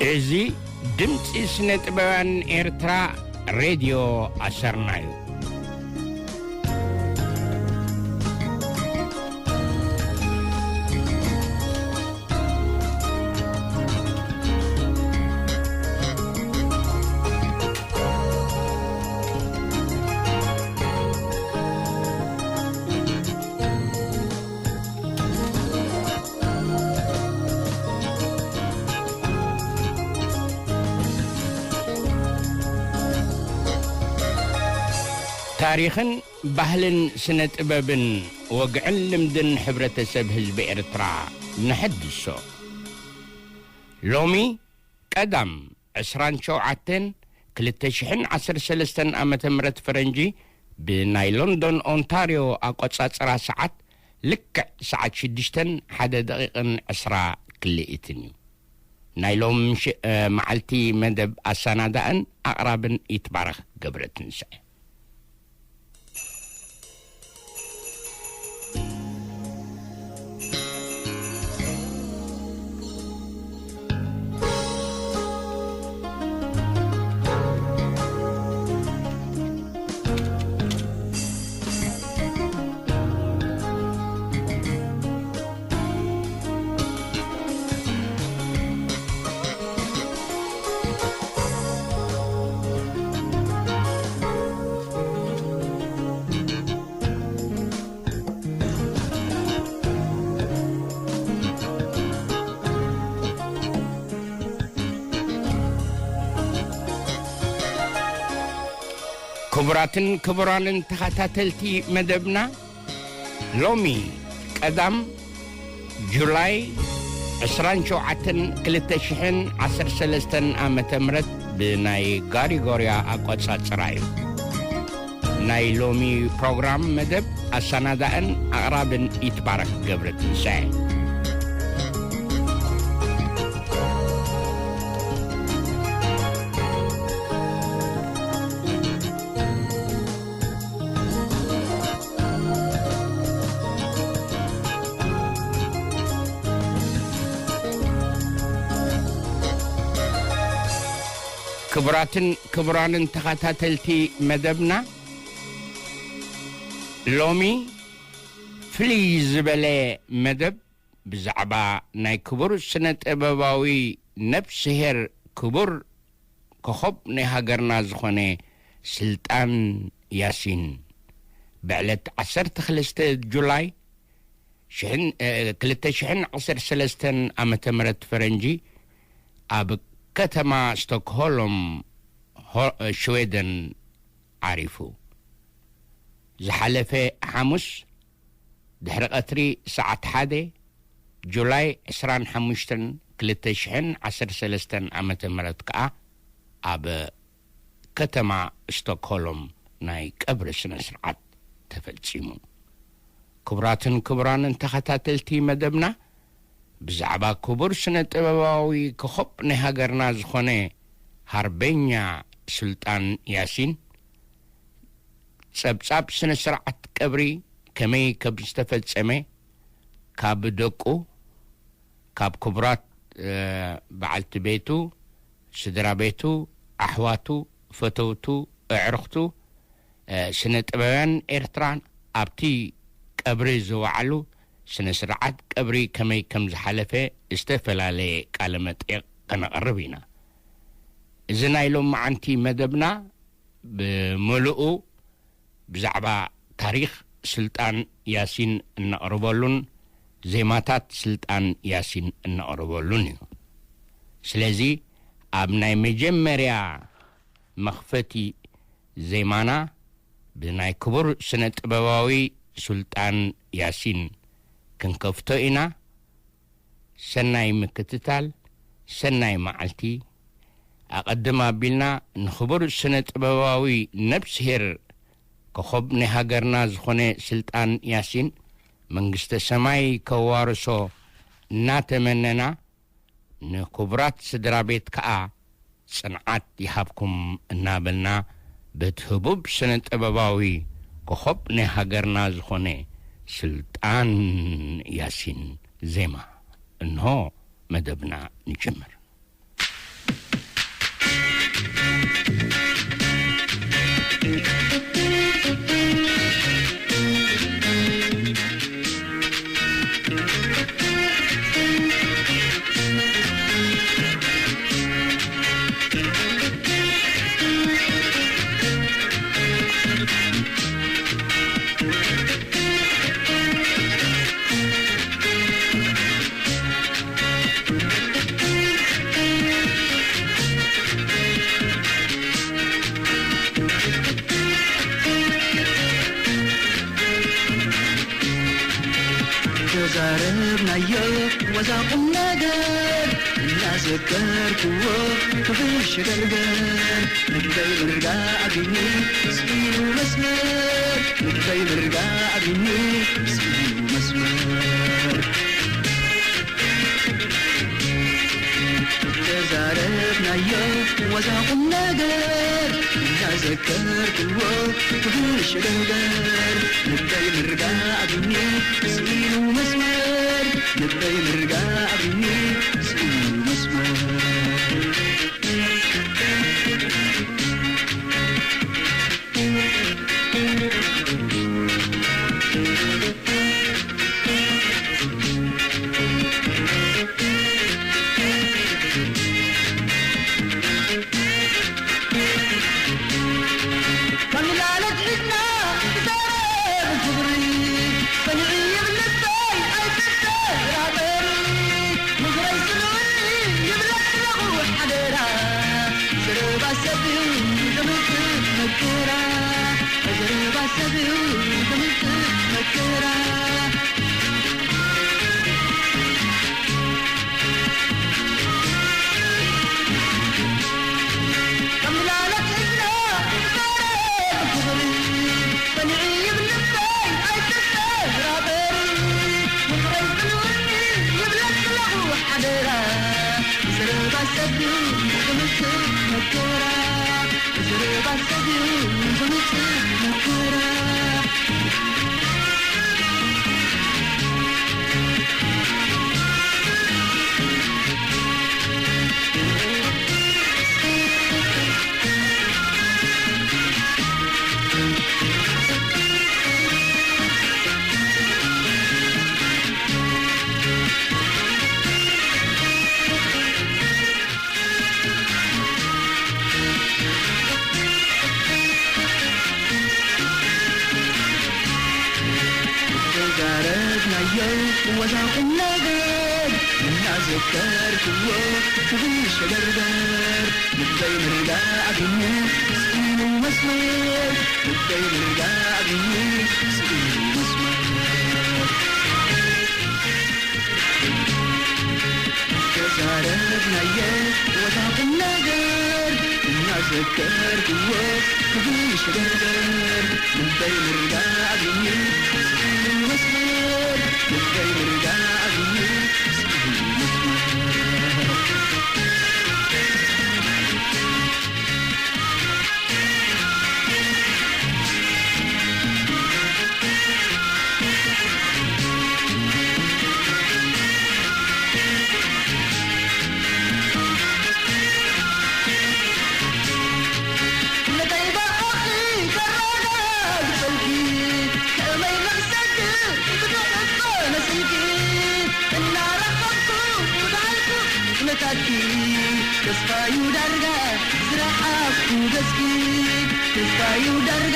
እዚ ድምፂ ስነ ጥበባን ኤርትራ ሬድዮ ኣሰርና እዩ። ታሪኽን ባህልን ስነ ጥበብን ወግዕን ልምድን ሕብረተሰብ ህዝቢ ኤርትራ ነሐድሶ። ሎሚ ቀዳም ዕስራን ሸውዓተን ክልተ ሽሕን ዓሰርተ ሰለስተን ዓመተ ምህረት ፈረንጂ ብናይ ሎንዶን ኦንታርዮ ኣቆጻጽራ ሰዓት ልክዕ ሰዓት ሽዱሽተን ሓደ ደቂቕን ዕስራ ክልኢትን እዩ። ናይ ሎም ምሽ-፣ እ፣ መዓልቲ መደብ ኣሰናዳእን ኣቕራብን ይትባረኽ ገብረ ትንሳኤ። ክቡራትን ክቡራንን ተኸታተልቲ መደብና፣ ሎሚ ቀዳም ጁላይ ዕስራን ሸውዓተን ክልተ ሽሕን ዓሰርተ ሰለስተን ዓመተ ምህረት ብናይ ጋሪጎርያ ኣቆጻጽራ እዩ። ናይ ሎሚ ፕሮግራም መደብ ኣሰናዳእን ኣቕራብን ይትባረክ ገብረ ትንሳኤ። ክቡራትን ክቡራንን ተኸታተልቲ መደብና፣ ሎሚ ፍልይ ዝበለ መደብ ብዛዕባ ናይ ክቡር ስነ ጥበባዊ ነፍስሄር ክቡር ኮኸብ ናይ ሃገርና ዝኾነ ስልጣን ያሲን ብዕለት ዓሰርተ ክልተ ጁላይ ሽሕን፣ እ፣ ክልተ ሽሕን ዓሰርተ ሰለስተን ዓመተ ምህረት ፈረንጂ ኣብ ከተማ ስቶክሆልም፣ ሆ-፣ ሽዌደን ዓሪፉ። ዝሓለፈ ሓሙስ ድሕሪ ቀትሪ ሰዓት ሓደ ጁላይ ዕስራን ሓሙሽተን ክልተ ሽሕን ዓሰርተ ሰለስተን ዓመተ ምህረት ከኣ ኣብ ከተማ ስቶክሆልም ናይ ቀብሪ ስነ ስርዓት ተፈጺሙ። ክቡራትን ክቡራንን ተኸታተልቲ መደብና፣ ብዛዕባ ክቡር ስነ ጥበባዊ ኮኸብ ናይ ሃገርና ዝኾነ ሃርበኛ ሱልጣን ያሲን ጸብጻብ ስነ ስርዓት ቀብሪ ከመይ ከም ዝተፈጸመ፣ ካብ ደቁ፣ ካብ ክቡራት፣ እ፣ በዓልቲ ቤቱ፣ ስድራ ቤቱ፣ ኣሕዋቱ፣ ፈተውቱ፣ ኣዕሩኽቱ፣ እ፣ ስነ ጥበብያን ኤርትራን ኣብቲ ቀብሪ ዝወዓሉ ስነ ስርዓት ቀብሪ ከመይ ከም ዝሓለፈ ዝተፈላለየ ቃለ መጠይቕ ከነቕርብ ኢና። እዚ ናይ ሎማዓንቲ መደብና ብምሉኡ ብዛዕባ ታሪኽ ስልጣን ያሲን እነቕርበሉን ዜማታት ስልጣን ያሲን እነቕርበሉን እዩ። ስለዚ ኣብ ናይ መጀመርያ መኽፈቲ ዜማና ብናይ ክቡር ስነ ጥበባዊ ሱልጣን ያሲን ክንከፍቶ ኢና። ሰናይ ምክትታል፣ ሰናይ መዓልቲ። ኣቐድም ኣቢልና ንኽቡር ስነ ጥበባዊ ነብስሄር ኮኸብ ናይ ሃገርና ዝኾነ ስልጣን ያሲን መንግስተ ሰማይ ከዋርሶ እናተመነና፣ ንክቡራት ስድራ ቤት ከኣ ጽንዓት ይሃብኩም እናበልና፣ በቲ ህቡብ ስነ ጥበባዊ ኮኸብ ናይ ሃገርና ዝኾነ ስልጣን ያሲን ዜማ እንሆ መደብና ንጅምር። እዛ ቁም ነገር እናዘከርክዎ ክብል ሽገርገር ልበይ ምርጋእ ኣግኒ ስኢኑ መስመር ልበይ ምርጋእ ኣግኒ ስኢኑ መስመር ተዛረብናዮ ዋዛ ቁም ነገር እናዘከርክዎ ክብል ሽገርገር ልበይ ምርጋእ ኣግኒ ስኢኑ መስመር ልበይ ምርጋእ ኣግኒ ስኢኑ መስመር ተዛረብናዮ ወዛ ቁም ነገር እናዘከርክዎ ክብል ሸገርገር ልበይ ምርዳእ ኣግኒ ስኢኑ መስመር ልበይ ምርዳእ ኣግኒ ስኢኑ መስመር ተዛረብናየ ወዛ ቁም ነገር እናዘከርክዎ ክብል ሽገርገር ልበይ ምርዳእ ኣግኒ ስኢኑ መስመር ልበይ ምርዳእ ኣግኒ ስኢኑ መስመር ተስፋዩ ዳርጋ ዝረኣኩ ገጽኪ ተስፋዩ ዳርጋ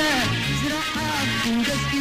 ዝረኣኩ ገጽኪ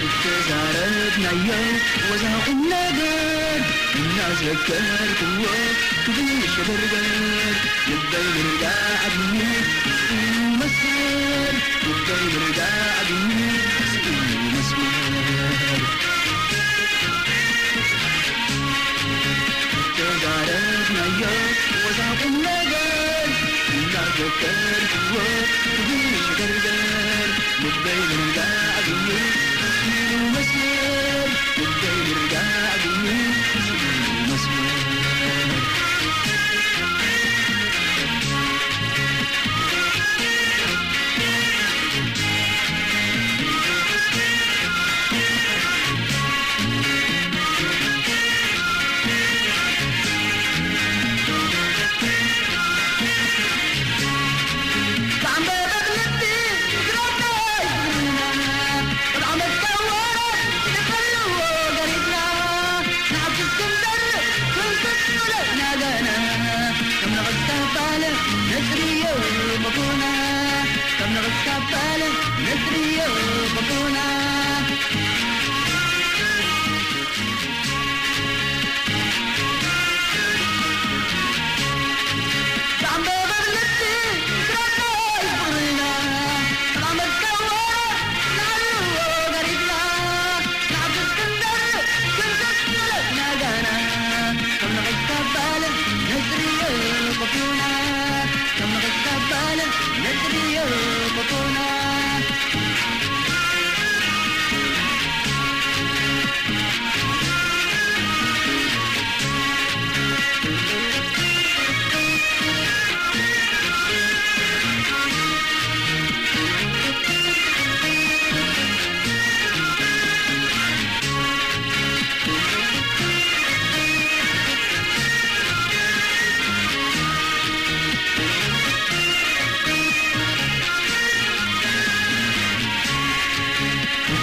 እተዛረብናዮ ወዛ ቁም ነገር እናዘከርክዎ ክብል ሸገርገር ልበይ ምርዳእ ኣግኒ ስኢኑ መስመር ልበይ ምርዳእ ኣግኒ ስኢኑ መስመር ተዛረብናዮ ወዛ ቁም ነገር እናዘከርክዎ ክብል ሽገርገር ልበይ ምርዳእ ኣግኒ ስኢኑ መስመር ልበይ ምርዳእ ኣግኒ ስኢኑ መስመር ነጽርዮ በቦና፣ ካብ ንቕሳባለ ነጽርዮ በቦና።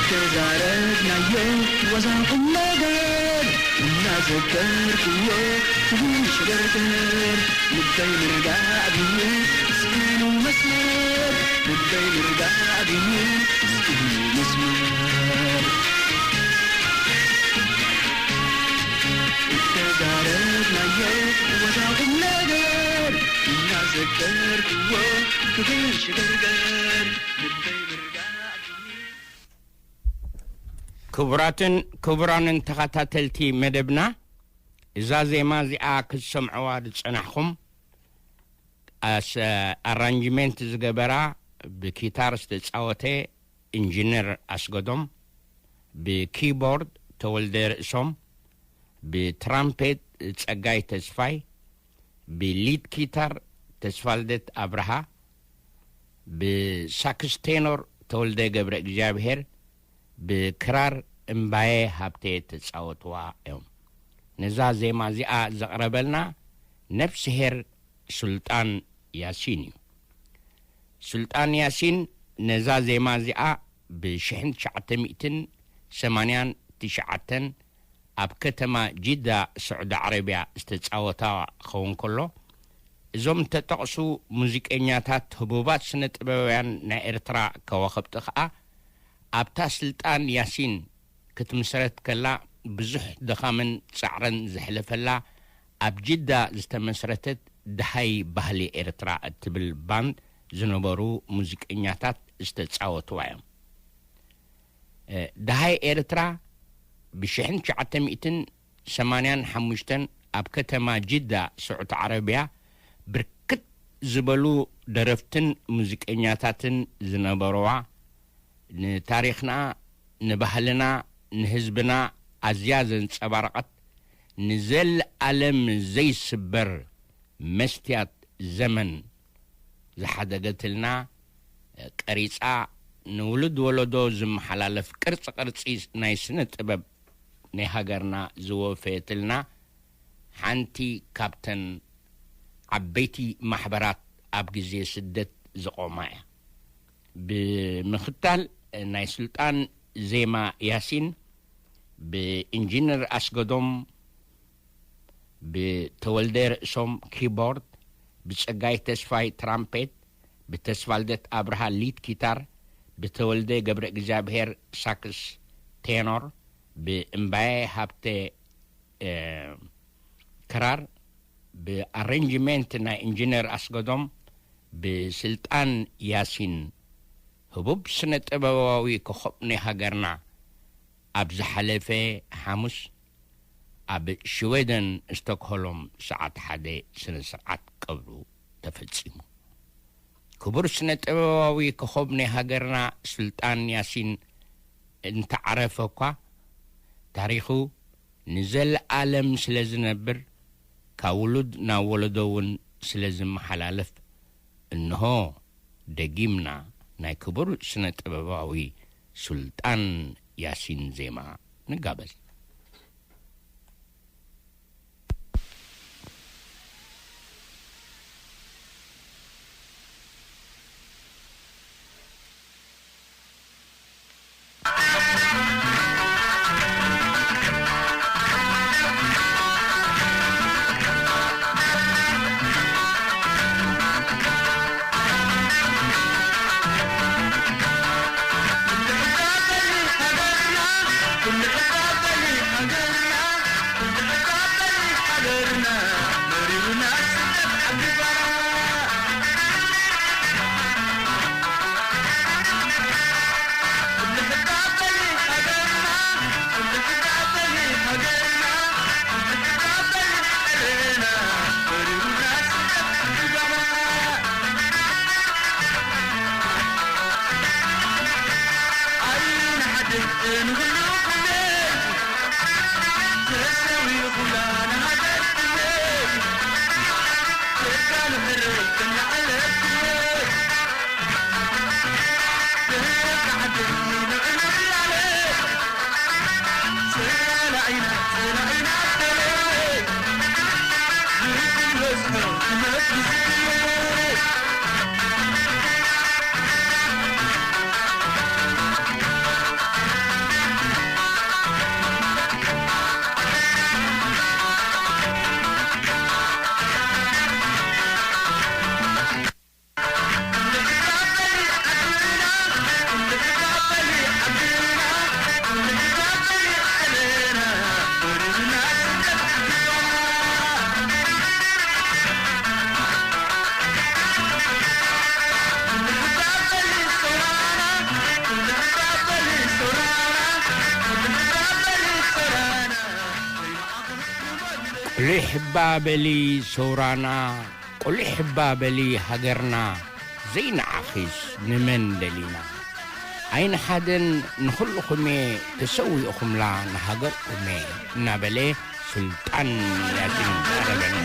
ተዛረብናዮ ዋዛ ቁም ነገር እናዘከርክዎ ክብሽ ገርገር ልበይ ምርጋእ ብዩ ስኢኑ መስመር ልበይ ምርጋእ ብዩ ስኢኑ መስመር ተዛረብናዮ ዋዛ ቁም ነገር እናዘከርክዎ ክብሽ ገርገር ልበይ ምርጋእ ብዩ ክቡራትን ክቡራንን ተኸታተልቲ መደብና፣ እዛ ዜማ እዚኣ ክትሰምዕዋ ዝጸናሕኹም፣ ኣስ-፣ ኣራንጅመንት ዝገበራ፣ ብኪታር ዝተጻወተ ኢንጂነር ኣስገዶም፣ ብኪቦርድ ተወልደ ርእሶም፣ ብትራምፔት ጸጋይ ተስፋይ፣ ብሊድ ኪታር ተስፋልደት ኣብርሃ፣ ብሳክስ ቴኖር ተወልደ ገብረ እግዚኣብሔር፣ ብክራር እምባየ ሃብተ ተጻወትዋ እዮም። ነዛ ዜማ እዚኣ ዘቕረበልና ነፍስሄር ሱልጣን ያሲን እዩ። ሱልጣን ያሲን ነዛ ዜማ እዚኣ ብሽሕን ትሽዓተ ሚእትን ሰማንያን ትሽዓተን ኣብ ከተማ ጂዳ ስዑዲ ዓረብያ ዝተጻወታ ክኸውን ከሎ፣ እዞም እተጠቕሱ ሙዚቀኛታት ህቡባት ስነ ጥበባውያን ናይ ኤርትራ ከዋኽብቲ ከኣ ኣብታ ስልጣን ያሲን ክትምስረት ከላ ብዙሕ ድኻምን ጻዕርን ዘሕለፈላ ኣብ ጂዳ ዝተመስረተት ደሃይ ባህሊ ኤርትራ እትብል ባንድ ዝነበሩ ሙዚቀኛታት ዝተጻወትዋ እዮም። እ፣ ደሃይ ኤርትራ ብሽሕን ትሽዓተ ሚእትን ሰማንያን ሓሙሽተን ኣብ ከተማ ጂዳ ስዑዲ ዓረብያ ብርክት ዝበሉ ደረፍትን ሙዚቀኛታትን ዝነበርዋ፣ ንታሪኽና፣ ንባህልና፣ ንህዝብና ኣዝያ ዘንጸባረቐት፣ ንዘለኣለም ዘይስበር መስትያት ዘመን ዝሓደገትልና፣ ቀሪጻ ንውሉድ ወለዶ ዝመሓላለፍ ቅርጺ ቅርጺ ናይ ስነ ጥበብ ናይ ሃገርና ዝወፈየትልና ሓንቲ ካብተን ዓበይቲ ማሕበራት ኣብ ግዜ ስደት ዝቖማ እያ። ብምኽታል ናይ ስልጣን ዜማ ያሲን ብኢንጂነር ኣስገዶም፣ ብተወልደ ርእሶም ኪቦርድ፣ ብጸጋይ ተስፋይ ትራምፔት፣ ብተስፋልደት ኣብርሃ ሊድ ኪታር፣ ብተወልደ ገብረ እግዚኣብሔር ሳክስ ቴኖር፣ ብእምባየ ሃብተ፣ እ፣ ክራር፣ ብኣሬንጅመንት ናይ ኢንጂነር ኣስገዶም፣ ብስልጣን ያሲን፣ ህቡብ ስነ ጥበባዊ ኮኾብ ናይ ሃገርና፣ ኣብ ዝሓለፈ ሓሙስ ኣብ ሽወደን ስቶክሆሎም ሰዓት ሓደ ስነ ስርዓት ቀብሩ ተፈጺሙ። ክቡር ስነ ጥበባዊ ኮኾብ ናይ ሃገርና ሱልጣን ያሲን እንተዓረፈ እኳ፣ ታሪኹ ንዘለኣለም ስለ ዝነብር፣ ካብ ውሉድ ናብ ወለዶ እውን ስለ ዝመሓላለፍ፣ እንሆ ደጊምና ናይ ክቡር ስነ ጥበባዊ ሱልጣን ያሲን ዜማ ንጋበዝ። ቁሊሕ እባ በሊ ሶራና፣ ቁሊሕ እባ በሊ ሃገርና፣ ዘይንዓኺስ ንመን ደሊና? ኣይንሓደን ንኹልኹም'የ ተሰዊእኹምላ ንሃገርኩም'የ እናበለ ሱልጣን ያሲን ኣረበን።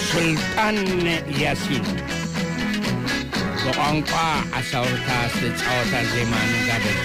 ሱልጣን ያሲን ብቋንቋ ዓሳውርታ ዝተጻወታ ዜማ ንጋደል።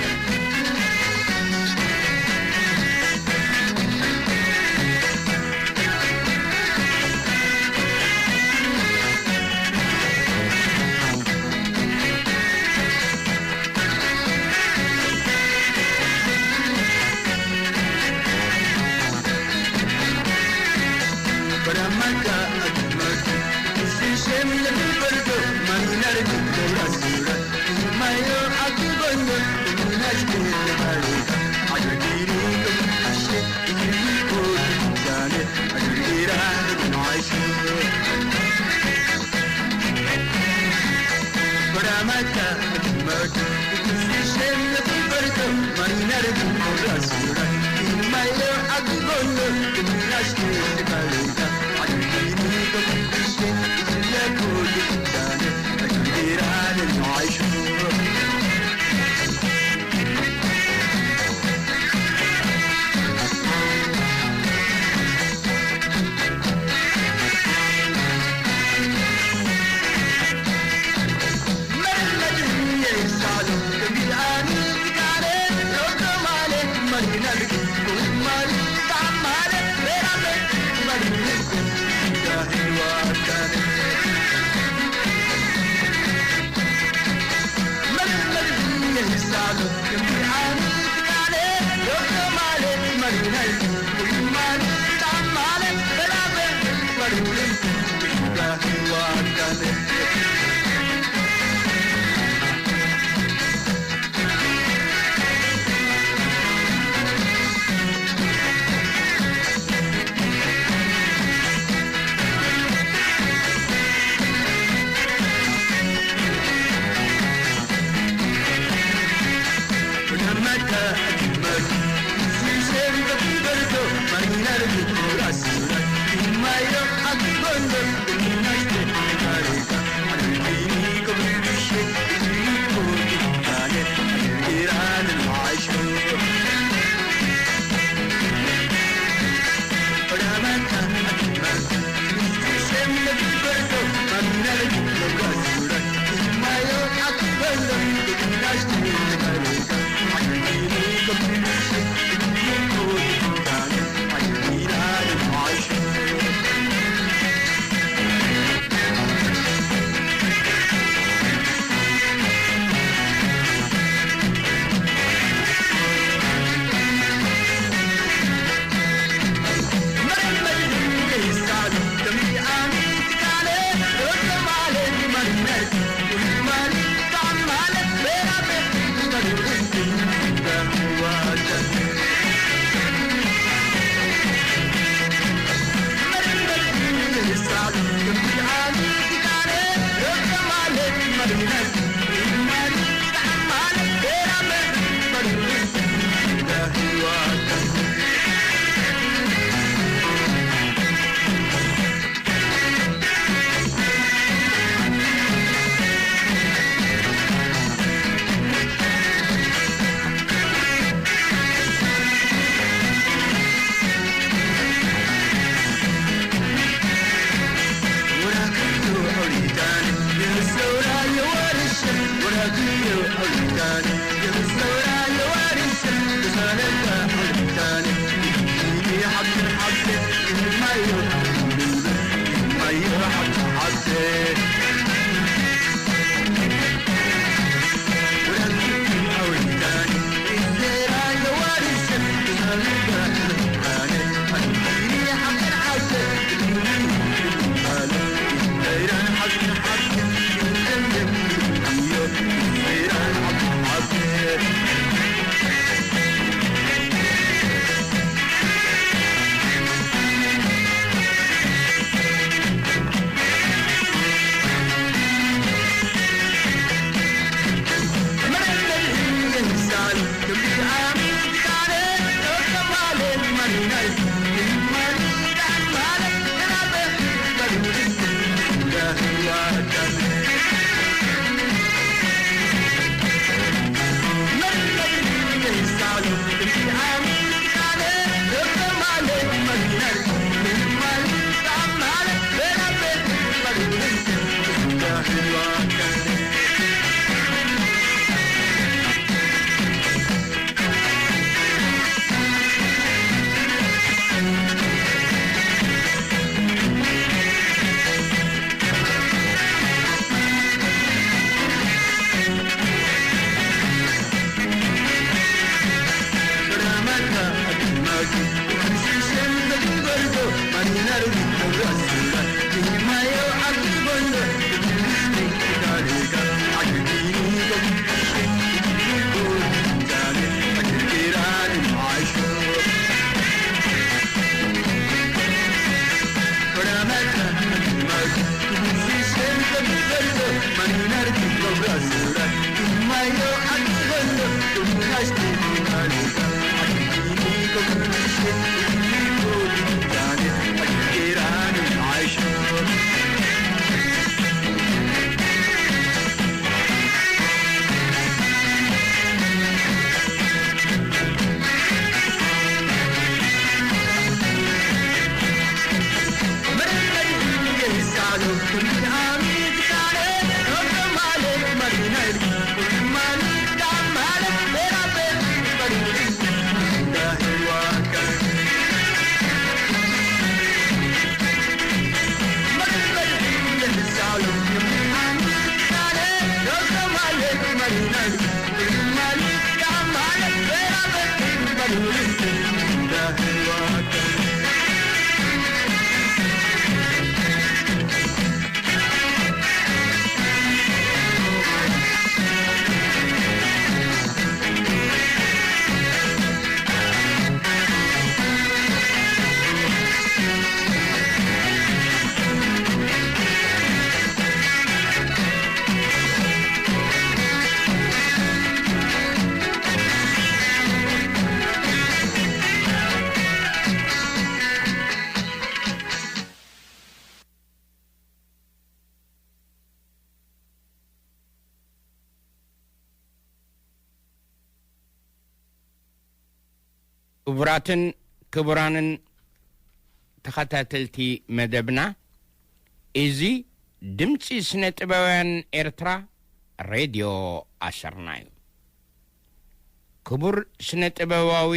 ክቡራትን ክቡራንን ተኸታተልቲ መደብና፣ እዚ ድምጺ ስነ ጥበባውያን ኤርትራ ሬድዮ ኣሰርና እዩ። ክቡር ስነ ጥበባዊ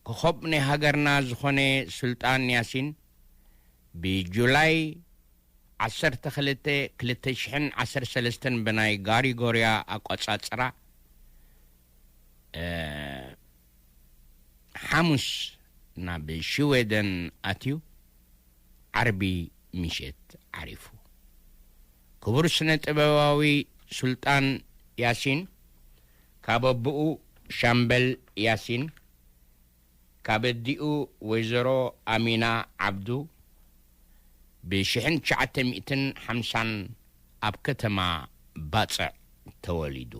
ኮኾብ ናይ ሃገርና ዝኾነ ሱልጣን ያሲን ብጁላይ ዓሰርተ ክልተ ክልተ ሽሕን ዓሰርተ ሰለስተን ብናይ ጋሪጎርያ ኣቆጻጽራ፣ እ፣ ሓሙስ ናብ ሽወደን ኣትዩ ዓርቢ ምሸት ዓሪፉ። ክቡር ስነ ጥበባዊ ሱልጣን ያሲን ካብ ኣቦኡ ሻምበል ያሲን፣ ካብ ኣዲኡ ወይዘሮ ኣሚና ዓብዱ ብሽሕን ትሽዓተ ሚእትን ሓምሳን ኣብ ከተማ ባጽዕ ተወሊዱ።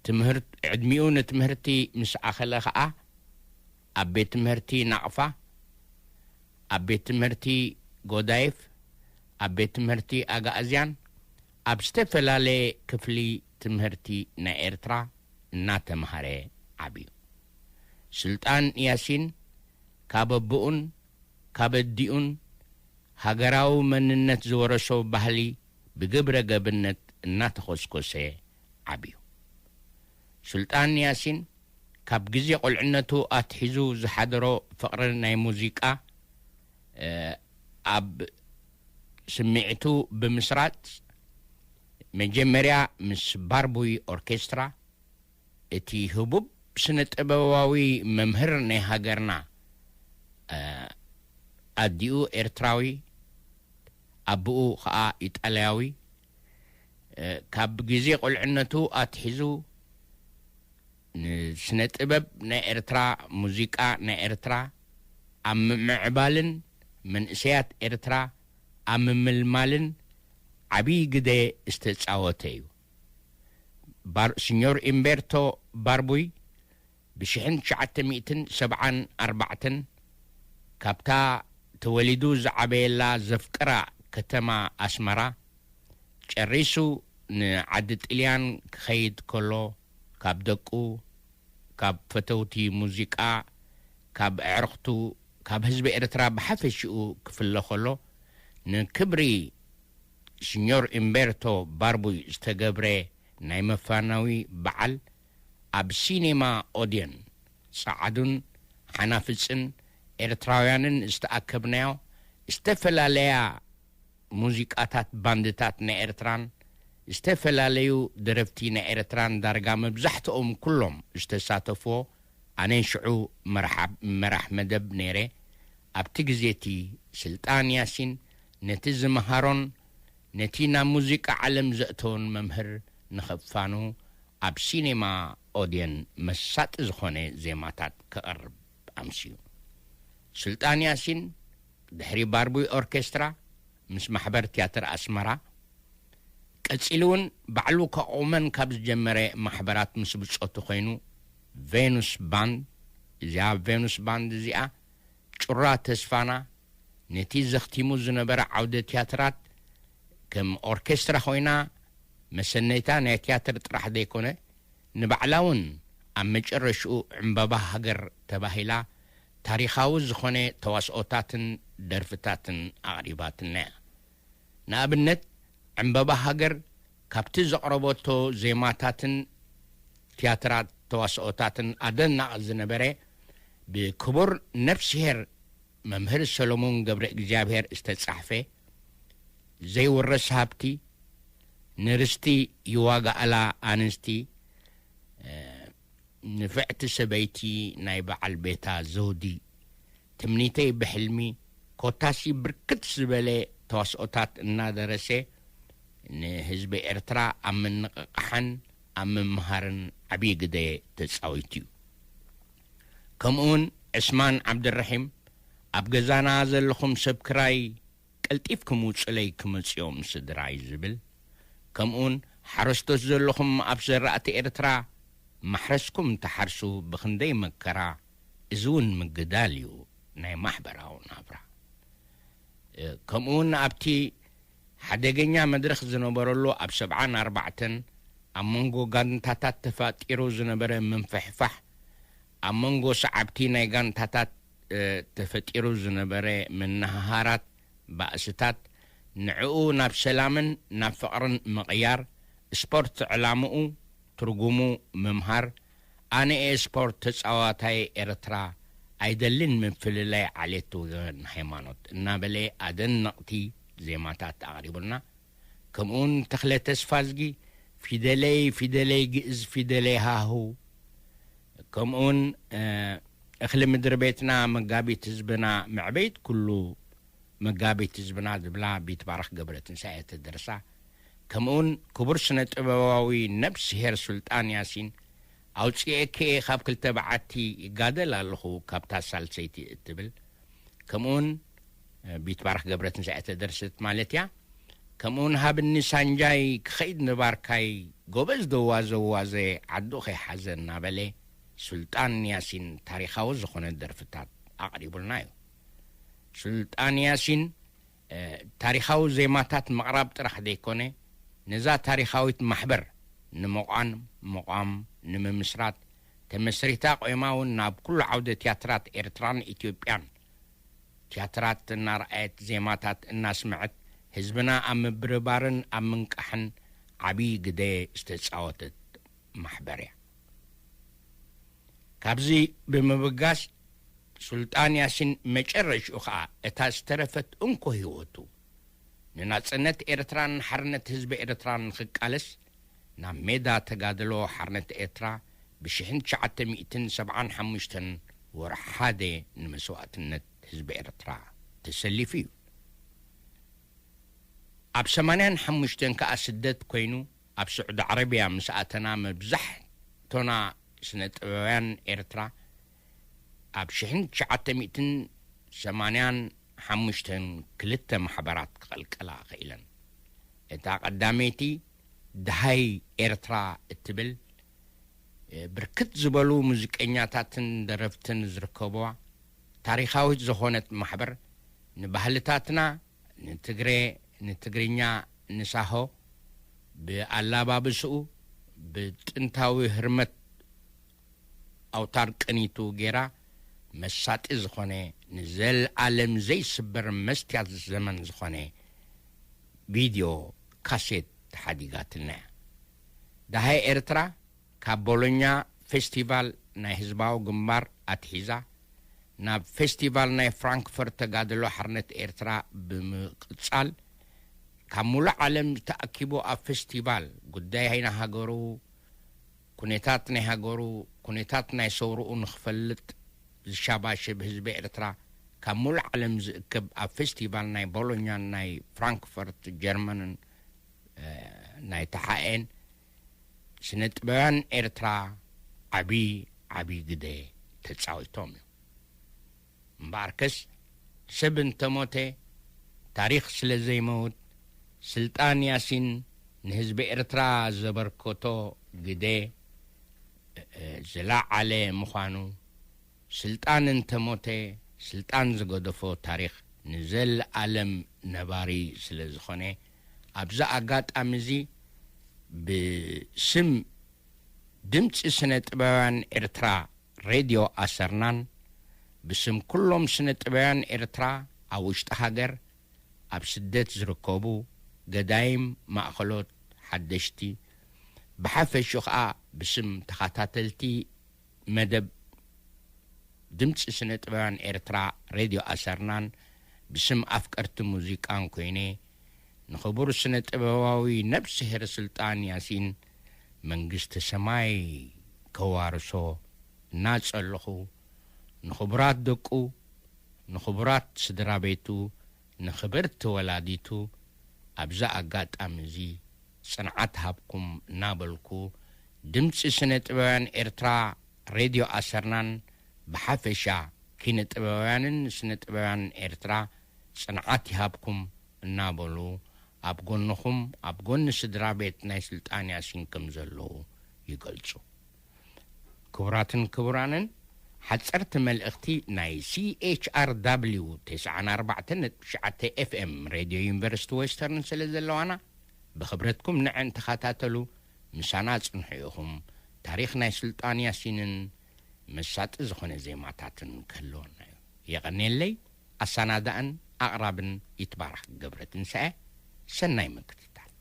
ትምህርት-፣ ዕድሚኡ ንትምህርቲ ምስ ኣኸለ ኸኣ ኣብ ቤት ትምህርቲ ናቕፋ፣ ኣብ ቤት ትምህርቲ ጎዳይፍ፣ ኣብ ቤት ትምህርቲ ኣጋእዝያን፣ ኣብ ዝተፈላለየ ክፍሊ ትምህርቲ ናይ ኤርትራ እናተምሃረ ዓብዩ። ስልጣን ያሲን ካብ ኣቦኡን ካብ ኣዲኡን ሃገራዊ መንነት ዝወረሶ ባህሊ ብግብረ ገብነት እናተኾስኮሰ ዓብዩ። ሱልጣን ያሲን ካብ ግዜ ቁልዕነቱ ኣትሒዙ ዝሓደሮ ፍቕሪ ናይ ሙዚቃ፣ እ፣ ኣብ ስምዒቱ ብምስራጽ፣ መጀመርያ ምስ ባርቡይ ኦርኬስትራ፣ እቲ ህቡብ ስነ ጥበባዊ መምህር ናይ ሃገርና፣ እ፣ ኣዲኡ ኤርትራዊ፣ ኣቦኡ ኸኣ ኢጣልያዊ፣ እ፣ ካብ ግዜ ቁልዕነቱ ኣትሒዙ ንስነ ጥበብ ናይ ኤርትራ፣ ሙዚቃ ናይ ኤርትራ ኣብ ምምዕባልን መንእሰያት ኤርትራ ኣብ ምምልማልን ዓብዪ ግደ ዝተጻወተ እዩ። ባር-፣ ሲኞር ኢምቤርቶ ባርቡይ ብሽሕን ትሽዓተ ሚእትን ሰብዓን ኣርባዕተን ካብታ ተወሊዱ ዝዓበየላ ዘፍቅራ ከተማ ኣስመራ ጨሪሱ ንዓዲ ጥልያን ክኸይድ ከሎ፣ ካብ ደቁ፣ ካብ ፈተውቲ ሙዚቃ፣ ካብ ኣዕርኽቱ፣ ካብ ህዝቢ ኤርትራ ብሓፈሽኡ ክፍለ ከሎ፣ ንክብሪ ሲኞር ኢምቤርቶ ባርቡይ ዝተገብረ ናይ መፋነዊ በዓል ኣብ ሲኔማ ኦድዮን ጸዓዱን ሓናፍጽን ኤርትራውያንን ዝተኣከብናዮ ዝተፈላለያ ሙዚቃታት ባንድታት ናይ ኤርትራን ዝተፈላለዩ ደረፍቲ ናይ ኤርትራን ዳርጋ መብዛሕትኦም ኩሎም ዝተሳተፍዎ ኣነን ሽዑ መርሓ-፣ መራሕ መደብ ነይረ። ኣብቲ ግዜ እቲ ስልጣን ያሲን ነቲ ዝመሃሮን ነቲ ናብ ሙዚቃ ዓለም ዘእተዎን መምህር ንኸፋኑ ኣብ ሲኔማ ኦድየን መሳጢ ዝኾነ ዜማታት ከቕርብ ኣምስዩ። ስልጣን ያሲን ድሕሪ ባርቡይ ኦርኬስትራ ምስ ማሕበር ትያትር ኣስመራ ቀጺሉ እውን ባዕሉ ከቑመን ካብ ዝጀመረ ማሕበራት ምስ ብጾቱ ኮይኑ ቬኑስ ባንድ፣ እዚኣ ቬኑስ ባንድ እዚኣ ጩራ ተስፋና ነቲ ዘኽቲሙ ዝነበረ ዓውደ ትያትራት ከም ኦርኬስትራ ኮይና መሰነይታ ናይ ትያትር ጥራሕ ዘይኮነ ንባዕላ እውን ኣብ መጨረሽኡ ዕምባባ ሃገር ተባሂላ ታሪኻዊ ዝኾነ ተዋስኦታትን ደርፍታትን ኣቕሪባትና እያ። ንኣብነት ዕምባባ ሃገር ካብቲ ዘቕረበቶ ዜማታትን ትያትራት ተዋስኦታትን ኣደናቒ ዝነበረ ብክቡር ነፍስሄር መምህር ሰሎሞን ገብረ እግዚኣብሔር ዝተጻሕፈ ዘይውረስ ሃብቲ፣ ንርስቲ ይዋጋኣላ ኣንስቲ፣ እ፣ ንፍዕቲ ሰበይቲ ናይ በዓል ቤታ ዘውዲ፣ ትምኒተይ ብሕልሚ፣ ኮታሲ ብርክት ዝበለ ተዋስኦታት እናደረሰ ንህዝቢ ኤርትራ ኣብ ምንቕቓሕን ኣብ ምምሃርን ዓብዪ ግደ ተጻዊቱ እዩ። ከምኡውን ዕስማን ዓብደራሒም ኣብ ገዛና ዘለኹም ሰብ ክራይ ቀልጢፍኩም ውጹለይ ክመጽኦም ስድራይ ዝብል፣ ከምኡውን ሓረስቶት ዘለኹም ኣብ ዘራእቲ ኤርትራ ማሕረስኩም ትሓርሱ ብኽንደይ መከራ፣ እዚ እውን ምግዳል እዩ ናይ ማሕበራዊ ናብራ። እ፣ ከምኡውን ኣብቲ ሓደገኛ መድረኽ ዝነበረሉ ኣብ ሰብዓን ኣርባዕተን ኣብ መንጎ ጋንታታት ተፋጢሩ ዝነበረ ምንፍሕፋሕ፣ ኣብ መንጎ ሰዓብቲ ናይ ጋንታታት፣ እ፣ ተፈጢሩ ዝነበረ መነሃሃራት፣ ባእስታት፣ ንዕኡ ናብ ሰላምን ናብ ፍቕርን ምቕያር፣ ስፖርት ዕላምኡ፣ ትርጉሙ፣ ምምሃር፣ ኣነ እየ ስፖርት ተጻዋታይ ኤርትራ፣ ኣይደልን ምፍልላይ ዓሌት ወገን ሃይማኖት እናበለ ኣደነቕቲ ዜማታት ኣቕሪቡልና። ከምኡውን ተኽለ ተስፋዝጊ ፊደለይ ፊደለይ ግእዝ ፊደለይ ሃሁ፣ ከምኡውን፣ እ፣ እኽሊ ምድሪ ቤትና መጋቢት ህዝብና መዕበይት ኩሉ መጋቢት ህዝብና ዝብላ ቢትባረኽ ገብረትንሳኤ ተደርሳ፣ ከምኡውን ክቡር ስነ ጥበባዊ ነብስሄር ሱልጣን ያሲን ኣውፅኤኪ እየ ካብ ክልተ በዓቲ ይጋደል ኣለኹ ካብታ ሳልሰይቲ እትብል፣ ከምኡውን፣ እ፣ ቢትባረኽ ገብረትንሳኤ ተደርሰት ማለት እያ። ከምኡውን ሃብኒ ሳንጃይ ክኸይድ ንባርካይ ጎበዝ ደዋዘዋዘ ዓዱ ከይሓዘ እናበለ ሱልጣን ያሲን ታሪኻዊ ዝኾነ ደርፍታት ኣቕሪቡልና እዩ። ሱልጣን ያሲን፣ እ፣ ታሪኻዊ ዜማታት ምቕራብ ጥራሕ ዘይኮነ፣ ነዛ ታሪኻዊት ማሕበር ንምቋን፣ ምቋም፣ ንምምስራት፣ ተመስሪታ ቆይማ እውን ናብ ኩሉ ዓውደ ትያትራት ኤርትራን ኢትዮጵያን ትያትራት እናርኣየት፣ ዜማታት እናስመዐት፣ ህዝብና ኣብ ምብርባርን ኣብ ምንቃሕን ዓብዪ ግደ ዝተጻወተት ማሕበር እያ። ካብዚ ብምብጋስ፣ ሱልጣን ያሲን መጨረሽኡ ኸኣ እታ ዝተረፈት እንኮ ህይወቱ ንናጽነት ኤርትራን ሓርነት ህዝቢ ኤርትራን ንኽቃለስ ናብ ሜዳ ተጋድሎ ሓርነት ኤርትራ ብሽሕን ትሽዓተ ሚእትን ሰብዓን ሓሙሽተን ወርሒ ሓደ ንመስዋእትነት ህዝቢ ኤርትራ ተሰሊፉ እዩ። ኣብ ሰማንያን ሓሙሽተን ከኣ ስደት ኮይኑ ኣብ ስዑዲ ዓረብያ ምስ ኣተና፣ መብዛሕቶና ስነ ጥበባውያን ኤርትራ ኣብ ሽሕን ትሽዓተ ሚእትን ሰማንያን ሓሙሽተን ክልተ ማሕበራት ክቐልቀላ ኽኢለን። እታ ቀዳመይቲ ደሃይ ኤርትራ እትብል፣ እ፣ ብርክት ዝበሉ ሙዚቀኛታትን ደረፍትን ዝርከብዋ ታሪኻዊት ዝኾነት ማሕበር፣ ንባህልታትና፣ ንትግሬ፣ ንትግርኛ፣ ንሳሆ ብኣላባብስኡ፣ ብጥንታዊ ህርመት ኣውታር ቅኒቱ ጌራ፣ መሳጢ ዝኾነ፣ ንዘለኣለም ዘይስበር መስትያት ዘመን ዝኾነ ቪድዮ ካሴት ሓዲጋትልና እያ። ደሃይ ኤርትራ ካብ ቦሎኛ ፌስቲቫል ናይ ህዝባዊ ግንባር ኣትሒዛ፣ ናብ ፌስቲቫል ናይ ፍራንክፈርት ተጋድሎ ሓርነት ኤርትራ ብምቕጻል፣ ካብ ሙሉእ ዓለም ተኣኪቡ ኣብ ፌስቲቫል ጉዳይ ናይ ሃገሩ፣ ኩነታት ናይ ሃገሩ፣ ኩነታት ናይ ሰውርኡ ንኽፈልጥ ዝሻባሽብ ህዝቢ ኤርትራ ካብ ሙሉእ ዓለም ዝእክብ፣ ኣብ ፌስቲቫል ናይ ቦሎኛን ናይ ፍራንክፈርት ጀርመንን፣ እ፣ ናይ ተሓኤን ስነ ጥበባውያን ኤርትራ ዓቢ፣ ዓቢ ግደ ተጻዊቶም እዮም። እምበኣርከስ፣ ሰብ እንተሞተ ታሪኽ ስለ ዘይመውት፣ ስልጣን ያሲን ንህዝቢ ኤርትራ ዘበርከቶ ግደ፣ እ፣ ዝለዓለ ምዃኑ፣ ስልጣን እንተሞተ፣ ስልጣን ዝገደፎ ታሪኽ ንዘለኣለም ነባሪ ስለ ዝኾነ፣ ኣብዚ ኣጋጣሚ እዚ ብስም ድምጺ ስነ ጥበባውያን ኤርትራ ሬድዮ ኣሰርናን፣ ብስም ኩሎም ስነ ጥበባውያን ኤርትራ ኣብ ውሽጢ ሃገር፣ ኣብ ስደት ዝርከቡ፣ ገዳይም፣ ማእከሎት፣ ሓደሽቲ፣ ብሓፈሽኡ ኸኣ ብስም ተኸታተልቲ መደብ ድምጺ ስነ ጥበባውያን ኤርትራ ሬድዮ ኣሰርናን፣ ብስም ኣፍቀርቲ ሙዚቃን ኮይነ፣ ንኽቡር ስነ ጥበባዊ ነብስሄር ስልጣን ያሲን መንግስቲ ሰማይ ከዋርሶ እናጸለኹ፣ ንኽቡራት ደቁ፣ ንኽቡራት ስድራ ቤቱ፣ ንኽብርቲ ወላዲቱ፣ ኣብዚ ኣጋጣሚ እዚ ጽንዓት ሃብኩም እናበልኩ፣ ድምጺ ስነ ጥበባውያን ኤርትራ ሬድዮ ኣሰርናን ብሓፈሻ ኪነ ጥበባውያንን ስነ ጥበባውያን ኤርትራ ጽንዓት ይሃብኩም እናበሉ፣ ኣብ ጎንኹም፣ ኣብ ጎኒ ስድራ ቤት ናይ ስልጣን ያሲን ከም ዘለዉ ይገልጹ። ክቡራትን ክቡራንን፣ ሓጸርቲ መልእኽቲ ናይ ሲ ኤች ኣር ዳብሊው ተስዓን ኣርባዕተን ነጥቢ ትሽዓተ ኤፍ ኤም ሬድዮ ዩኒቨርሲቲ ዌስተርን ስለ ዘለዋና፣ ብኽብረትኩም ንዐን ተኸታተሉ፣ ምሳና ጽንሑ ኢኹም። ታሪኽ ናይ ስልጣን ያሲንን መሳጢ ዝኾነ ዜማታትን ክህልወና እዩ። የቐንየለይ። ኣሰናዳእን ኣቕራብን ይትባረኽ ገብረትንሳኤ። ሰናይ ምክትታል።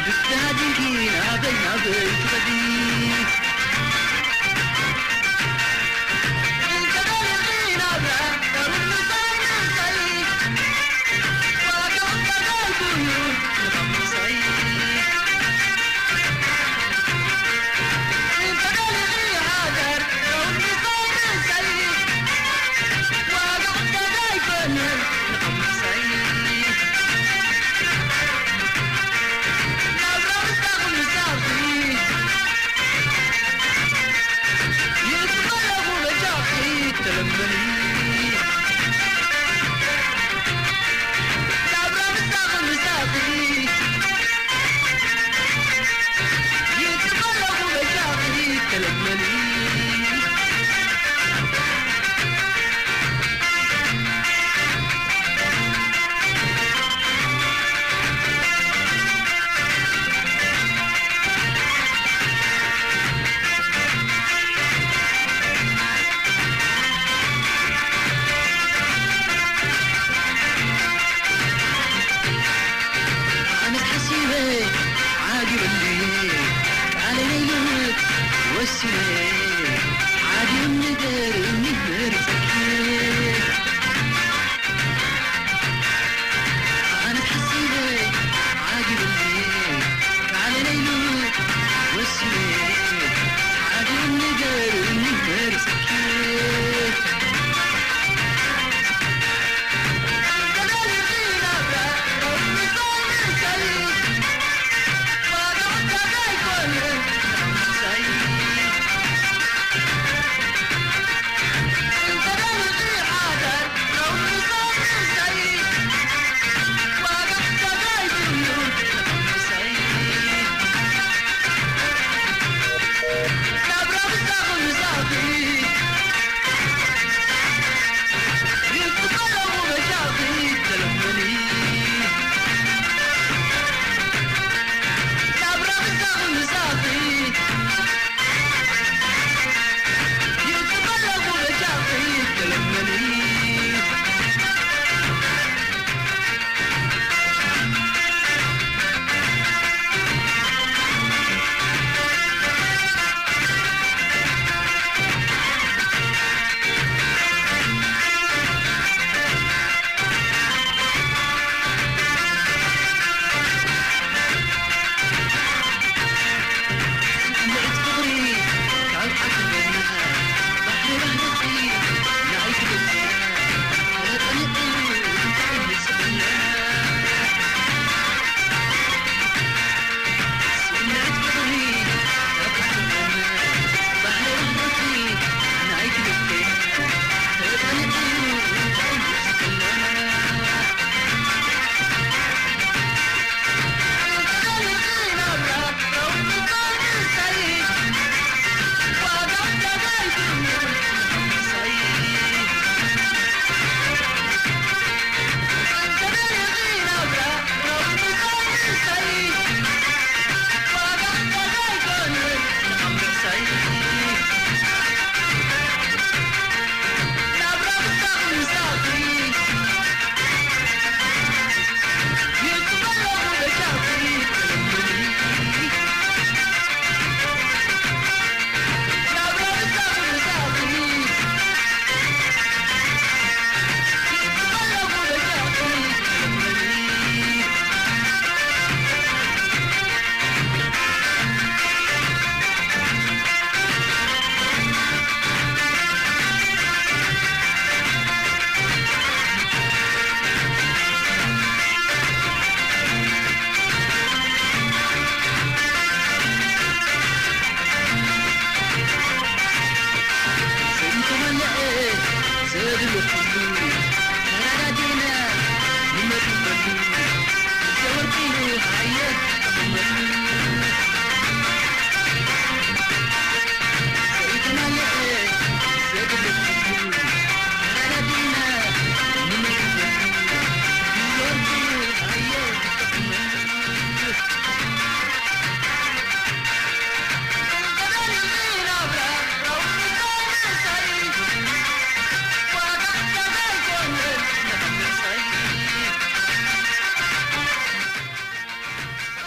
ብትሃዲንኪ ናበይ ናበይ ትኸዲ? እንተደሊኺ ናብራ፣ ቀሩብ ምሳይ ምሳይ። ዋጋ ዕዳጋይ ኩሉ ንኸምሳይ። እንተደሊኺ ሃገር፣ ቀሩብ ምሳይ ምሳይ። ዋጋ ዕዳጋይ ኮነ ንኸምሳይ። ናብራ ምሳኺ ምሳኺ። ይትመለኹ በጃኺ ተለመኒ። ናብራ ምሳኺ ምሳኺ። ይትመለኹ በጃኺ ተለመኒ። ኣነስ ሓሲበ ዓጊበኒ ቃለይ ለይልውጥ ወሲነ ሓዲኦም ነገር መሪጸኪ። ኣነስ ሓሲበ ዓጊበኒ ቃለይ ለይልውጥ ወሲነ ሓዲኦም ነገር መሪጸኪ።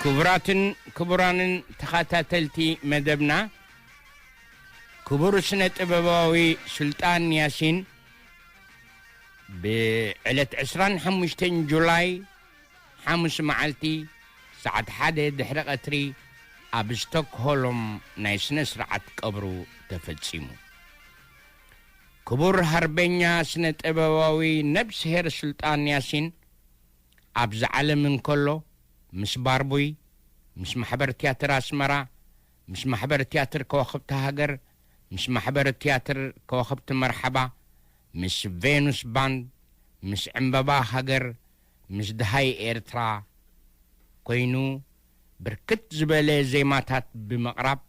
ክቡራትን ክቡራንን ተኸታተልቲ መደብና፣ ክቡር ስነ ጥበባዊ ሱልጣን ያሲን ብዕለት ዕስራን ሓሙሽተን ጁላይ ሓሙስ መዓልቲ ሰዓት ሓደ ድሕሪ ቀትሪ ኣብ ስቶክሆልም ናይ ስነ ስርዓት ቀብሩ ተፈጺሙ። ክቡር ሃርበኛ ስነ ጥበባዊ ነብስሄር ሱልጣን ያሲን ኣብዚ ዓለም እንከሎ፣ ምስ ባርቡይ፣ ምስ ማሕበር ትያትር ኣስመራ፣ ምስ ማሕበር ትያትር ከዋኽብቲ ሃገር፣ ምስ ማሕበር ትያትር ከዋኽብቲ መርሓባ፣ ምስ ቬኑስ ባንድ፣ ምስ ዕምበባ ሃገር፣ ምስ ደሃይ ኤርትራ ኮይኑ፣ ብርክት ዝበለ ዜማታት ብምቕራብ፣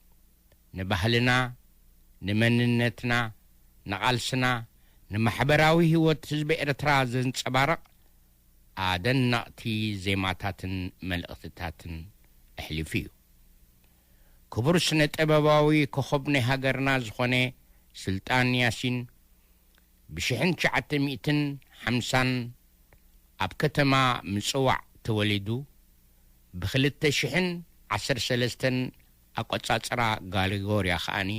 ንባህልና፣ ንመንነትና፣ ንቓልስና፣ ንማሕበራዊ ህይወት ህዝቢ ኤርትራ ዘንጸባርቕ ኣደነቕቲ ዜማታትን መልእኽትታትን ኣሕሊፉ እዩ። ክቡር ስነ ጥበባዊ ኮኸብ ናይ ሃገርና ዝኾነ ስልጣን ያሲን ብሽሕን ትሽዓተ ሚእትን ሓምሳን ኣብ ከተማ ምጽዋዕ ተወሊዱ፣ ብኽልተ ሽሕን ዓሰርተ ሰለስተን ኣቆጻጽራ ጋሪጎርያ ከኣኒ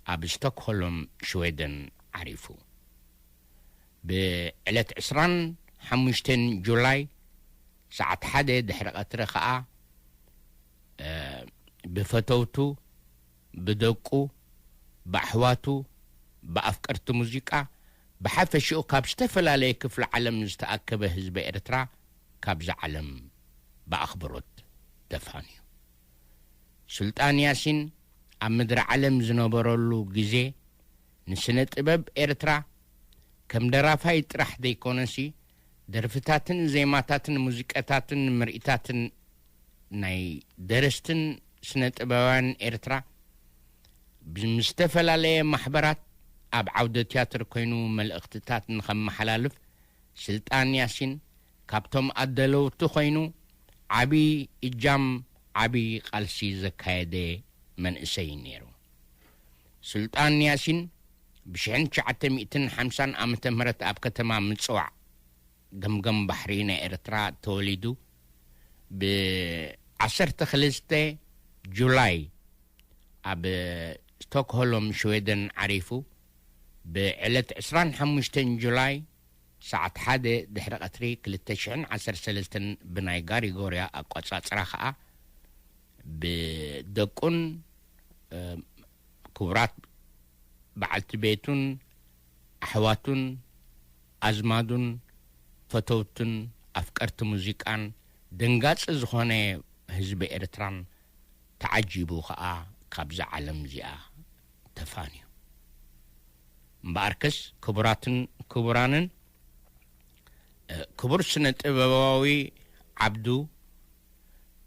ኣብ ስቶክሆልም ሽዌደን ዓሪፉ። ብዕለት ዕስራን ሓሙሽተን ጁላይ ሰዓት ሓደ ድሕሪ ቀትሪ ከኣ፣ እ፣ ብፈተውቱ፣ ብደቁ፣ ብኣሕዋቱ፣ ብኣፍቀርቲ ሙዚቃ፣ ብሓፈሽኡ ካብ ዝተፈላለየ ክፍሊ ዓለም ዝተኣከበ ህዝቢ ኤርትራ ካብዛ ዓለም ብኣኽብሮት ተፋንዩ። ሱልጣን ያሲን ኣብ ምድሪ ዓለም ዝነበረሉ ግዜ፣ ንስነ ጥበብ ኤርትራ ከም ደራፋይ ጥራሕ ዘይኮነሲ፣ ደርፍታትን ዜማታትን ሙዚቃታትን ምርኢታትን ናይ ደረስትን ስነ ጥበባውያን ኤርትራ፣ ምስ ዝተፈላለየ ማሕበራት ኣብ ዓውደ ትያትር ኮይኑ መልእኽትታት ንኸመሓላልፍ፣ ስልጣን ያሲን ካብቶም ኣደለውቲ ኮይኑ ዓቢ እጃም፣ ዓቢ ቃልሲ ዘካየደ መንእሰይ ነይሩ። ስልጣን ያሲን ብሽሕን ትሽዓተ ሚእትን ሓምሳን ዓመተ ምህረት ኣብ ከተማ ምጽዋዕ፣ ገምገም ባሕሪ ናይ ኤርትራ ተወሊዱ። ብዓሰርተ ክልተ ጁላይ ኣብ ስቶክሆልም ሽዌደን ዓሪፉ። ብዕለት ዕስራን ሓሙሽተን ጁላይ ሰዓት ሓደ ድሕሪ ቀትሪ ክልተ ሽሕን ዓሰርተ ሰለስተን ብናይ ጋሪጎርያ ኣቆጻጽራ ከኣ ብደቁን፣ እ፣ ክቡራት በዓልቲ ቤቱን ኣሕዋቱን ኣዝማዱን ፈተውቱን ኣፍቀርቲ ሙዚቃን ደንጋጺ ዝኾነ ህዝቢ ኤርትራን ተዓጂቡ ከኣ ካብዛ ዓለም እዚኣ ተፋንዩ። እምበኣርከስ ክቡራትን ክቡራንን፣ እ፣ ክቡር ስነ ጥበባዊ ዓብዱ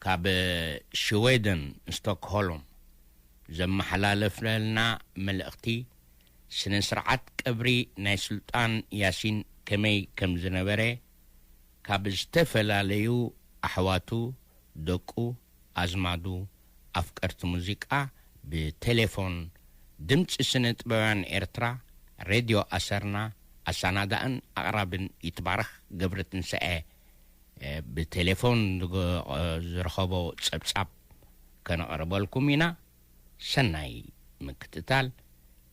ካብ ሽዌደን ስቶክሆልም ዘመሓላለፍለልና መልእኽቲ፣ ስነ ስርዓት ቀብሪ ናይ ሱልጣን ያሲን ከመይ ከም ዝነበረ፣ ካብ ዝተፈላለዩ ኣሕዋቱ፣ ደቁ፣ ኣዝማዱ፣ ኣፍቀርቲ ሙዚቃ ብቴሌፎን ድምጺ ስነ ጥበባውያን ኤርትራ፣ ሬድዮ ኣሰርና፣ ኣሰናዳእን ኣቕራብን ይትባረኽ ገብረትንሳኤ፣ እ፣ ብቴሌፎን ዝገ-፣ ዝረኸቦ ጸብጻብ ከነቕርበልኩም ኢና። ሰናይ ምክትታል፣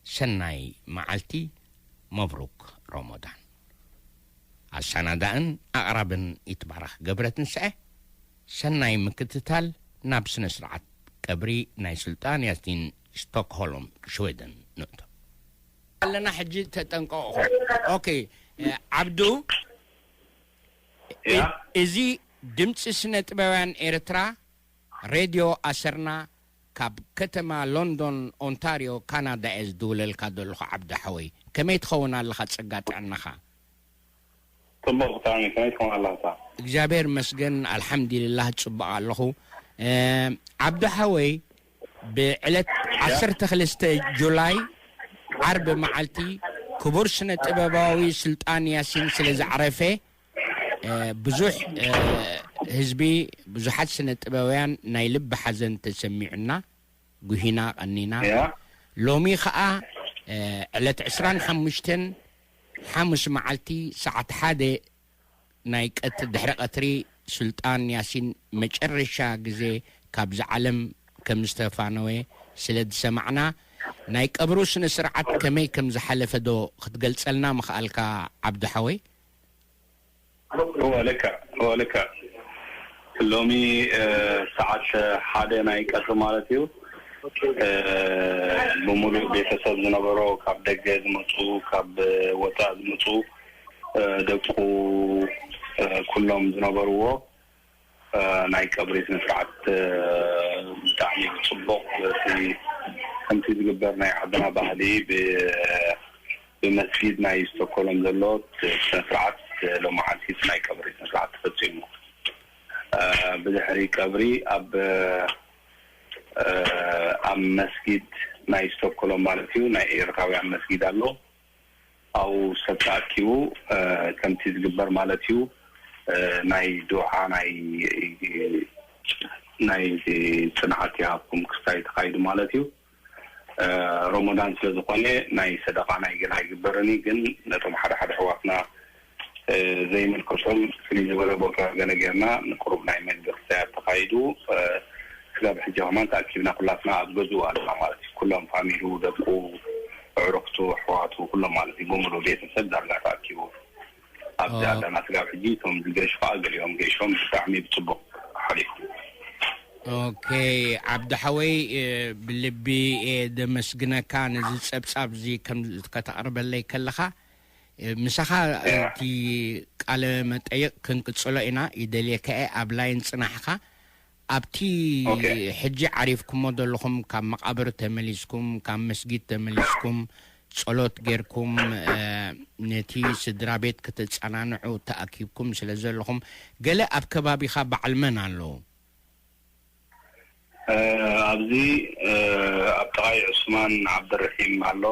ሰናይ መዓልቲ፣ መብሩክ ሮሞዳን። ኣሰናዳእን ኣቕራብን ይትባረኽ ገብረትንሳኤ። ሰናይ ምክትታል። ናብ ስነ ስርዓት ቀብሪ ናይ ሱልጣን ያሲን ስቶክሆልም ሽዌደን ንእቶ ኣለና። ሕጂ ተጠንቀቑ። ኦኬ፣ እ፣ ዓብዱ፣ እ፣ ያ። እዚ ድምፂ ስነ ጥበባውያን ኤርትራ ሬድዮ ኣሰርና ካብ ከተማ ሎንዶን ኦንታርዮ ካናዳ እየ ዝድውለልካ ዘለኹ። ዓብዱ ሓወይ፣ ከመይ ትኸውን ኣለኻ? ጸጋ ጥዕናኻ? ጽቡቕ ብጣዕሚ። ከመይ ትኸውን ኣለኻ? እግዚኣብሔር መስገን፣ ኣልሓምዱሊላህ፣ ጽቡቕ ኣለኹ። እ፣ ዓብዱ ሓወይ፣ ብዕለት ዓሰርተ ክልተ ጁላይ ዓርቢ መዓልቲ ክቡር ስነ ጥበባዊ ስልጣን ያሲን ስለ ዝዓረፈ፣ እ፣ ብዙሕ፣ እ፣ ህዝቢ፣ ብዙሓት ስነ ጥበባውያን ናይ ልቢ ሓዘን ተሰሚዑና፣ ጉሂና፣ ቀኒና። ያ። ሎሚ ኸኣ፣ እ፣ ዕለት ዕስራን ሓሙሽተን ሓሙስ መዓልቲ ሰዓት ሓደ ናይ ቀት-፣ ድሕሪ ቀትሪ ሱልጣን ያሲን መጨረሻ ግዜ ካብዚ ዓለም ከም ዝተፋነወ ስለ ዝሰማዕና፣ ናይ ቀብሩ ስነ ስርዓት ከመይ ከም ዝሓለፈ ዶ ክትገልጸልና ምኽኣልካ ዓብዱ ሓወይ? እወ ልክዕ፣ እወ ልክዕ። ሎሚ ሰዓት ሓደ ናይ ቀትሪ ማለት እዩ። ብምሉእ ቤተሰብ ዝነበሮ፣ ካብ ደገ ዝመፁ፣ ካብ ወፃእ ዝመፁ፣ ደቁ፣ ኩሎም ዝነበርዎ ናይ ቀብሪ ስነስርዓት ብጣዕሚ ብፅቡቕ፣ ከምቲ ዝግበር ናይ ዓድና ባህሊ ብመስጊድ ናይ ስቶኮሎም ዘሎ ስነስርዓት ሎማዓንቲ ናይ ቀብሪ ስነስርዓት ተፈፂሙ። ብድሕሪ ቀብሪ ኣብ ኣብ መስጊድ ናይ ስቶኮሎም ማለት እዩ፣ ናይ ኤርትራውያን መስጊድ ኣሎ። ኣብኡ ሰብ ተኣኪቡ ከምቲ ዝግበር ማለት እዩ፣ ናይ ዱዓ ናይ ናይ ጽንዓት ይሃብኩም ክስታይ ተኻይዱ ማለት እዩ። ረመዳን ስለ ዝኾነ ናይ ሰደቃ ናይ ገለ ኣይግበርን እዩ፣ ግን ነቶም ሓደ ሓደ ኣሕዋትና ዘይምልከቶም ፍልይ ዝበለ ቦታ ገለ ጌርና ንቁሩብ ናይ መግቢ ክስታይ ተኻይዱ። ስጋብ ሕጂ ከማን ተኣኪብና ኩላትና ኣብ ገዝኡ ኣለና ማለት እዩ። ኩሎም ፋሚሉ፣ ደቁ፣ ኣዕሩኽቱ፣ ኣሕዋቱ፣ ኩሎም ማለት እዩ። ብምሉእ ቤተሰብ ዳርጋ ተኣኪቡ ኣብዚ ኣለና። ስጋብ ሕጂ እቶም ዝገሹ ከዓ ገሊኦም ገይሾም ብጣዕሚ ብፅቡቅ ሓሊፉ። ኦኬ፣ ዓብዲ ሓወይ፣ ብልቢ እየ ደመስግነካ ነዚ ጸብጻብ እዚ ከም ከተቕርበለይ ከለኻ። ምሳኻ እቲ ቃለ መጠይቕ ክንቅጽሎ ኢና። ይደልየካ እየ ኣብ ላይን ጽናሕኻ። ኣብቲ ሕጂ ዓሪፍኩሞ ዘለኹም፣ ካብ መቓብር ተመሊስኩም፣ ካብ መስጊድ ተመሊስኩም፣ ጸሎት ጌርኩም፣ ነቲ ስድራ ቤት ከተጸናንዑ ተኣኪብኩም ስለ ዘለኹም፣ ገለ ኣብ ከባቢኻ በዓል መን ኣለዉ? ኣብዚ ኣብ ጥቓይ ዑስማን ዓብደረሒም ኣሎ፣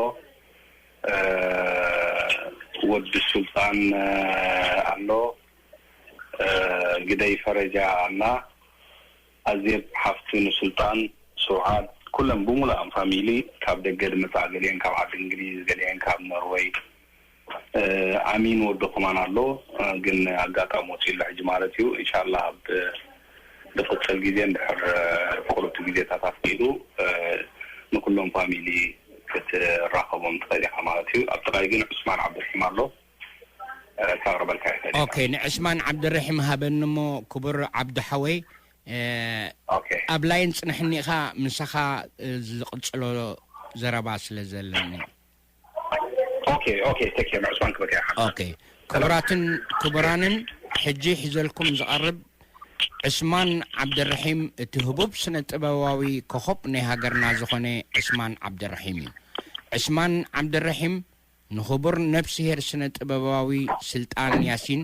ወዲ ሱልጣን ኣሎ፣ ግደይ ፈረጃ ኣላ፣ ኣዜብ ሓፍቲ ንሱልጣን፣ ስውዓት፣ ኩለን ብሙሉኣን ፋሚሊ፣ ካብ ደገ ዝመጻ ገሊአን ካብ ዓዲ እንግሊዝ፣ ገሊአን ካብ ኖርወይ፣ ኣሚን ወዲ ከማን ኣሎ፣ ግን ኣጋጣሚ ወጺኡ ኣሎ ሕጂ ማለት እዩ። ኢንሻላህ ኣብ ዝቕጽል ግዜ እንድሕር ፍቕሩቲ ግዜታት ኣፍቂዱ ንኩሎም ፋሚሊ ክትራኸቦም ትኽእል ኢኻ ማለት እዩ። ኣብ ጥቓይ ግን ዑስማን ዓብዱርሒም ኣሎ፣ ከቕርበልካ ይኽእል። ኦኬ፣ ንዕስማን ዓብድርሒም ሃበኒ እሞ ክቡር ዓብዱ ሓወይ፣ ኣብ ላይን ጽንሕኒ ኢኻ፣ ምሳኻ ዝቕጽሎ ዘረባ ስለ ዘለኒ። ኦኬ ኦኬ፣ ቴክ ኬር፣ ንዕስማን ክበካ ይሓ። ኦኬ፣ ክቡራትን ክቡራንን፣ ሕጂ ሒዘልኩም ዝቐርብ ዕስማን ዓብደረሒም፣ እቲ ህቡብ ስነ ጥበባዊ ኮኾብ ናይ ሃገርና ዝኾነ ዕስማን ዓብደረሒም እዩ። ዕስማን ዓብደረሒም ንኽቡር ነፍስሄር ስነ ጥበባዊ ስልጣን ያሲን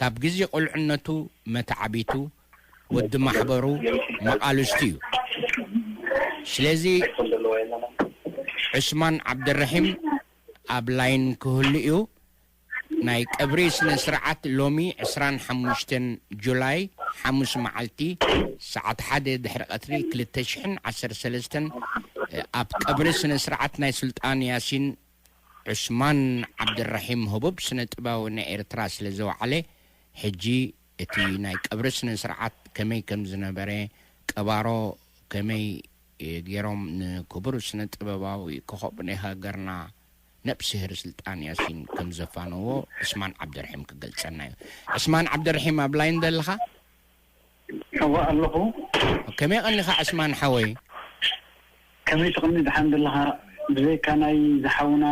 ካብ ግዜ ቁልዕነቱ መተዓቢቱ ወዲ ማሕበሩ መቓልስቱ እዩ። ስለዚ ዑስማን ዓብደረሒም ኣብ ላይን ክህሉ እዩ። ናይ ቀብሪ ስነ ስርዓት ሎሚ ዕስራን ሓሙሽተን ጁላይ ሓሙስ መዓልቲ ሰዓት ሓደ ድሕሪ ቀትሪ ክልተ ሽሕን ዓሰርተ ሰለስተን ኣብ ቀብሪ ስነ ስርዓት ናይ ሱልጣን ያሲን ዑስማን ዓብደልራሒም ህቡብ ስነ ጥበባዊ ናይ ኤርትራ ስለ ዘውዓለ፣ ሕጂ እቲ ናይ ቀብሪ ስነ ስርዓት ከመይ ከም ዝነበረ፣ ቀባሮ ከመይ ገይሮም ንክቡር ስነ ጥበባዊ ኮኾብ ናይ ሃገርና ነብስሄር ስልጣን ያሲን ከም ዘፋነዎ ዑስማን ዓብደልራሒም ክገልጸልና እዩ። ዑስማን ዓብደልራሒም ኣብ ላይን ደለኻ? እወ ኣለኹ። ከመይ ቀኒኻ ዕስማን ሓወይ? ከመይ ትቕኒ፣ ደሓን ደለኻ? ብዘይካ ናይ ዝሓውና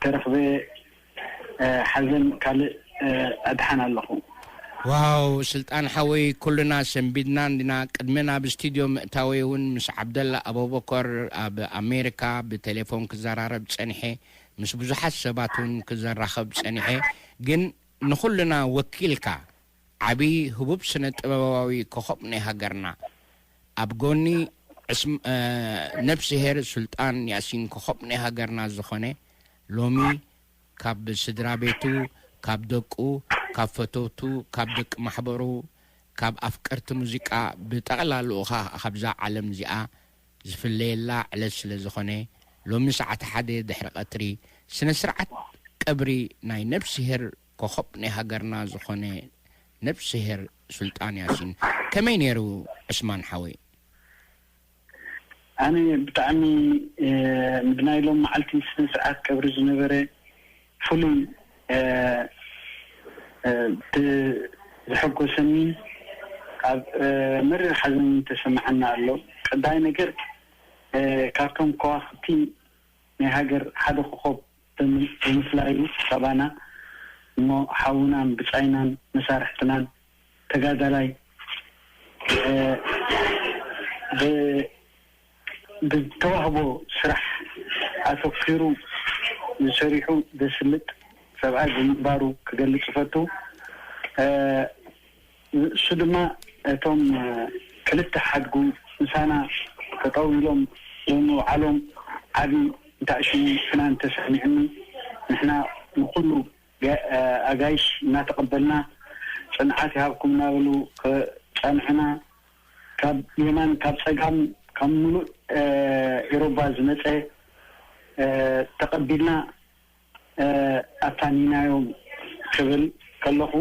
ተረኽበ ሓዘን ካልእ ኣድሓን ኣለኹ። ዋው ስልጣን ሓወይ፣ ኩልና ሰንቢድና እንዲና። ቅድሚ ናብ ስቱድዮ ምእታወይ እውን ምስ ዓብደላ ኣቡበከር ኣብ ኣሜሪካ ብቴሌፎን ክዘራረብ ጸኒሐ፣ ምስ ብዙሓት ሰባት እውን ክዘራኸብ ጸኒሐ። ግን ንኹልና ወኪልካ ዓቢ ህቡብ ስነ ጥበባዊ ኮኾብ ናይ ሃገርና፣ ኣብ ጎኒ ነብስሄር ሱልጣን ያሲን ኮኾብ ናይ ሃገርና ዝኾነ፣ ሎሚ ካብ ስድራ ቤቱ፣ ካብ ደቁ፣ ካብ ፈተውቱ፣ ካብ ደቂ ማሕበሩ፣ ካብ ኣፍቀርቲ ሙዚቃ ብጠቕላልኡ ኸኣ ካብዛ ዓለም እዚኣ ዝፍለየላ ዕለት ስለ ዝኾነ፣ ሎሚ ሰዓት ሓደ ድሕሪ ቀትሪ ስነ ስርዓት ቀብሪ ናይ ነብስሄር ኮኾብ ናይ ሃገርና ዝኾነ ነብስሄር ሱልጣን ያሲን። ከመይ ነይሩ ዕስማን ሓወይ? ኣነ ብጣዕሚ ብናይሎም መዓልቲ ስነ ስርዓት ቀብሪ ዝነበረ ፍሉይ ዘሐጎሰኒ፣ ካብ መሪር ሓዘን ተሰማዓና ኣሎ። ቀዳይ ነገር ካብቶም ከዋኽብቲ ናይ ሃገር ሓደ ኮኾብ ብምፍላዩ ካባና እሞ ሓውናን ብጻይናን መሳርሕትናን ተጋዳላይ ብተዋህቦ ስራሕ ኣተኪሩ ዝሰሪሑ ዘስልጥ ሰብኣይ ብምንባሩ ክገልጽ እፈቱ። እሱ ድማ እቶም ክልተ ሓድጉ ምሳና ተጠው ኢሎም ብምውዓሎም ዓቢ እንታእሽሙ ፍናን ተሰሚዕኒ። ንሕና ንኹሉ ኣጋይሽ እናተቐበልና ጽንዓት ይሃብኩም እናበሉ ክጸንሑና ካብ የማን ካብ ጸጋም ካብ ምሉእ ኤሮባ ዝመጸ ተቐቢልና ኣታኒናዮም ክብል ከለኹ፣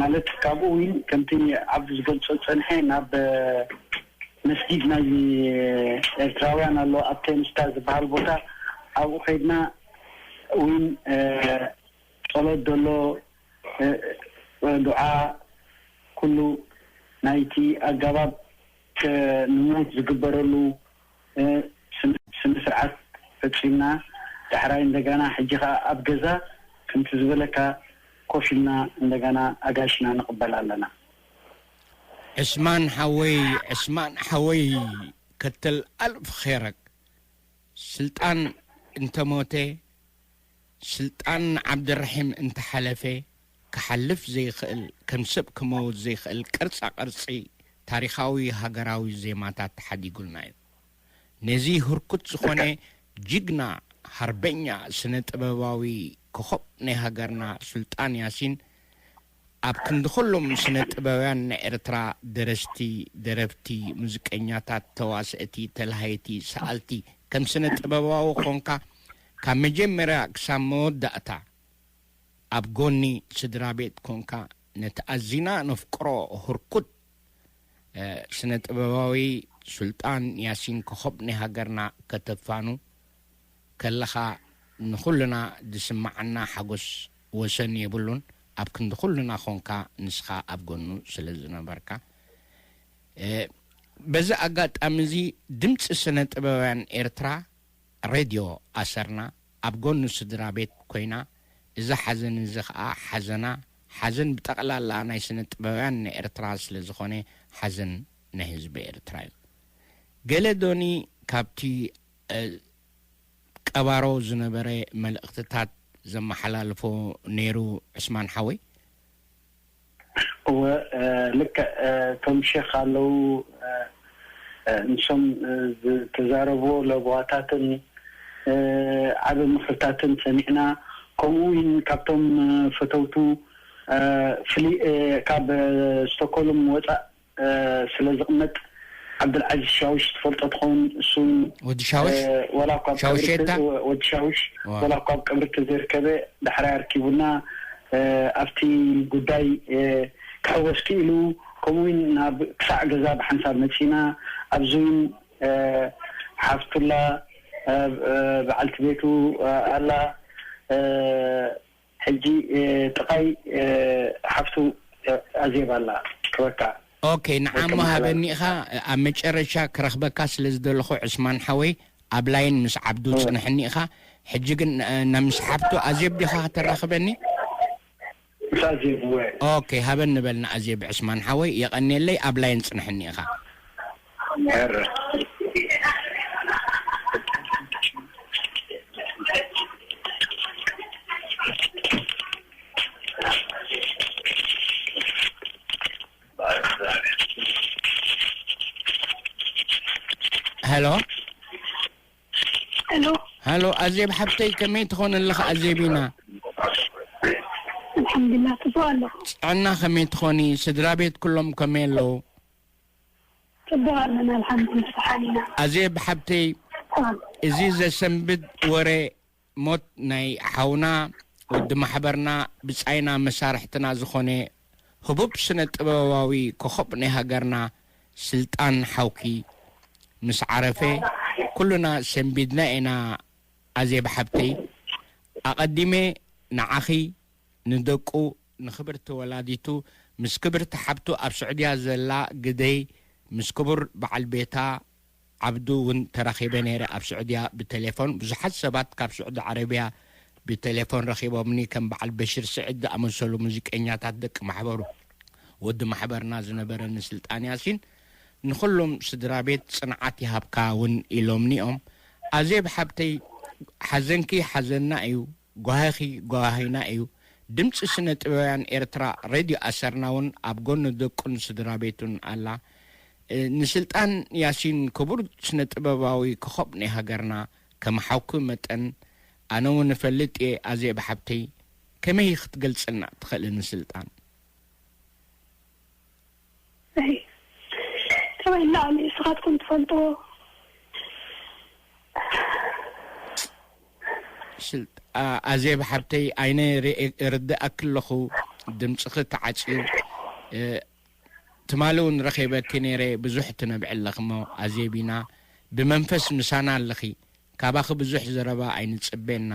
ማለት ካብኡ እውን ከምቲ ዓብዱ ዝገልጾ ዝጸንሐ ናብ መስጊድ ናይ ኤርትራውያን ኣሎ ኣብ ቴምስታ ዝበሃል ቦታ ኣብኡ ከይድና እውን ጸሎት ዘሎ ዱዓ ኩሉ ናይቲ ኣጋባብ ንሞት ዝግበረሉ ስነ ስርዓት ፈጺምና ዳሕራይ እንደገና ሕጂ ከኣ ኣብ ገዛ ከምቲ ዝበለካ ኮፍ ኢልና እንደገና ኣጋይሽና ንቕበል ኣለና። ዕስማን ሓወይ፣ ዕስማን ሓወይ፣ ከተል ኣልፍ ኸይረክ። ስልጣን እንተሞተ፣ ስልጣን ዓብደራሒም እንተሓለፈ፣ ክሓልፍ ዘይኽእል፣ ከም ሰብ ክመውት ዘይኽእል ቅርጻ ቅርጺ ታሪኻዊ ሃገራዊ ዜማታት ተሓዲጉልና እዩ። ነዚ ህርኩት ዝኾነ ጅግና ሃርበኛ ስነ ጥበባዊ ኮኾብ ናይ ሃገርና ሱልጣን ያሲን ኣብ ክንዲ ኩሎም ስነ ጥበባውያን ናይ ኤርትራ ደረስቲ፣ ደረፍቲ፣ ሙዚቀኛታት፣ ተዋስእቲ፣ ተላሃይቲ፣ ሰኣልቲ ከም ስነ ጥበባዊ ኮንካ ካብ መጀመርያ ክሳብ መወዳእታ ኣብ ጎኒ ስድራ ቤት ኮንካ ነቲ ኣዚና ነፍቅሮ ህርኩት ስነ ጥበባዊ ሱልጣን ያሲን ኮኾብ ናይ ሃገርና ከተፋኑ ከለኻ ንኹልና ዝስምዓና ሓጎስ ወሰን የብሉን። ኣብ ክንዲ ኩልና ኾንካ ንስኻ ኣብ ጎኑ ስለ ዝነበርካ። በዚ ኣጋጣሚ እዚ ድምፂ ስነ ጥበባውያን ኤርትራ ሬድዮ ኣሰርና ኣብ ጎኑ ስድራ ቤት ኮይና፣ እዚ ሓዘን እዚ ኸኣ ሓዘና፣ ሓዘን ብጠቕላላ ናይ ስነ ጥበባውያን ንኤርትራ ስለ ዝኾነ፣ ሓዘን ናይ ህዝቢ ኤርትራ እዩ። ገለ ዶኒ ካብቲ ቀባሮ ዝነበረ መልእኽትታት ዘመሓላልፎ ነይሩ ዕስማን ሓወይ? እወ፣ ልክዕ፣ እቶም ሼኽ ኣለዉ፣ ንሶም ዝተዛረብዎ ለበዋታትን ዓቢ ምኽርታትን ሰሚዕና። ከምኡ እውን ካብቶም ፈተውቱ ካብ ስቶኮልም ወፃእ ስለ ዝቕመጥ፣ ዓብዱልዓዚዝ ሻውሽ ትፈልጦ ትኸውን። እሱ ወዲ ሻውሽ? ወላ እኳ ኣብ ቀብሪ ሻውሼታ? ወዲ ሻውሽ፣ ወላ እኳ ኣብ ቀብሪ ተዘይርከበ፣ ዳሕራይ ኣርኪቡና ኣብቲ ጉዳይ ክሕወስ ክኢሉ። ከምኡ እውን ናብ ክሳዕ ገዛ ብሓንሳብ መፂና። ኣብዚ እውን ሓፍቱላ፣ በዓልቲ ቤቱ ኣላ። ሕጂ ጥቓይ ሓፍቱ ኣዜብ ኣላ ክበካ። ኦኬ፣ ንዓሞ ሃበኒ ኢኻ። ኣብ መጨረሻ ክረኽበካ ስለ ዝደለኹ ዕስማን ሓወይ፣ ኣብ ላይን ምስ ዓብዱ ጽንሕኒ ኢኻ። ሕጂ ግን ናብ ምስ ሓፍቱ ኣዜብ ዲኻ ከተራኽበኒ? ምስ ኣዜብ እወ። ኦኬ፣ ሃበኒ በል ንኣዜብ ዕስማን ሓወይ። የቐንየለይ፣ ኣብ ላይን ጽንሕኒ ኢኻ። ሄሎ። ሄሎ። ሄሎ፣ ኣዜብ ሓብተይ፣ ከመይ ትኾን ኣለኻ? ኣዜብ ኢና። ኣልሓምዱሊላህ፣ ጽቡቕ ኣለኹ። ጥዕና ከመይ ትኾኒ? ስድራ ቤት ኩሎም ከመይ ኣለዉ? ጽቡቕ ኣለና፣ ኣልሓምዱሊላህ፣ ደሓን ኢና። ኣዜብ ሓብተይ፣ ኣዎ። እዚ ዘሰንብድ ወረ ሞት ናይ ሓውና ወዲ ማሕበርና ብጻይና መሳርሕትና ዝኾነ ህቡብ ስነ ጥበባዊ ኮኾብ ናይ ሃገርና ስልጣን ሓውኪ ምስ ዓረፈ፣ ኩሉና ሰንቢድና ኢና። ኣዜብ ሓብተይ፣ ኣቐዲመ ንዓኺ፣ ንደቁ፣ ንኽብርቲ ወላዲቱ፣ ምስ ክብርቲ ሓብቱ ኣብ ስዑድያ ዘላ ግደይ፣ ምስ ክቡር በዓል ቤታ ዓብዱ እውን ተራኺበ ነይረ ኣብ ስዑድያ ብቴሌፎን። ብዙሓት ሰባት ካብ ስዑዲ ዓረብያ ብቴሌፎን ረኺቦምኒ፣ ከም በዓል በሽር ስዒድ ዝኣመሰሉ ሙዚቀኛታት፣ ደቂ ማሕበሩ። ወዲ ማሕበርና ዝነበረ ንስልጣን ያሲን፣ ንኹሎም ስድራ ቤት ጽንዓት ይሃብካ እውን ኢሎምኒ እዮም። ኣዜብ ሓብተይ፣ ሓዘንኪ ሓዘንና እዩ፣ ጓሂኺ ጓሂና እዩ። ድምጺ ስነ ጥበባውያን ኤርትራ፣ ሬድዮ ኣሰርና እውን ኣብ ጎኒ ደቁን ስድራ ቤቱን ኣላ። እ፣ ንስልጣን ያሲን ክቡር ስነ ጥበባዊ ኮኾብ ናይ ሃገርና፣ ከም ሓውኪ መጠን ኣነ እውን እፈልጥ እየ። ኣዜብ ሓብተይ፣ ከመይ ክትገልጽልና ትኽእሊ ንስልጣን? ኣይ፣ ከመይ ኢልና ንስኻትኩም ትፈልጥዎ? ስልጣ-፣ ኣዜብ ሓብተይ፣ ኣይነ ርእ-፣ ርድኣኪ ኣለኹ፣ ድምፅኺ ተዓፅዩ። እ፣ ትማሊ እውን ረኺበኪ ነይረ፣ ብዙሕ ትነብዒ ኣለኺ እሞ፣ ኣዜቢና፣ ብመንፈስ ምሳና ኣለኺ። ካባኺ ብዙሕ ዘረባ ኣይንፅበየና።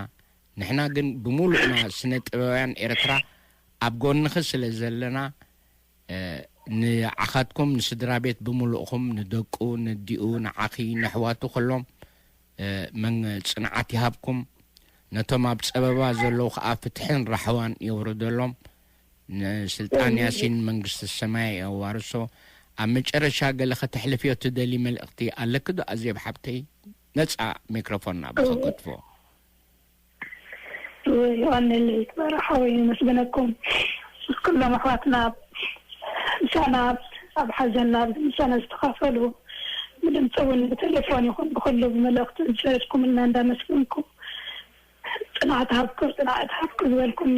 ንሕና ግን ብምሉእና ስነ ጥበባውያን ኤርትራ ኣብ ጎንኺ ስለ ዘለና፣ እ፣ ንዓኻትኩም፣ ንስድራ ቤት ብምሉእኹም፣ ንደቁ፣ ነዲኡ፣ ንዓኺ፣ ነሕዋቱ፣ ኩሎም፣ እ፣ መን-፣ ጽንዓት ይሃብኩም። ነቶም ኣብ ጸበባ ዘለዉ ኸኣ ፍትሕን ራህዋን የውርደሎም። ንስልጣን ያሲን መንግስቲ ሰማይ የዋርሶ። ኣብ መጨረሻ ገለ ከተሕልፍዮ ትደሊ መልእኽቲ ኣለኪ ዶ ኣዜብ ሓብተይ? ነጻ ሚክሮፎን ናብ ተከትፎ። የቐንየለይ ክበረ ሓወይ፣ የመስግነኩም። ምስ ኩሎም ኣሕዋትና ምሳና ኣብ ሓዘንና ምሳና ዝተኻፈሉ፣ ብድምፂ እውን ብቴሌፎን ይኹን ብኩሉ ብመልእኽቲ ዝሰደድኩምልና እንዳመስገንኩ፣ ጽንዓት ሃብኩም፣ ጽንዓት ሃብኩም ዝበልኩኒ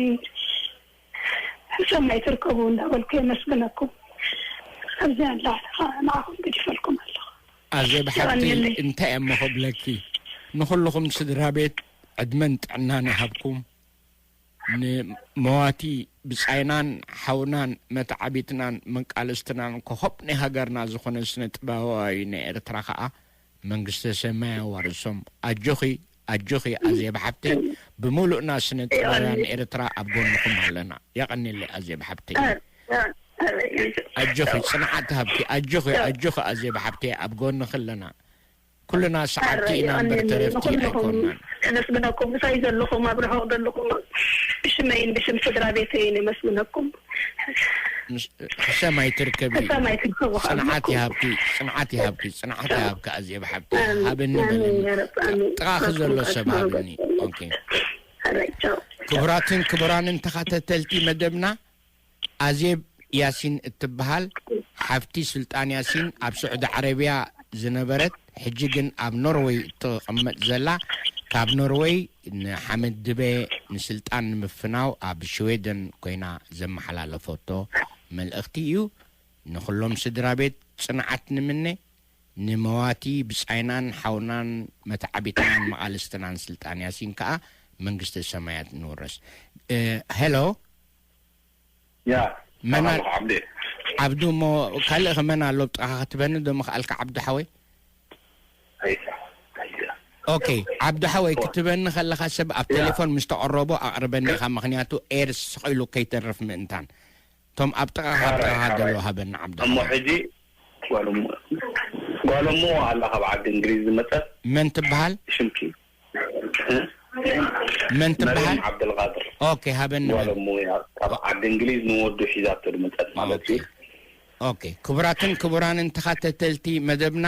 ሰማይ ትርከቡ እንዳበልኩ የመስግነኩም። ካብዚኣ ንላዕሊ ከዓ ንዓኹም ገዲፈልኩም ኣለኹ። ኣዜብ ሓብቲ፣ የቐንየለይ። እንታይ እሞ ክብለኪ? ንኹልኹም ስድራ ቤት ዕድመን ጥዕናን ይሃብኩም። ንመዋቲ ብጻይናን ሓውናን መተዓቢትናን መቃልስትናን ኮኾብ ናይ ሃገርና ዝኾነ ስነ ጥበባዊ ናይ ኤርትራ ከኣ መንግስተ ሰማይ ኣዋርሶም። ኣጆኺ፣ ኣጆኺ ኣዜብ ሓብተይ፣ ብምሉእና ስነ ጥበባውያን ኤርትራ ኣብ ጎንኹም ኣለና። የቐንየለይ ኣዜብ ሓብተይ። ኣጆኺ፣ ጽንዓት ሃብኪ። ኣጆኺ፣ ኣጆኺ ኣዜብ ሓብተይ፣ ኣብ ጎንኺ ኣለና። ኩልና ሰዓብቲ ኢና እምበር ተረፍቲ ኣይኮናን። ከመስግነኩም ምሳይ ዘለኹም ኣብ ርሑቕ ዘለኹም ብሽመይን ብሽም ስድራ ቤተይን የመስግነኩም። ምስ-፣ ሰማይ ትርከቢ። ሰማይ ትርከቡ ጽንዓት ይሃብኪ፣ ጽንዓት ይሃብኪ፣ ጽንዓት ይሃብኪ ኣዜብ ሓብቲ። ኣሜን። ሃብኒ ኣሜን በልኒ። ያ ረብ፣ ኣሜን። ጥቓኺ ዘሎ ሰብ ሃብኒ። ኦኬ። ኣራይ፣ ቻው። ክቡራትን ክቡራንን ተኸታተልቲ መደብና፣ ኣዜብ ያሲን እትበሃል ሓፍቲ ስልጣን ያሲን ኣብ ስዑዲ ዓረብያ ዝነበረት፣ ሕጂ ግን ኣብ ኖርወይ እትቕመጥ ዘላ፣ ካብ ኖርወይ ንሓመድ ድበ ንስልጣን ንምፍናው ኣብ ሽዌደን ኮይና ዘመሓላለፈቶ መልእኽቲ እዩ። ንኹሎም ስድራ ቤት ጽንዓት ንምነ፣ ንመዋቲ ብጻይናን ሓውናን መተዓቢትናን መቓልስትናን ስልጣን ያሲን ከኣ መንግስተ ሰማያት ንውረስ። እ፣ ሄሎ። ያ፣ መን ኣል-፣ ሰላም ዓብዲ። ዓብዱ፣ እሞ ካልእ ከ መን ኣሎ ብጥቓኻ ክትበኒ ዶ ምኽኣልካ ዓብዱ ሓወይ? ኣይ፣ ኣይ። ኦኬ፣ ዓብዱ ሓወይ፣ ክትበኒ ከለኻ ሰብ ኣብ ያ። ቴሌፎን ምስ ተቐረቦ ኣቕርበኒ ኢኻ፣ ምኽንያቱ ኤር ስቕ ኢሉ ከይተርፍ ምእንታን። እቶም ኣብ ጥቓኻ፣ ኣብ ጥቓኻ ሓራይ፣ ዘለዉ ሓራይ። ሃበኒ ዓብዱ እሞ ሓወይ። ሕጂ ጓል እሞ፣ ጓል እሞ ኣላ ካብ ዓዲ እንግሊዝ ዝመጸት። መን ትበሃል? ሽምኪ። እ? መን ትበሃል? መርየም ዓብደልቃድር። ኦኬ፣ ሃበኒ ጓል መን? እሞ እያ ካብ ዓዲ እንግሊዝ ንወዱ ሒዛቶ ዝመጸት ማለት ኦኬ። እዩ። ኦኬ፣ ክቡራትን ክቡራንን ተኸታተልቲ መደብና፣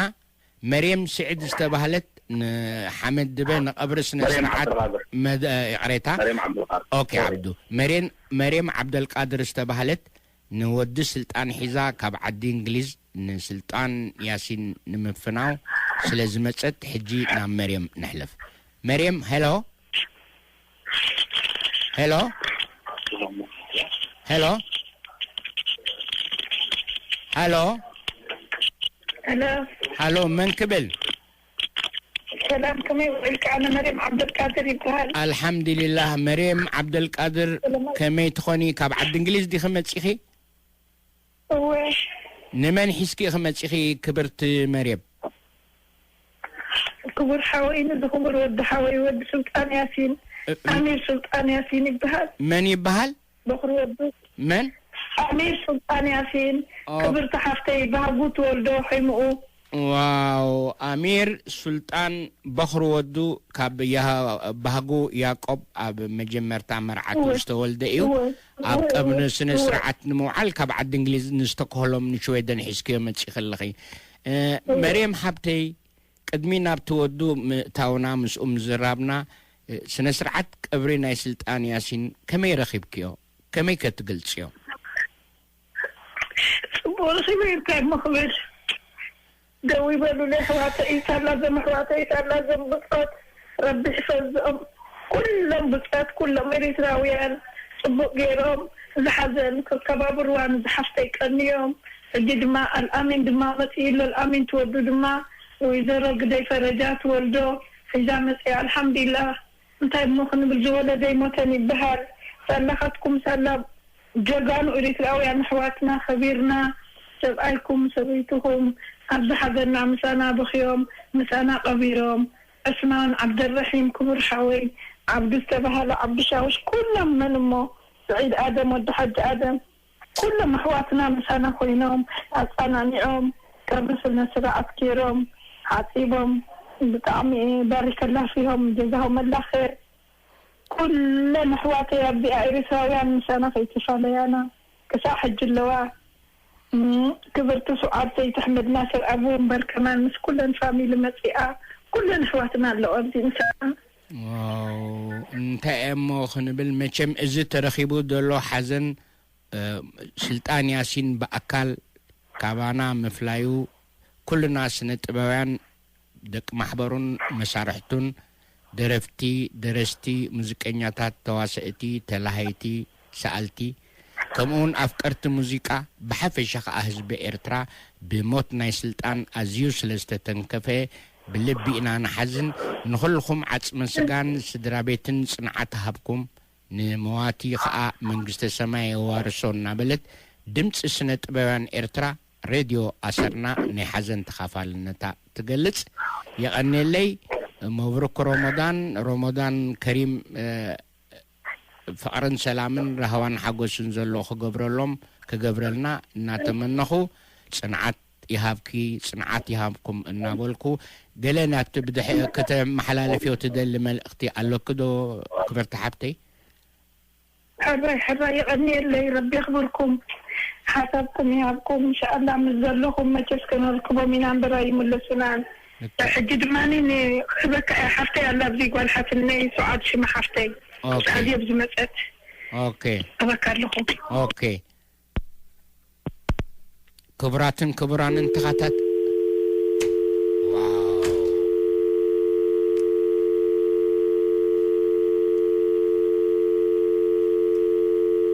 መርየም ስዒድ ዝተባህለት ንሓመድ ድበ ንቐብሪ ስነ መርየም ስርዓት ዓብደልቃድር። መደ-፣ ይቕሬታ። መርየም ዓብደልቃድር። ኦኬ፣ ሶሪ። ዓብዱ። መርየም፣ መርየም ዓብደልቃድር ዝተባህለት ንወዲ ስልጣን ሒዛ ካብ ዓዲ እንግሊዝ ንስልጣን ያሲን ንምፍናው ስለ ዝመጸት፣ ሕጂ ናብ መርየም ንሕለፍ። መርየም፣ ሄሎ። ሄሎ። ሄሎ። ሃሎ። ሄሎ። ሃሎ፣ መን ክብል? ሰላም፣ ከመይ ውዒልካ? ኣነ መርየም ዓብደልቃድር ይበሃል። ኣልሓምዱሊላህ። መርየም ዓብደልቃድር፣ ሰላም። ከመይ ትኾኒ? ካብ ዓዲ እንግሊዝ ዲኺ መጺኺ? እወ። ንመን ሒዝኪ ኢኺ መጺኺ ክብርቲ መርየም? ክቡር ሓወይ፣ ንዚ ክቡር ወዲ ሓወይ፣ ወዲ ሱልጣን ያሲን፣ እ-፣ እ-፣ ኣሚር ሱልጣን ያሲን ይበሃል። መን ይበሃል? በኹሪ ወዱ። መን? ኣሚር ሱልጣን ያሲን፣ ኦ። ክብርቲ ሓፍተይ፣ ባህጉ ትወልዶ፣ ሒምኡ። ዋው፣ ኣሚር ሱልጣን በኹሪ ወዱ ካብ ያ-፣ ባህጉ ያዕቆብ ኣብ መጀመርታ መርዓቱ እወ። ዝተወልደ እዩ። እወ። ኣብ እወ፣ ቀብሪ እወ፣ ስነ እወ። ስርዓት ንምውዓል ካብ ዓዲ እንግሊዝ ንስተክሆሎም ንሽወደን ሒዝክዮ መጺኺ ኣለኺ። እ፣ እወ። መርየም ሓብተይ፣ ቅድሚ ናብ ትወዱ ምእታውና ምስኡ ምዝራብና፣ እ፣ ስነ ስርዓት ቀብሪ ናይ ስልጣን ያሲን ከመይ ረኺብክዮ? ከመይ ከ ትገልጽዮ? ጽቡቕ ረኺበ እንታይ እሞ ክብል። ደው ይበሉለይ ኣሕዋተይ፣ ሳላ ዘም ኣሕዋተይ፣ ሳላ ዘም ብጾት፣ ረቢ ይሕፈዝኦም። ኩሎም ብጾት፣ ኩሎም ኤሪትራውያን ጽቡቕ ገይሮም ዝሓዘን ከከባብርዋ ንዝሓፍተይ ቀንዮም። ሕጂ ድማ ኣልኣሚን ድማ መጺኡ ኣሎ። ኣልኣሚን ትወዱ ድማ ወይዘሮ ግደይ ፈረጃ ትወልዶ ሒዛ መጺኣ። ኣልሓምዱሊላህ። እንታይ እሞ ክንብል፣ ዝወለደ ይሞተን ይበሃል። ሳላኻትኩም ሳላ ጀጋኑ ኤሪትራውያን ኣሕዋትና ከቢርና፣ ሰብኣይኩም ሰበይትኹም ኣብዚ ሓዘንና ምሳና በኽዮም፣ ምሳና ቀቢሮም። ዕስማን ዓብደልረሒም ክቡር ሓወይ፣ ዓብዱ ዝተባህለ ዓብዱ ሻውሽ፣ ኩሎም መን እሞ፣ ስዒድ ኣደም ወዲ ሓጂ ኣደም፣ ኩሎም ኣሕዋትና ምሳና ኮይኖም ኣጸናኒዖም፣ ቀብሪ ስነ ስርዓት ገይሮም፣ ሓጺቦም፣ ብጣዕሚ ባሪከላህ ፊሆም፣ ጀዛሁም ኣላህ ኸይር። ኩለን ኣሕዋተይ ኣብዚኣ ኤሪትራውያን ምሳና ከይተፋለያና ክሳዕ ሕጂ ኣለዋ። እም፣ ክብርቲ ሱዓድ ዘይተሕመድ ናስር ኣብ ወንበር ከማን ምስ ኩለን ፋሚሊ መጺኣ፣ ኩለን ኣሕዋትና ኣለዋ ኣብዚ ምሳና። ዋው፣ እንታይ እሞ ክንብል፣ መቸም እዚ ተረኺቡ ዘሎ ሓዘን፣ እ፣ ስልጣን ያሲን ብኣካል ካባና ምፍላዩ፣ ኩልና ስነ ጥበባውያን፣ ደቂ ማሕበሩን መሳርሕቱን፣ ደረፍቲ፣ ደረስቲ፣ ሙዚቀኛታት፣ ተዋሰእቲ፣ ተላሃይቲ፣ ሰኣልቲ፣ ከምኡውን ኣፍቀርቲ ሙዚቃ፣ ብሓፈሻ ኸኣ ህዝቢ ኤርትራ ብሞት ናይ ስልጣን ኣዝዩ ስለ ዝተተንከፈ ብልቢ ኢና ንሓዝን። ንኹልኹም ዓጽመ ስጋን ስድራ ቤትን ጽንዓት ሃብኩም፣ ንመዋቲ ኸኣ መንግስተ ሰማይ የዋርሶ እናበለት ድምጺ ስነ ጥበባውያን ኤርትራ ሬድዮ ኣሰርና ናይ ሓዘን ተኻፋልነታ ትገልጽ። የቐኔለይ። መብሩክ ሮሞዳን፣ ሮሞዳን ከሪም፣ እ፣ ፍቕርን ሰላምን ራህዋን ሓጎስን ዘሎ ክገብረሎም፣ ክገብረልና እናተመነኹ፣ ጽንዓት ይሃብኪ፣ ጽንዓት ይሃብኩም እናበልኩ፣ ገለ ናብቲ ብድሕ-፣ ከተመሓላልፍዮ ትደሊ መልእኽቲ ኣለኪ ዶ ክብርቲ ሓብተይ? ሕራይ፣ ሕራይ፣ የቐንየለይ፣ ረቢ የኽብርኩም፣ ሓሳብኩም ይሃብኩም። እንሻኣላ ምስ ዘለኹም መቸስ ከነርክቦም ኢና እምበር ኣይምለሱናን። ሕጂ ድማ ን-፣ ክህበካ እየ፣ ሓፍተይ ኣላ ኣብዚ ጓል ሓትነይ፣ ሱዓድ ሽማ ሓፍተይ። ኦኬ። ኣብዚ መጸት ኦኬ። ክህበካ ኣለኹ። ኦኬ። ክቡራትን ክቡራንን ተኻታት-፣ ዋው።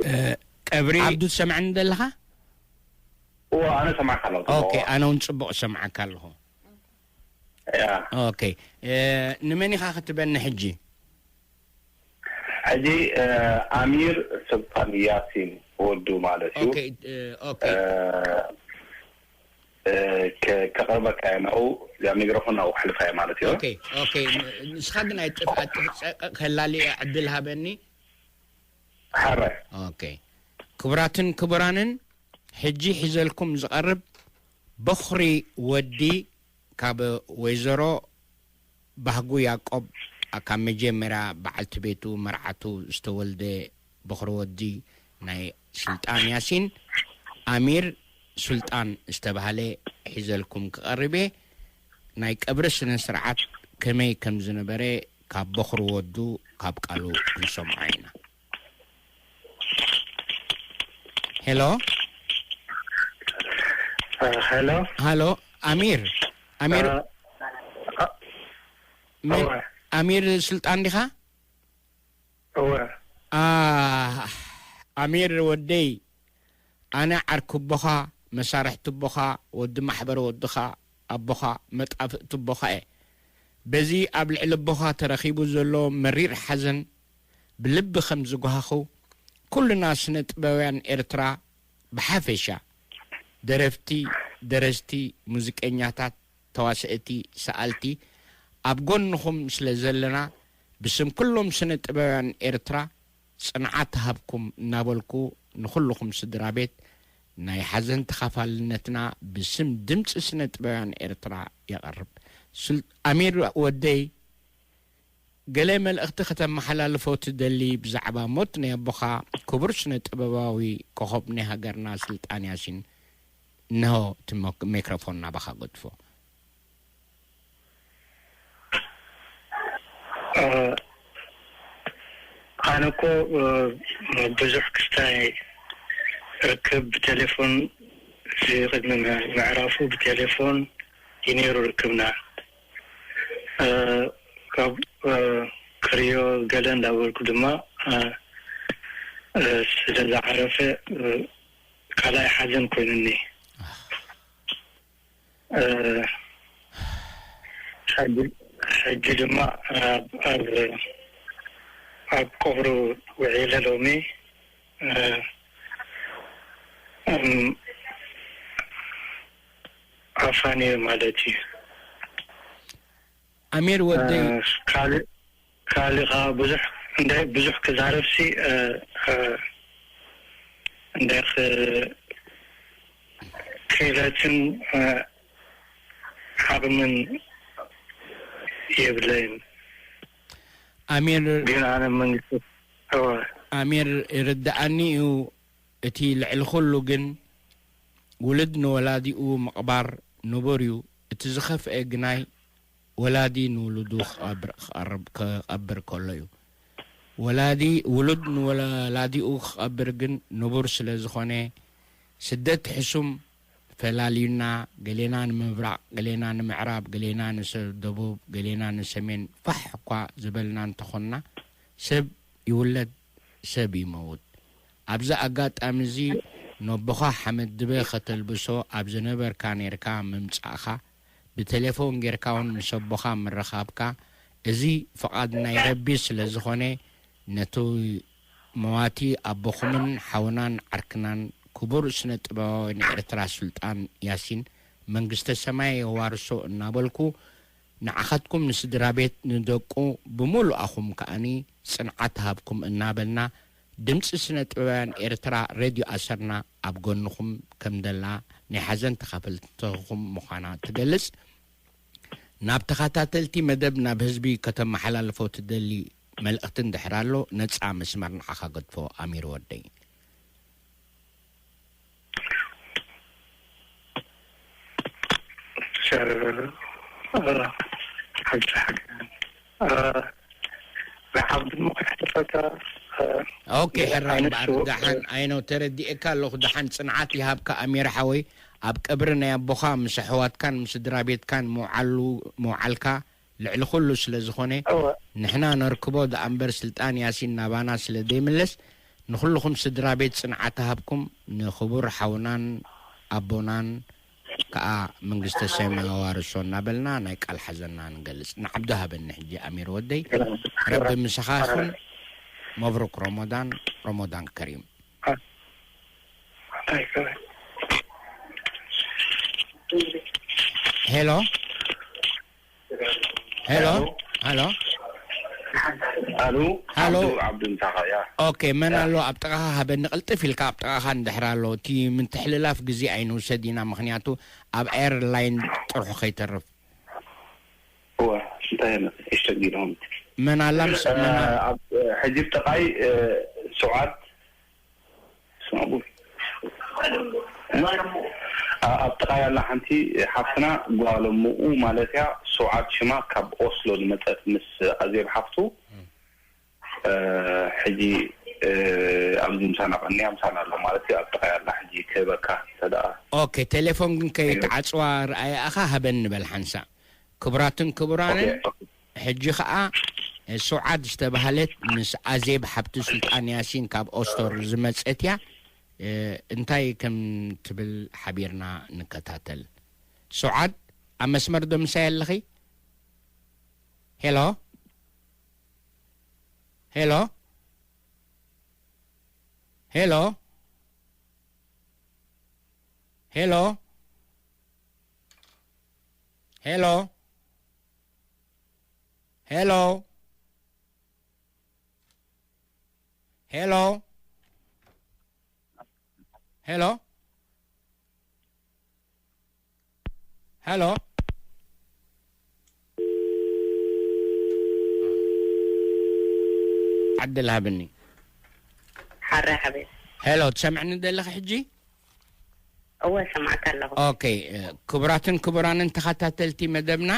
እ፣ ቀብሪ ዓብዱ ትሰምዐኒ ዘለኻ? እዎ፣ ኣነ ሰማዕካ ኣለኹ። ኦኬ፣ ኣነ እውን ጽቡቕ እሰምዓካ ኣለኹ። ያ። ኦኬ፣ እ፣ ንመን ኢኻ ክትበኒ ሕጂ? ሕጂ፣ እ፣ ኣሚር ስልጣን ያሲን ወዱ ማለት እዩ። ኦኬ፣ እ፣ ኦኬ። እ፣ እ፣ ከ-፣ ከቕርበካ እየ ናብኡ፣ እዛ ሚክሮፎን ናብኡ ከሕልፋ እየ ማለት እዩ። ኦኬ፣ ኦኬ። ን-፣ ንስኻ ግን ኣይጥፍ-፣ ኣይጥፍ-፣ ጸቀ-፣ ከላልየ ዕድል ሃበኒ። ሓራይ። ኦኬ። ክቡራትን ክቡራንን፣ ሕጂ ሒዘልኩም ዝቐርብ በኹሪ ወዲ ካብ ወይዘሮ ባህጉ ያቆብ፣ ካብ መጀመርያ በዓልቲ ቤቱ መርዓቱ ዝተወልደ በኹሪ ወዲ ናይ ስልጣን ያሲን፣ ኣሚር ሱልጣን ዝተባህለ ሒዘልኩም ክቐርብ እየ። ናይ ቀብሪ ስነ ስርዓት ከመይ ከም ዝነበረ ካብ በኹሪ ወዱ ካብ ቃሉ ክንሰምዖ ኢና። ሄሎ። ሄሎ። ሃሎ፣ ኣሚር። ኣሚር፣ እ፣ እ፣ ሚ-፣ እወ። ኣሚር ስልጣን ዲኻ? እወ። ኣ፣ ኣሚር ወደይ፣ ኣነ ዓርኪ ኣቦኻ፣ መሳርሕቲ ኣቦኻ፣ ወዲ ማሕበር ወድኻ፣ ኣቦኻ፣ መጣፍእቲ ኣቦኻ እየ። በዚ ኣብ ልዕሊ ኣቦኻ ተረኺቡ ዘሎ መሪር ሓዘን ብልቢ ከም ዝጓሃኹ፣ ኩልና ስነ ጥበባውያን ኤርትራ ብሓፈሻ፣ ደረፍቲ፣ ደረስቲ፣ ሙዚቀኛታት፣ ተዋሰእቲ፣ ሰኣልቲ፣ ኣብ ጎንኹም ስለ ዘለና፣ ብስም ኩሎም ስነ ጥበባውያን ኤርትራ፣ ጽንዓት ሃብኩም እናበልኩ፣ ንኹልኹም ስድራ ቤት ናይ ሓዘን ተኻፋልነትና ብስም ድምጺ ስነ ጥበባውያን ኤርትራ የቐርብ። ስል-፣ ኣሚር ወደይ፣ ገለ መልእኽቲ ከተመሓላልፎ ትደሊ ብዛዕባ ሞት ናይ ኣቦኻ ክቡር ስነ ጥበባዊ ኮኾብ ናይ ሃገርና ስልጣን ያሲን? እንሆ እቲ ሞክ-፣ ሜክሮፎን ናባኻ ገድፎ። እ፣ ኣነ እኮ፣ እ፣ ብዙሕ ክስታይ ርክብ ብቴሌፎን፣ እዚ ቅድሚ ም-፣ ምዕራፉ ብቴሌፎን እዩ ነይሩ ርክብና። እ፣ ካብ፣ እ፣ ክሪዮ ገለ እንዳበልኩ ድማ፣ እ፣ እ፣ ስለ ዝዓረፈ፣ እ፣ ካልኣይ ሓዘን ኮይኑኒ። እ፣ ሕጂ፣ ሕጂ ድማ ኣብ፣ ኣብ፣ ኣብ ቀብሩ ውዒለ ሎሚ። እ፣ እም፣ ኣፋንየ ማለት እዩ። ኣሚር ወደይ፣ እ፣ ካልእ፣ ካልእ ኸዓ ብዙሕ፣ እንደ ብዙሕ ክዛረብሲ፣ እ፣ እ፣ እንደ ኽ-፣ ክእለትን፣ እ፣ ዓቕምን የብለይን። ኣሚር፣ ግን ኣነ መንግስቲ፣ እወ። ኣሚር፣ ይርድኣኒ እዩ። እቲ ልዕሊ ኩሉ ግን ውሉድ ንወላዲኡ ምቕባር ንቡር እዩ። እቲ ዝኸፍአ ግናይ ወላዲ ንውሉዱ ክቐብር፣ ክቐርብ፣ ክቐብር ከሎ እዩ። ወላዲ፣ ውሉድ ንወላዲኡ ክቐብር ግን ንቡር ስለ ዝኾነ፣ ስደት ሕሱም ፈላልዩና፣ ገሌና ንምብራቕ፣ ገሌና ንምዕራብ፣ ገሌና ንሰ-፣ ደቡብ፣ ገሌና ንሰሜን ፋሕ እኳ ዝበልና እንተኾንና፣ ሰብ ይውለድ፣ ሰብ ይመውት። ኣብዚ ኣጋጣሚ እዚ፣ ነቦኻ ሓመድ ድበ ከተልብሶ ኣብ ዝነበርካ ኔርካ ምምጻእኻ፣ ብቴሌፎን ጌርካ እውን ምስ ኣቦኻ ምርኻብካ፣ እዚ ፍቓድ ናይ ረቢ ስለ ዝኾነ፣ ነቲ መዋቲ ኣቦኹምን ሓውናን ዓርክናን ክቡር ስነ ጥበባዊ ናይ ኤርትራ ሱልጣን ያሲን መንግስተ ሰማይ የዋርሶ እናበልኩ፣ ንዓኻትኩም ንስድራ ቤት ንደቁ ብምሉኣኹም ከኣኒ ጽንዓት ሃብኩም እናበልና፣ ድምጺ ስነ ጥበባውያን ኤርትራ ሬድዮ ኣሰርና ኣብ ጎንኹም ከም ደላ ናይ ሓዘን ተኻፈልትኹም ምዃና ትገልጽ። ናብ ተኸታተልቲ መደብ ናብ ህዝቢ ከተመሓላልፎ ትደሊ መልእኽቲ እንድሕር ኣሎ፣ ነጻ መስመር ንዓኻ ገድፎ ኣሚር ወደይ። ሸር፣ እ፣ ሓቂ፣ ሓቂ። እ፣ ንዓብ ድማ ክሕተተካ፣ እ፣ ኦኬ፣ ሕራይ ኣነ እምበኣር፣ ሽው-፣ ደሓን ኣይነው ተረዲኤካ ኣለኹ። ደሓን ጽንዓት ይሃብካ ኣሚር ሓወይ። ኣብ ቀብሪ ናይ ኣቦኻ ምስ ኣሕዋትካን ምስ ስድራ ቤትካን ምውዓሉ፣ ምውዓልካ ልዕሊ ኩሉ ስለ ዝኾነ፣ እወ። ንሕና ነርክቦ ደኣ እምበር ስልጣን ያሲን ናባና ስለ ዘይምለስ፣ ንኹልኹም ስድራ ቤት ጽንዓት ይሃብኩም፣ ንኽቡር ሓውናን ኣቦናን ከኣ መንግስተ ሰማይ ኣዋርሶ እናበልና ናይ ቃል ሓዘንና ንገልጽ። ንዓብዱ ሃበኒ ሕጂ ኣሚር ወደይ። ረቢ ምሳኻ ይኹን። መብሩክ ረመዳን፣ ረመዳን ከሪም። እንታይ ይከላል? ሄሎ፣ ሄሎ፣ ሄሎ። ኣሉ ሃሎ። ዓብዱ፣ ዓብዱ ምሳኻ እያ። ኦኬ፣ መን ኣሎ ኣብ ጥቓኻ? ሃበኒ ቅልጥፍ ኢልካ፣ ኣብ ጥቓኻ እንድሕር ኣሎ። እቲ ምትሕልላፍ ግዜ ኣይንውሰድ ኢና፣ ምኽንያቱ ኣብ ኤርላይን ጥርሑ ከይተርፍ። እወ፣ እንታይ የመ-፣ የሸጊሮም። መን ኣላ? ምስ መን ኣላ? ኣብ ሕጂ ብጥቓይ ስውዓት ስማቡ። ኣ-፣ ኣብ ጥቓይ ኣላ ሓንቲ ሓፍትና ጓል እሙኡ ማለት እያ። ስውዓት ሽማ ካብ ኦስሎ ዝመጸት ምስ ኣዜብ ሓፍቱ። እ፣ ሕጂ፣ እ፣ ኣብዚ ምሳና ቀንያ ምሳና ኣሎ ማለት እዩ። ኣብ ጥቓይ ኣላ ሕጂ ክህበካ እንተ ደኣ። ኦኬ፣ ቴሌፎን ግን ከይትዓጽዋ ርኣያ ኢኻ፣ ሃበኒ በል ሓንሳእ። ክቡራትን ክቡራንን፣ ኦኬ፣ ኦኬ። ሕጂ ኸኣ፣ እ፣ ስውዓት ዝተባህለት ምስ ኣዜብ ሓብቲ ሱልጣን ያሲን ካብ ኦስቶር ዝመጸት እያ። እ፣ እንታይ ከም ትብል ሓቢርና ንከታተል። ስውዓት፣ ኣብ መስመር ዶ ምሳይ ኣለኺ? ሄሎ? ሄሎ? ሄሎ? ሄሎ፣ ሄሎ፣ ሄሎ፣ ሄሎ፣ ሄሎ፣ ሄሎ። ዓድል ሃብኒ። ሓራይ ሓቤት። ሄሎ፣ ትሰምዕኒ ዘለኺ ሕጂ? እወ፣ ሰማዕካ ኣለኹ። ኦኬ፣ እ፣ ክቡራትን ክቡራንን ተኸታተልቲ መደብና፣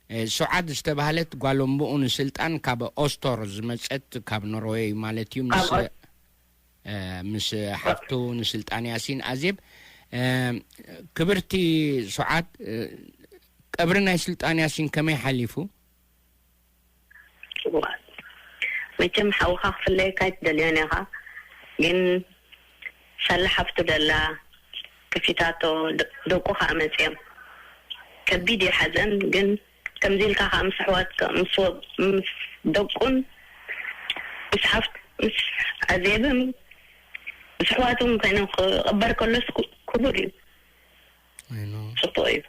እ፣ ሱዓድ ዝተባህለት ጓል እምብኡ ንስልጣን ካብ ኦስቶር ዝመጸት፣ ካብ ኖርዌይ ማለት እዩ፣ ምስ፣ ካብ ኦስ- እ፣ ምስ ሓፍቱ ንስልጣን ያሲን ኣዜብ። እ፣ ክብርቲ ሱዓድ፣ እ፣ ቀብሪ ናይ ስልጣን ያሲን ከመይ ሓሊፉ? እዋ። መቸም ሓውኻ ክፍለየካ ኣይትደልዮን ኢኻ፣ ግን ሳላ ሓፍቱ ደላ ከፊታቶ፣ ደ-፣ ደቁ ኸኣ መጺኦም። ከቢድ እዩ ሓዘን፣ ግን ከምዚ ኢልካ ኸኣ ምስ ኣሕዋት፣ ምስ ወ-፣ ምስ ደቁን ምስ ሓፍት-፣ ምስ ኣዜብን ምስ ኣሕዋቱን ኮይኖም ክቕበር ከሎስ ኩ-፣ ክቡር እዩ። I know። ጽቡቕ እዩ።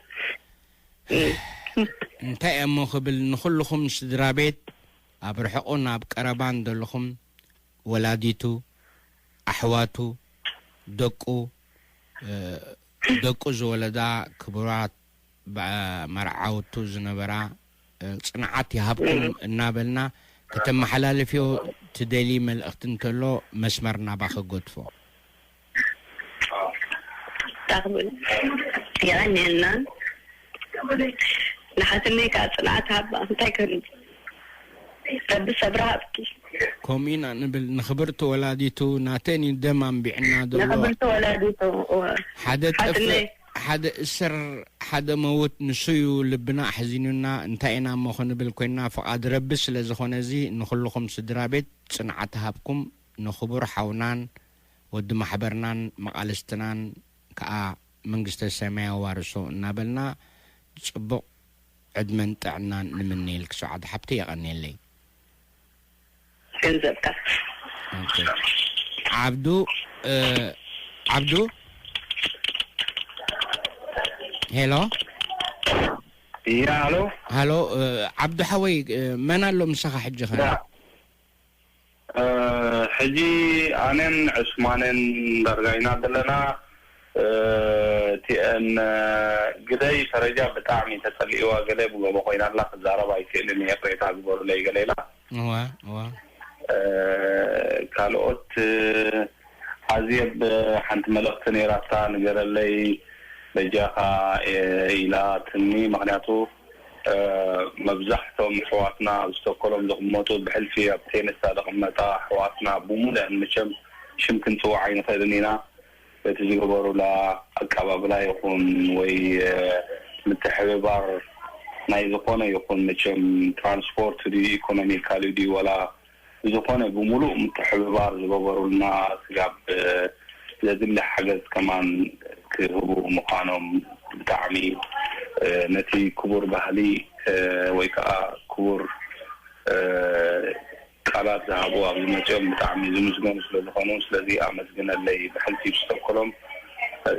እም። እንታይ እሞ ክብል፣ ንኹልኹም ስድራ ቤት፣ ኣብ ርሑቕን ኣብ ቀረባን ዘለኹም፣ ወላዲቱ፣ ኣሕዋቱ፣ ደቁ፣ እ፣ ደቁ ዝወለዳ ክቡራት በ-፣ መርዓውቱ ዝነበራ፣ እ፣ ጽንዓት ይሃብኩም እም። እናበልና፣ ከተመሓላልፍዮ ትደሊ መልእኽቲ እንተሎ፣ መስመር ናባኺ ገድፎ። ታኽብል። የቐንየልና። ንሓትነይ ከዓ ጽንዓት ሃባ። እንታይ ክብል? ረቢ ሰብሪ ሃብኪ። ከምኡ ኢና ንብል። ንኽብርቲ ወላዲቱ፣ ናተን እዩ ደም ኣንቢዕና ዘሎ። ንኽብርቲ ወላዲቱ፣ እወ። ሓደ ጠፍእ፣ ሓትነይ። ሓደ እስር፣ ሓደ መውት፣ ንሱ እዩ ልብና ኣሕዚኑና። እንታይ ኢና እሞ ክንብል ኮይንና? ፍቓድ ረቢ ስለ ዝኾነ፣ እዚ ንኹልኹም ስድራ ቤት ጽንዓት ሃብኩም፣ ንኽቡር ሓውናን ወዲ ማሕበርናን መቓልስትናን ከኣ መንግስተ ሰማይ ኣዋርሶ እናበልና፣ ጽቡቕ ዕድመን ጥዕናን ንምነየልኪ ሱዓድ ሓብቲ። የቐንየለይ። ገንዘብካ። ኦኬ። ዓብዱ፣ እ፣ ዓብዱ? ሄሎ? ያ፣ ሃሎ? ሃሎ፣ እ፣ ዓብዱ ሓወይ፣ እ፣ መን ኣሎ ምሳኻ ሕጂ ኸ? ያ። እ፣ ሕጂ ኣነን ዕስማንን ዳርጋ ኢና ዘለና። እ፣ እቲአን፣ እ፣ ግደይ ፈረጃ ብጣዕሚ ተጸሊእዋ፣ ገለ ብጎቦ ኮይና ኣላ፣ ክዛረብ ኣይክእልን እየ፣ ቅሬታ ግበሩለይ ገለ ኢላ። እዋ፣ እዋ። እ፣ ካልኦት፣ እ፣ ኣዜብ ሓንቲ መልእኽቲ ነይራታ፣ ንገረለይ በጃኻ፣ እ፣ ኢላትኒ። ምኽንያቱ፣ እ፣ መብዛሕቶም ኣሕዋትና ኣብ ስቶኮሎም ዝቕመጡ፣ ብሕልፊ ኣብ ቴንሳ ዝቕመጣ ኣሕዋትና ብሙሉአን፣ መቸም ሽም ክንጽውዕ ኣይንኽእልን ኢና። እቲ ዝገበሩላ ኣቀባብላ ይኹን ወይ፣ እ፣ ምትሕብባር ናይ ዝኾነ ይኹን፣ መቸም ትራንስፖርት ድዩ፣ ኢኮኖሚካሊ ድዩ፣ ወላ ብዝኾነ ብምሉእ ምትሕብባር ዝገበሩልና፣ ስጋብ፣ እ፣ ዘድሊ ሓገዝ ከማን ክህቡ ምዃኖም ብጣዕሚ፣ እ፣ ነቲ ክቡር ባህሊ፣ እ፣ ወይ ከዓ ክቡር፣ እ፣ ቃላት ዝሃቡ ኣብዚ መፅኦም ብጣዕሚ ዝምስገኑ ስለ ዝኾኑ፣ ስለዚ ኣመስግነለይ። ብሕልፊ ብዝተከሎም፣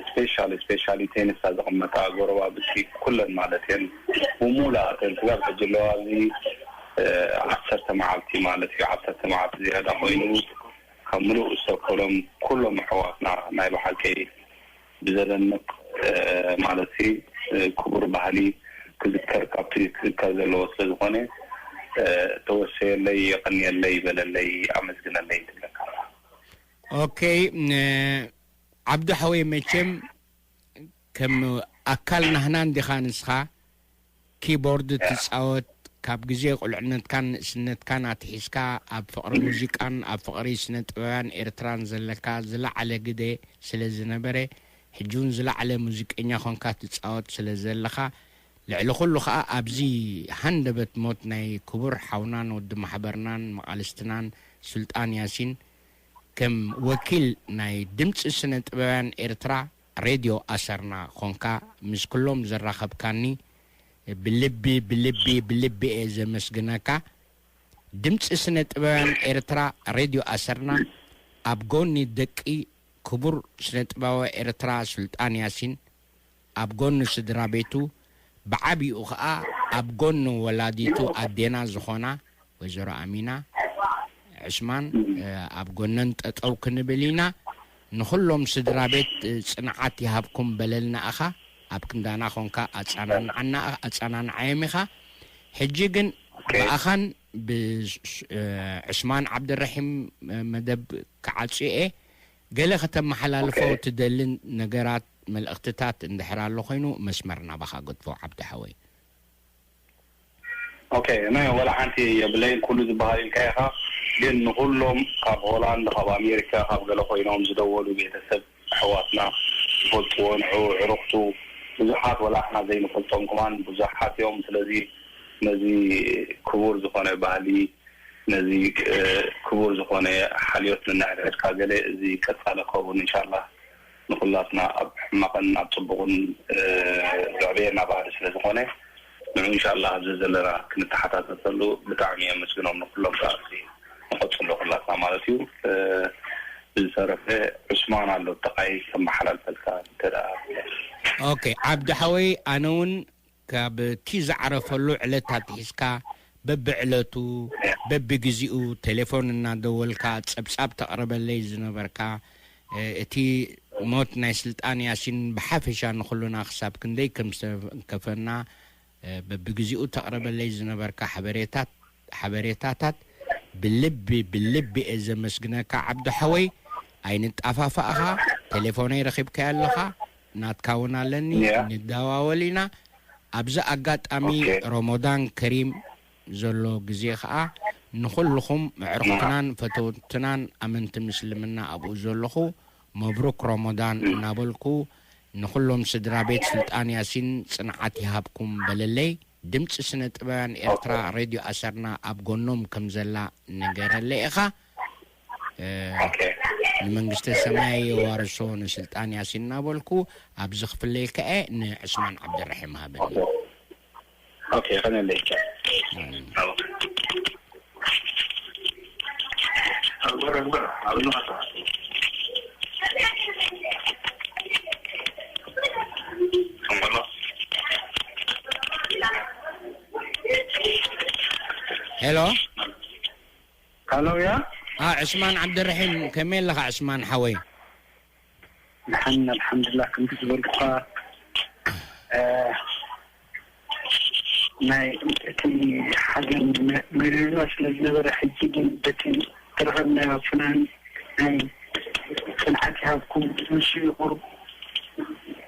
ስፔሻሊ፣ ስፔሻሊ ቴንሳ ዝቕመጣ ጎረባብቲ ኩለን ማለት እየን፣ ብሙላተን ስጋብ ሕጂ ኣለዋ። ኣብዚ፣ እ፣ ዓሰርተ መዓልቲ ማለት እዩ፣ ዓሰርተ መዓልቲ ዝያዳ ኮይኑ፣ ካብ ምሉእ ዝተከሎም ኩሎም ኣሕዋትና ናይ ብሓቂ ብዘደንቕ፣ እ፣ ማለት ሲ፣ እ፣ ክቡር ባህሊ ክዝከር፣ ካብቲ ክዝከር ዘለዎ ስለ ዝኾነ፣ እ፣ ተወሰየለይ፣ የቐንየለይ፣ ይበለለይ፣ ኣመስግነለይ ትብለካ። ኦኬ፣ ን-፣ ዓብዱ ሓወይ፣ መቸም ከም ኣካል ናህና እንዲኻ ንስኻ፣ ኪቦርድ ትጻወት፣ ካብ ግዜ ቁልዕነትካን ንእስነትካን ኣትሒዝካ ኣብ ፍቕሪ ሙዚቃን ኣብ ፍቕሪ ስነ ጥበባውያን ኤርትራን ዘለካ ዝለዓለ ግደ ስለ ዝነበረ፣ ሕጂ እውን ዝለዓለ ሙዚቀኛ ኾንካ ትጻወት ስለ ዘለኻ፣ ልዕሊ ኩሉ ኸኣ ኣብዚ ሃንደበት ሞት ናይ ክቡር ሓውናን ወዲ ማሕበርናን መቓልስትናን ሱልጣን ያሲን፣ ከም ወኪል ናይ ድምፂ ስነ ጥበባውያን ኤርትራ ሬድዮ ኣሰርና ኾንካ ምስ ኩሎም ዘራኸብካኒ ብልቢ፣ ብልቢ፣ ብልቢ እየ ዘመስግነካ። ድምፂ ስነ ጥበባውያን ኤርትራ ሬድዮ ኣሰርና ኣብ ጎኒ ደቂ ክቡር ስነ ጥበባዊ ኤርትራ ሱልጣን ያሲን ኣብ ጎኒ ስድራ ቤቱ፣ ብዓቢኡ ኸኣ ኣብ ጎኒ ወላዲቱ ኣዴና ዝኾና ወይዘሮ ኣሚና ዕስማን፣ እ፣ ኣብ ጎነን ጠጠው ክንብል ኢና። ንኹሎም ስድራ ቤት፣ እ፣ ጽንዓት ይሃብኩም በለልና እኻ። ኣብ ክንዳና ኾንካ ኣጸናንዓና፣ ኣጸናንዓዮም ኢኻ። ሕጂ ግን ኦኬ። ብኣኻን ብ-፣ እ፣ ዕስማን ዓብደረሒም፣ እ፣ መደብ ክዓጽዮ እየ። ገለ ከተመሓላልፎ ኦኬ። ትደልን ነገራት፣ መልእኽትታት እንድሕር ኣሎ ኮይኑ፣ መስመር ናባኻ ገድፎ፣ ዓብዲ ሓወይ። ኦኬ፣ ናይ ወላ ሓንቲ የብለይን፣ ኩሉ ዝበሃል ኢልካ ኢኻ። ግን ንኹሎም ካብ ሆላንድ፣ ካብ ኣሜሪካ፣ ካብ ገለ ኮይኖም ዝደወሉ ቤተሰብ ኣሕዋትና፣ ዝፈልጥዎ፣ ንዑ፣ ዕሩኽቱ፣ ብዙሓት ወላ ኣሕና ዘይንፈልጦም ከማን ብዙሓት እዮም። ስለዚ ነዚ ክቡር ዝኾነ ባህሊ፣ ነዚ፣ እ፣ ክቡር ዝኾነ ሓልዮት ንንሕድሕድካ ገለ፣ እዚ ቀጻሊ ክኸውን ኢንሻላህ ንኹላትና ኣብ ሕማቕን ኣብ ጽቡቕን፣ እ፣ ዘዕበየና ባህሊ ስለ ዝኾነ፣ ንዑ ኢንሻላህ ኣብዚ ዘለና ክንተሓታተተሉ ብጣዕሚ የመስግኖም ንኹሎም። ከኣ እዚ ንቐጽሎ ኩላትና ማለት እዩ። እ፣ ብዝተረፈ ዑስማን ኣሎ፣ ተቓይ ከመሓላልፈልካ እንተ ደኣ። ኦኬ፣ ዓብዲ ሓወይ፣ ኣነ እውን ካብ እቲ ዝዓረፈሉ ዕለት ኣትሒዝካ በብዕለቱ፣ በብግዜኡ ቴሌፎን እናደወልካ ጸብጻብ ተቕርበለይ ዝነበርካ፣ እ፣ እቲ ሞት ናይ ስልጣን ያሲን ብሓፈሻ ንኹልና ክሳብ ክንደይ ከም ዝተንከፈና፣ እ፣ በብግዜኡ ተቕርበለይ ዝነበርካ ሓበሬታት፣ ሓበሬታታት ብልቢ፣ ብልቢ እየ ዘመስግነካ ዓብዱ ሓወይ። ኣይንጣፋፋእኻ፣ ቴሌፎነይ ረኺብካዮ ኣለኻ፣ ናትካ እውን ኣለኒ፣ ያ። ንደዋወል ኢና። ኣብዚ ኣጋጣሚ ኦኬ። ሮሞዳን ከሪም ዘሎ ግዜ ኸኣ ንኹልኹም ኣዕሩኽትናን ፈተውትናን ኣመንቲ ምስልምና ኣብኡ ዘለኹ መብሩክ ሮሞዳን እናበልኩ፣ ንኹሎም ስድራ ቤት ስልጣን ያሲን ጽንዓት ይሃብኩም በለለይ። ድምጺ ስነ ጥበባውያን ኤርትራ ሬድዮ ኣሰርና ኣብ ጎኖም ከም ዘላ ንገረለይ ኢኻ። እ፣ ኦኬ። ንመንግስተ ሰማይ የዋርሶ ንስልጣን ያሲን እናበልኩ ኣብዚ ክፍለየልካ እየ። ንዕስማን ዓብደራሒም ሃበኒ። ኦኬ። ኦኬ፣ ኸነለይ። እም። ሄሎ። ሃሎ፣ ያ? አ፣ ዕስማን ዓብደረሒም፣ ከመይ ኣለኻ ዕስማን ሓወይ? ደሓን፣ ኣልሓምዱሊላህ፣ ከምቲ ዝበልኩኻ፣ እ፣ ናይ እቲ ሓዘን መ-፣ መሪርና ስለ ዝነበረ፣ ሕጂ ግን በቲ ዝረኸብናዮ ፍናን ናይ ጽንዓት ይሃብኩም፣ ንሱ እዩ ቁሩብ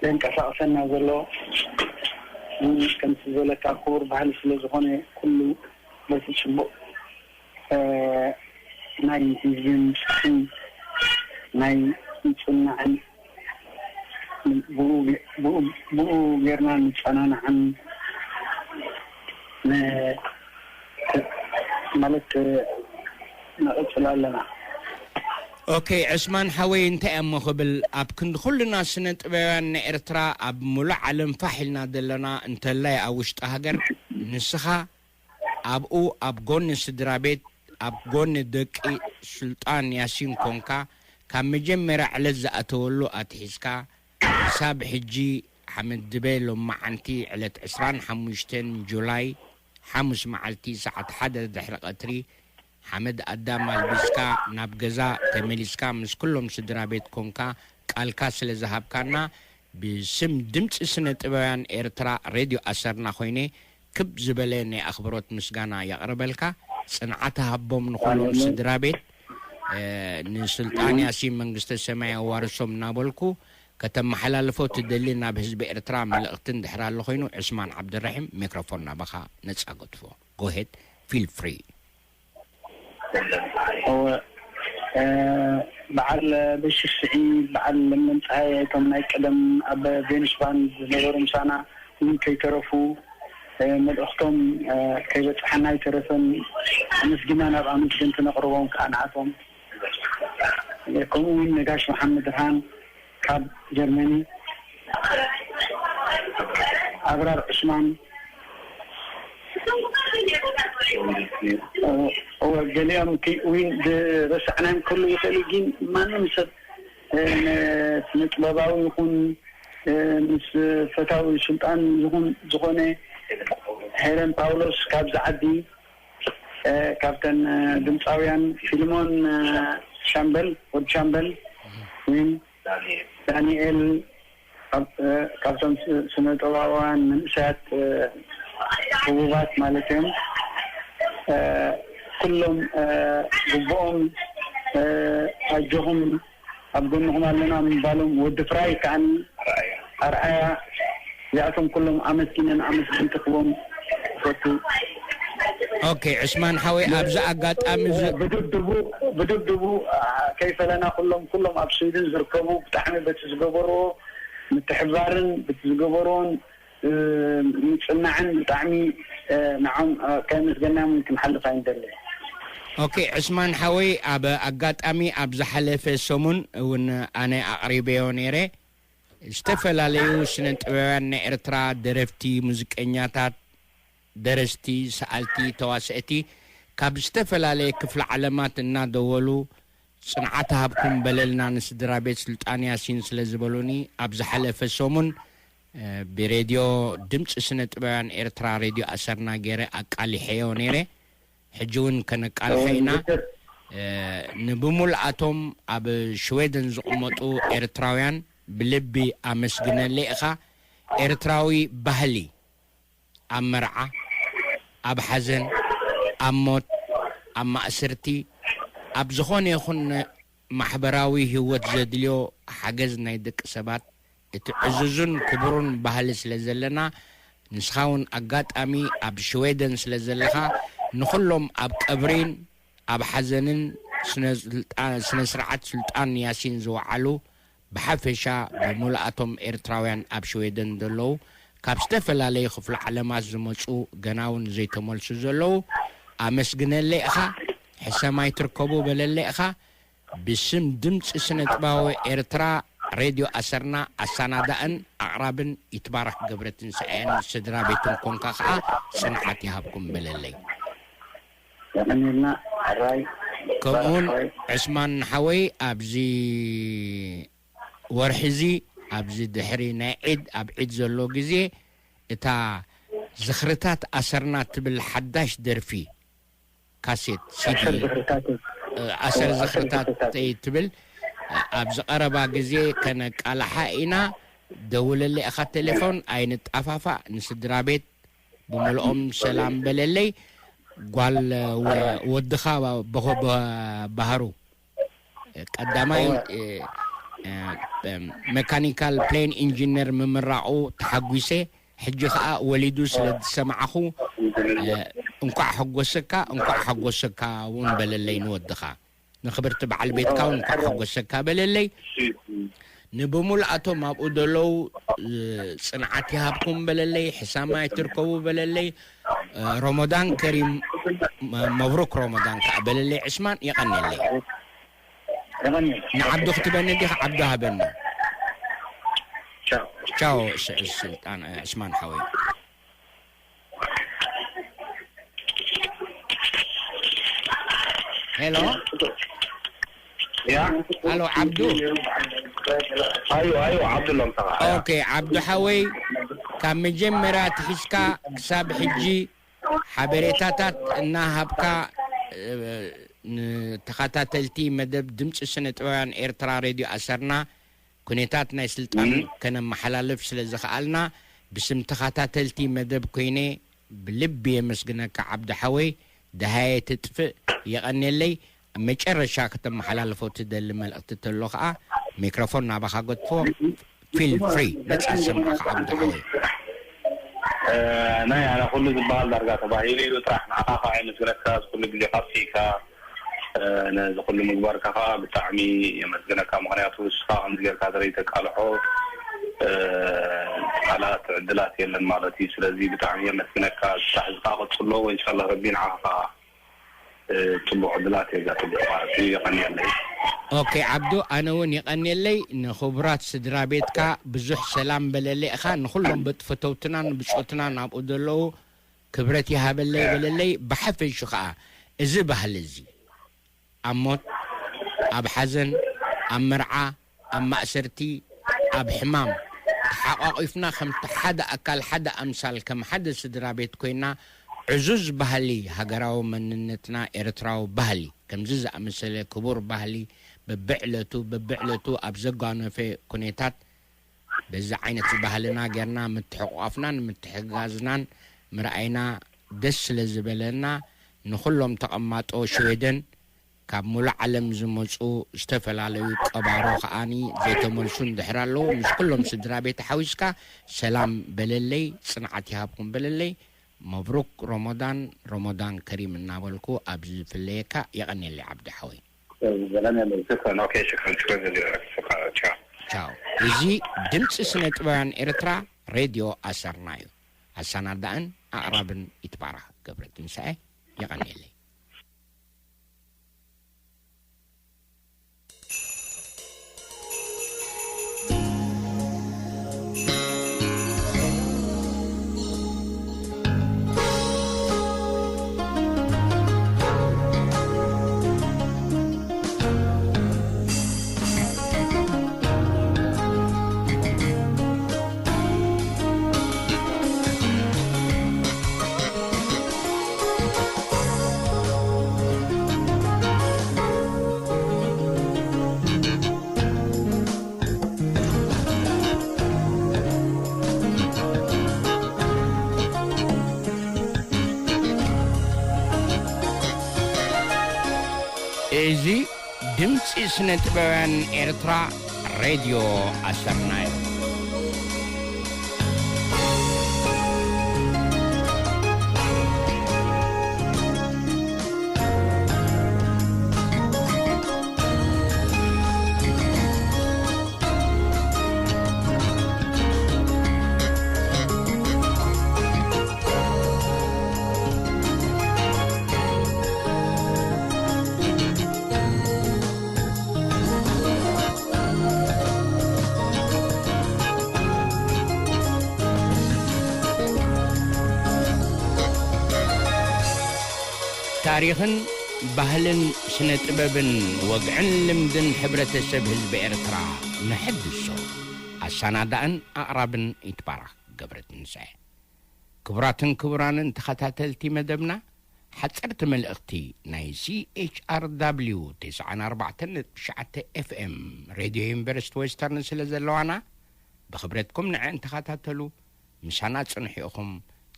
ዘንቀሳቕሰና ዘሎ። ከምቲ ዝበለካ ክቡር ባህሊ ስለ ዝኾነ፣ ኩሉ በቲ ጽቡቕ እ፣ ናይ ህዝብን ጽሑን ናይ ምጽንናዕን ብኡ ጌ-፣ ብኡ፣ ብኡ ጌርና ንጸናናዕን ን-፣ ማለት፣ እ፣ ንቕጽል ኣለና። ኦኬ፣ ዕስማን ሓወይ፣ እንታይ እሞ ክብል፣ ኣብ ክንዲ ኩልና ስነ ጥበባውያን ናይ ኤርትራ ኣብ ሙሉእ ዓለም ፋሕ ኢልና ዘለና እንተላይ ኣብ ውሽጢ ሃገር፣ ንስኻ ኣብኡ ኣብ ጎኒ ስድራ ቤት፣ ኣብ ጎኒ ደቂ ሱልጣን ያሲን ኮንካ፣ ካብ መጀመርያ ዕለት ዝኣተወሉ ኣትሒዝካ ክሳብ ሕጂ ሓመድ ድበ ሎማዓንቲ ዕለት ዕስራን ሓሙሽተን ጁላይ ሓሙስ መዓልቲ ሰዓት ሓደ ድሕሪ ቀትሪ ሓመድ ኣዳም ኣልቢስካ ናብ ገዛ ተመሊስካ ምስ ኩሎም ስድራ ቤት ኮንካ ቃልካ ስለ ዝሃብካና ብስም ድምፂ ስነ ጥበባውያን ኤርትራ ሬድዮ ኣሰርና ኮይነ ክብ ዝበለ ናይ ኣኽብሮት ምስጋና የቕርበልካ። ጽንዓት ሃቦም ንኹሎም ኣሜን። ስድራ ቤት፣ እ፣ ንስልጣን ኣሜን። ያሲን መንግስተ ሰማይ ኣዋርሶም እናበልኩ ከተመሓላልፎ ትደሊ ናብ ህዝቢ ኤርትራ መልእኽቲ እንድሕር ኣሎ ኮይኑ፣ ዕስማን ዓብደራሒም፣ ሚክሮፎን ናባኻ ነጻ ገድፎ። Go ahead, feel free. እወ፣ እ፣ በዓል በሽሽዒ፣ በዓል ለምለም ፀሃየ፣ እቶም ናይ ቀደም ኣብ ቬኑስ ባንድ ዝነበሩ ምሳና እውን ከይተረፉ፣ እ፣ መልእኽቶም፣ እ፣ ከይበፅሓና ኣይተረፈን። ኣመስጊና ናብ ኣመስገንቲ ነቕርቦም ከዓ ንዓቶም። እ፣ ከምኡ እውን ነጋሽ መሓመድ ብርሃን፣ ካብ ጀርመኒ፣ ኣብራር ዑስማን፣ እወ፣ ገሊኦም ቲ-፣ ዊ-፣ ዝረሳዕናዮም ክህሉ ይኽእል እዩ፣ ግን ማንም ሰብ ስነ ጥበባዊ ይኹን ምስ ፈታዊ ስልጣን ይኹን ዝኾነ ሄረን ጳውሎስ ካብዚ ዓዲ፣ ካብተን ድምፃውያን ፊልሞን ሻምበል፣ ወዲ ሻምበል፣ ወይም ዳንኤል፣ ካብቶም ስነ ጥበባውያን መንእሰያት ህቡባት ማለት እዮም። ኩሎም ግቡኦም ኣጆኹም፣ ኣብ ጎንኹም ኣለና ምባሎም፣ ወዲ ፍራይ ከዓኒ ኣርኣያ፣ እዚኣቶም ኩሎም ኣመስጊነን ኣመስገንቲ ክቦም ይፈቱ። ኦኬ፣ ዕስማን ሓወይ፣ ኣብዚ ኣጋጣሚ እዚ ብድብድቡ ብድብድቡ ከይፈለና ኩሎም ኩሎም ኣብ ስዊድን ዝርከቡ ብጣዕሚ በቲ ዝገበርዎ ምትሕባርን በቲ ዝገበርዎን ምጽናዕን ብጣዕሚ ንዖም ከመስገናም ክንሓልፍ ኣይንደልን። ኦኬ፣ ዕስማን ሓወይ፣ ኣብ ኣጋጣሚ ኣብ ዝሓለፈ ሰሙን እውን ኣነ ኣቕሪበዮ ነይረ። ዝተፈላለዩ ስነ ጥበባውያን ናይ ኤርትራ፣ ደረፍቲ፣ ሙዚቀኛታት፣ ደረስቲ፣ ሰኣልቲ፣ ተዋሰእቲ ካብ ዝተፈላለየ ክፍለ ዓለማት እናደወሉ ጽንዓት ሃብኩም በለልና ንስድራ ቤት ስልጣን ያሲን ስለ ዝበሉኒ፣ ኣብ ዝሓለፈ ሰሙን ብሬድዮ ድምፂ ስነ ጥበባውያን ኤርትራ፣ ሬድዮ ኣሰርና ገይረ ኣቃሊሐዮ ነይረ። ሕጂ እውን ከነቃልሖ ኢና። ንብሙልኣቶም ኣብ ሽወደን ዝቕመጡ ኤርትራውያን ብልቢ ኣመስግነለይ ኢኻ። ኤርትራዊ ባህሊ ኣብ መርዓ፣ ኣብ ሓዘን፣ ኣብ ሞት፣ ኣብ ማእስርቲ፣ ኣብ ዝኾነ ይኹን ማሕበራዊ ህይወት ዘድልዮ ሓገዝ ናይ ደቂ ሰባት እቲ ዕዙዝን ክቡሩን ባህሊ ስለ ዘለና፣ ንስኻ እውን ኣጋጣሚ ኣብ ሽዌደን ስለ ዘለኻ፣ ንኹሎም ኣብ ቀብሪን ኣብ ሓዘንን ስነ ስርዓት ስልጣን ያሲን ዝወዓሉ ብሓፈሻ ብምሉኣቶም ኤርትራውያን ኣብ ሽዌደን ዘለዉ ካብ ዝተፈላለዩ ክፍለ ዓለማት ዝመጹ ገና እውን ዘይተመልሱ ዘለዉ ኣመስግነለይ ኢኻ። ሕሰማይ ትርከቡ በለለይ ኢኻ። ብስም ድምፂ ስነ ጥበባዊ ኤርትራ ሬድዮ ኣሰርና ኣሰናዳእን ኣቕራብን ይትባረክ ገብረትንሳኤን ስድራ ቤቱን ኮንካ ከዓ ፅንዓት ይሃብኩም በለለይ። የቐንየልና ሕራይ ከምኡውን ዕስማን ሓወይ ኣብዚ ወርሒ እዚ ኣብዚ ድሕሪ ናይ ዒድ ኣብ ዒድ ዘሎ ግዜ እታ ዝኽርታት ኣሰርና ትብል ሓዳሽ ደርፊ ካሴት ሲዲ ኣሰር ዝኽርታት ትብል ኣብዚ ቀረባ ግዜ ከነቃላሓ ኢና። ደውለለይ ኢኻ ቴሌፎን ኣይንጣፋፋእ። ንስድራ ቤት ብምልኦም ሰላም በለለይ። ጓል ወድኻ ባህሩ ቀዳማይ መካኒካል ፕሌን ኢንጂነር ምምራቑ ተሓጒሰ። ሕጂ ኸኣ ወሊዱ ስለ ዝሰማዕኹ እንኳዕ ሓጎሰካ እንኳዕ ሓጎሰካ እውን በለለይ ንወድኻ። ንኽብርቲ በዓል ቤትካ እውን እንኳዕ ሓጎሰካ በለለይ። ንብሙልኣቶም ኣብኡ ዘለዉ ጽንዓት ይሃብኩም በለለይ። ሕሳማይ ትርከቡ በለለይ። ረመዳን ከሪም መብሩክ ረመዳን ከዓ በለለይ። ዕስማን የቐንየለይ። ንዓብዱ ክትበኒ ዲኻ? ዓብዱ ሃበኒ። ቻው ስልጣን ዕስማን ሓወይ። ሄሎ ያ ሄሎ ዓብዱ። ኣዩ ኣዩ ዓብዱ ሎም ተኻ ኦኬ ዓብዱ ሓወይ፣ ካብ መጀመርያ ትሒዝካ ክሳብ ሕጂ ሓበሬታታት እናሃብካ ንተኸታተልቲ መደብ ድምፂ ስነ ጥበባውያን ኤርትራ ሬድዮ ኣሰርና ኩነታት ናይ ስልጣን ከነመሓላልፍ ስለ ዝኸኣልና ብስም ተኸታተልቲ መደብ ኮይነ ብልቢ የመስግነካ ዓብዱ ሓወይ። ደሃየ ትጥፍእ። የቐንየለይ። ኣብ መጨረሻ ከተመሓላልፎ ትደሊ መልእኽቲ ተሎ ከዓ ሚክሮፎን ናባኻ ገድፎ። ፊል ፍሪ ነፃ ዝሰማዕካ ዓብዱ ሓወይ። ናይ ኣነ ኩሉ ዝበሃል ዳርጋ ተባሂሉ ኢሉ ጥራሕ ንዓኻ ከዓ የመስግነካ እዚ ኩሉ ግዜ ካፊካ ነዚ ኩሉ ምግባርካ ከዓ ብጣዕሚ የመስግነካ። ምክንያቱ ንስኻ ከምዚ ጌርካ ተዘይተቃልሖ ቃላት ዕድላት የለን ማለት እዩ። ስለዚ ብጣዕሚ የመስግነካ። ስራሕ እዚ ከዓ ቀፅሎ ወኢንሻላህ ረቢ ንዓኻ ከዓ ፅቡቅ ዕድላት የጋጥም ማለት እዩ። የቀንየለይ። ኦኬ ዓብዱ፣ ኣነ እውን የቀንየለይ። ንክቡራት ስድራ ቤትካ ብዙሕ ሰላም በለለይ ኢኻ። ንኩሎም በጥፈተውትናን ብፆትናን ኣብኡ ዘለዉ ክብረት ይሃበለይ በለለይ። ብሓፈሹ ከዓ እዚ ባህሊ እዚ ኣብ ሞት፣ ኣብ ሓዘን፣ ኣብ መርዓ፣ ኣብ ማእሰርቲ፣ ኣብ ሕማም ተሓቋቒፍና፣ ከምቲ ሓደ ኣካል፣ ሓደ ኣምሳል፣ ከም ሓደ ስድራ ቤት ኮይና፣ ዕዙዝ ባህሊ፣ ሃገራዊ መንነትና፣ ኤርትራዊ ባህሊ፣ ከምዚ ዝኣመሰለ ክቡር ባህሊ፣ በብዕለቱ፣ በብዕለቱ ኣብ ዘጓነፈ ኩነታት፣ በዚ ዓይነት ባህልና ጌርና ምትሕቑቓፍናን ምትሕግጋዝናን ምርኣይና ደስ ስለ ዝበለና፣ ንኹሎም ተቐማጦ ሽዌደን፣ ካብ ሙሉእ ዓለም ዝመጹ ዝተፈላለዩ ቀባሮ ከኣኒ ዘይተመልሱ እንድሕር ኣለዉ፣ ምስ ኩሎም ስድራ ቤት ሓዊስካ ሰላም በለለይ፣ ጽንዓት ይሃብኩም በለለይ። መብሩክ ሮሞዳን፣ ሮሞዳን ከሪም እናበልኩ ኣብ ዝፍለየካ የቐንየለይ ዓብዲ ሓወይ። ዘላን ያለው። شكرا. اوكي، شكرا، شكرا جزيلا لك. شكرا. تشاو. ቻው። እዚ ድምፂ ስነ ጥበባውያን ኤርትራ ሬድዮ ኣሰርና እዩ። ኣሰናዳእን ኣቕራብን ይትባረኽ ገብረ ትንሳኤ። የቐንየለይ። እዚ ድምፂ ስነ ጥበባውያን ኤርትራ ሬድዮ ኣሰርናይ። ታሪኽን ባህልን ስነ ጥበብን ወግዕን ልምድን ሕብረተሰብ ህዝቢ ኤርትራ ንሕድሶ። ኣሰናዳእን ኣቕራብን ይትባረኽ ገብረ ትንሳኤ። ክቡራትን ክቡራንን ተኸታተልቲ መደብና፣ ሓጸርቲ መልእኽቲ ናይ C H R W ተስዓን ኣርባዕተን ነጥቢ ትሽዓተ F M ሬድዮ ዩኒቨርሲቲ ዌስተርን ስለ ዘለዋና፣ ብኽብረትኩም ንዐን ተኸታተሉ። ምሳና ጽንሑ ኢኹም።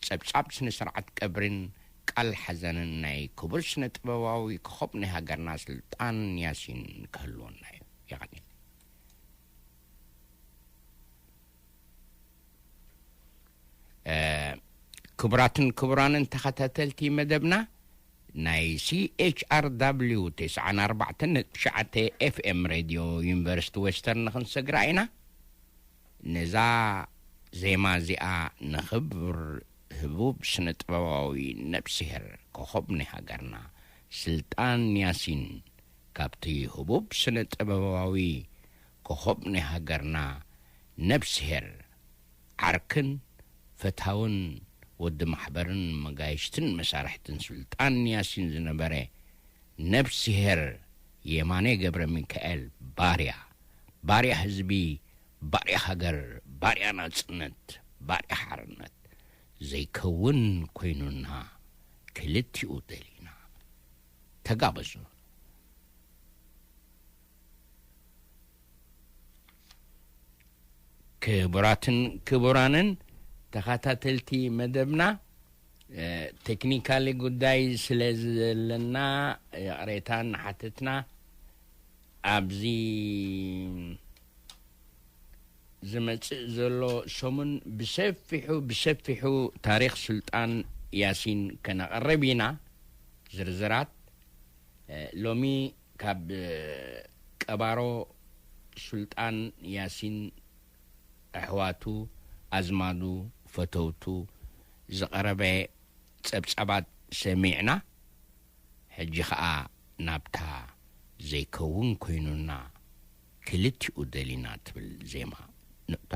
ጸብጻብ ስነ ስርዓት ቀብርን ቃል ሓዘንን ናይ ክቡር ስነ ጥበባዊ ኮኾብ ናይ ሃገርና ስልጣን ያሲን ክህልወና እዩ። የቐንየለይ። ክቡራትን ክቡራንን ተኸታተልቲ መደብና፣ ናይ C H R W ተስዓን ኣርባዕተን ነጥቢ ትሽዓተ F M ሬድዮ ዩኒቨርሲቲ ዌስተርን ክንሰግራ ኢና። ነዛ ዜማ እዚኣ ንኽቡር ህቡብ ስነ ጥበባዊ ነብስሄር ኮኾብ ናይ ሃገርና ስልጣን ያሲን፣ ካብቲ ህቡብ ስነ ጥበባዊ ኮኾብ ናይ ሃገርና ነብስሄር ዓርክን ፈታውን ወዲ ማሕበርን መጋየሽትን መሳርሕትን ስልጣን ያሲን ዝነበረ ነብስሄር የማነ ገብረ ሚካኤል ባርያ፣ ባርያ ህዝቢ፣ ባርያ ሃገር፣ ባርያ ናጽነት፣ ባርያ ሓርነት ዘይከውን ኮይኑና ክልቲኡ ደሊና። ተጋበዙ። ክቡራትን ክቡራንን ተኸታተልቲ መደብና፣ እ፣ ቴክኒካሊ ጉዳይ ስለ ዘለና ይቕሬታ እናሓተትና፣ ኣብዚ ዝመጽእ ዘሎ ሰሙን ብሰፊሑ፣ ብሰፊሑ ታሪኽ ሱልጣን ያሲን ከነቕርብ ኢና። ዝርዝራት፣ እ፣ ሎሚ ካብ፣ እ፣ ቀባሮ ሱልጣን ያሲን፣ ኣሕዋቱ፣ ኣዝማዱ፣ ፈተውቱ ዝቐረበ ጸብጻባት ሰሚዕና፣ ሕጂ ኸኣ ናብታ ዘይከውን ኮይኑና ክልቲኡ ደሊና ትብል ዜማ ንእቶ።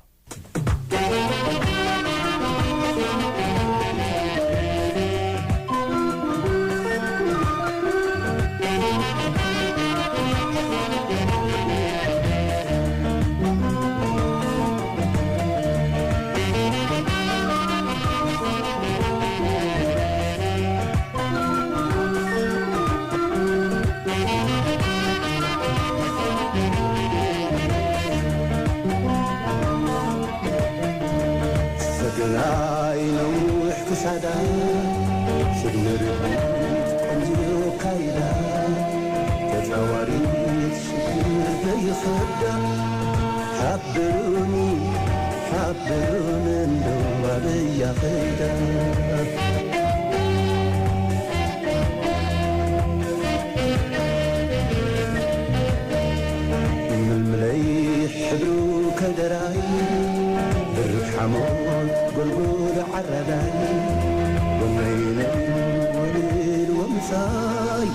ታይ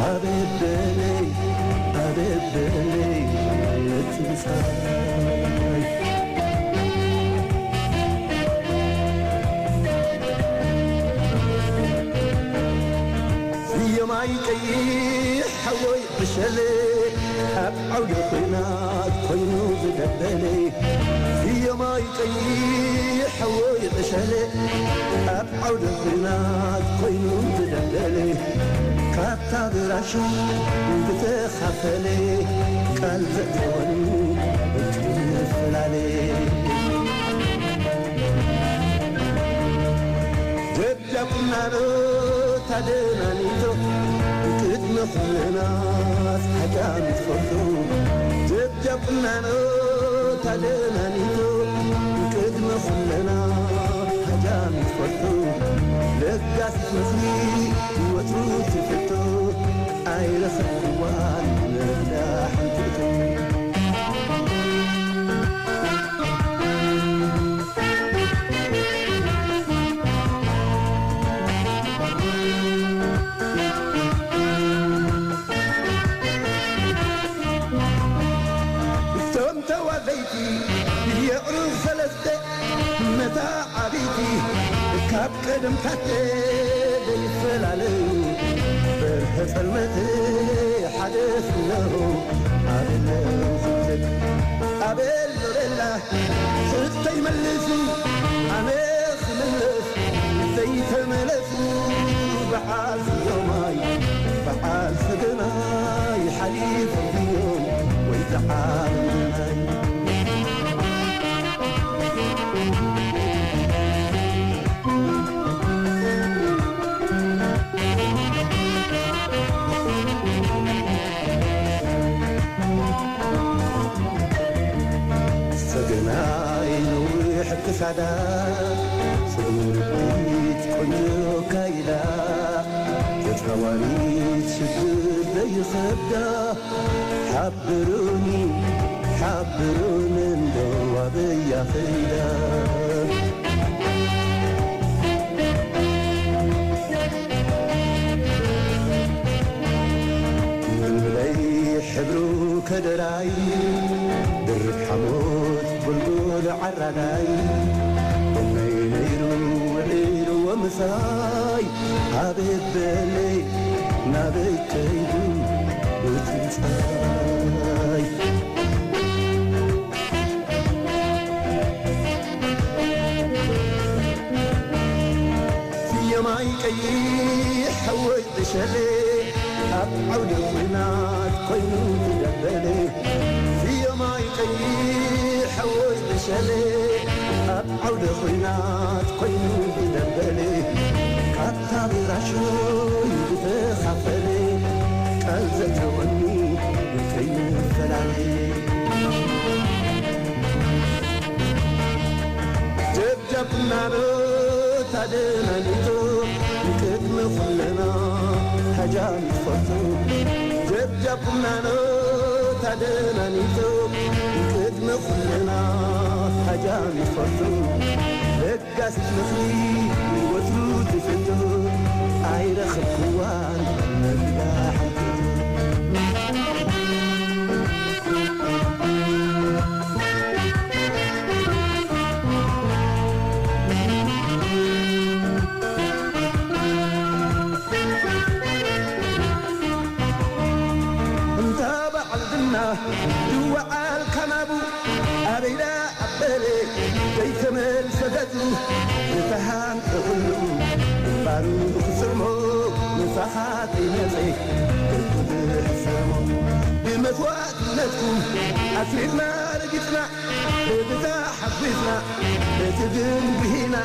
ኣበበለይ ኣበበለይ ነቲ ብጻይ ስዮማይ ቀይሕ ሓወይ ዕሸለ ኣብ ዓውደ ኹናት ኮይኑ ዝደበለ ስዮማይ ቀይሕ ሓወይ ዕሸለ ኣብ ዓውደ ኹናት ኮይኑ ዝደበለ ካብታ ብራሹ ዝተኻፈለ ቃል ዘእተወኒ ብትፍላለ ደብዳብ ቁናኖ ታደናኒቶ ቅድሚ ኩለናት ሓዳም ትፈርዶ ደብዳብ ቁናኖ ታደናኒቶ ቅድሚ ኩለና ሓዳም ትፈርዶ ለጋስ ምኽሪ ወትሩ ትፍቶ ኣይረኸብክዋን ነዳ ሓንትቶ እቶም ተዋዘይቲ የዕሩኽ ሰለስተ መታዓቢቲ ካብ ቀደምታት ዘይፈላለዩ በርሀ ጸልመት ሓደ ፍነው ኣበለው ዝብል ኣበል ሎሌላ ሕቶ ይመልሱ ኣነ ክምለስ ዘይተመለሱ በዓል ስዮማይ በዓል ሰገናይ ሓሊፎም እዮም ወይ ተዓለምናይ ሰገናይ ነዊሕ ክሳዳ ጽቡቕ ቆንጆ ካይዳ ተጻዋሪት ሽግር ዘይኸብዳ ሓብሩኒ ሓብሩኒ እንዶ ኣበያ ኸይዳ ምንለይ ሕብሩ ከደራይ ድርብ ሓሞት ጎልጎል ዓራዳይ ጎነይ ነይሩ ውዒሉ ወምሳይ ኣበይ በለይ ናበይ ከይዱ ብትንሳይ ስየማይ ቀይሕ ሓወይ ዕሸለ ኣብ ዓውደ ኹናት ኮይኑ ዝደበለ ስየማይ ቀይሕ ሓወይ ዕሸለ ኣብ ዓውደ ኹናት ኮይኑ ዝደበለ ካብታ ብራሾይ ዝተኻፈለ ቃል ዘእተወኒ ከይንፈላለ ደብዳብ ናበታ ደናኒቶ ቅድሚ ኩለና ሃጃም ይፈቱ ደብዳብ ናበታ ደናኒቶ ቅድሚ ኩለና ሃጃም ይፈቱ ለጋሲት ምኽሪ ወትሩ ትፍቱ ኣይረኸብክዋን መግዳ ሓንቲ እንተ በዓል ዝና ይወዓል ካናቡ ኣበይዳ ኣበለ ዘይተመልሰ ገጹ ዝተሃንጠ ኩሉ ግንባሩ ክስርሞ ምሳኻ ከይመጸ ገጹ ዝሕሰሞ ብመስዋእትነትኩም ኣስሪርና ረጊጽና ብብዛ ሓጒስና እቲ ግን ብሂና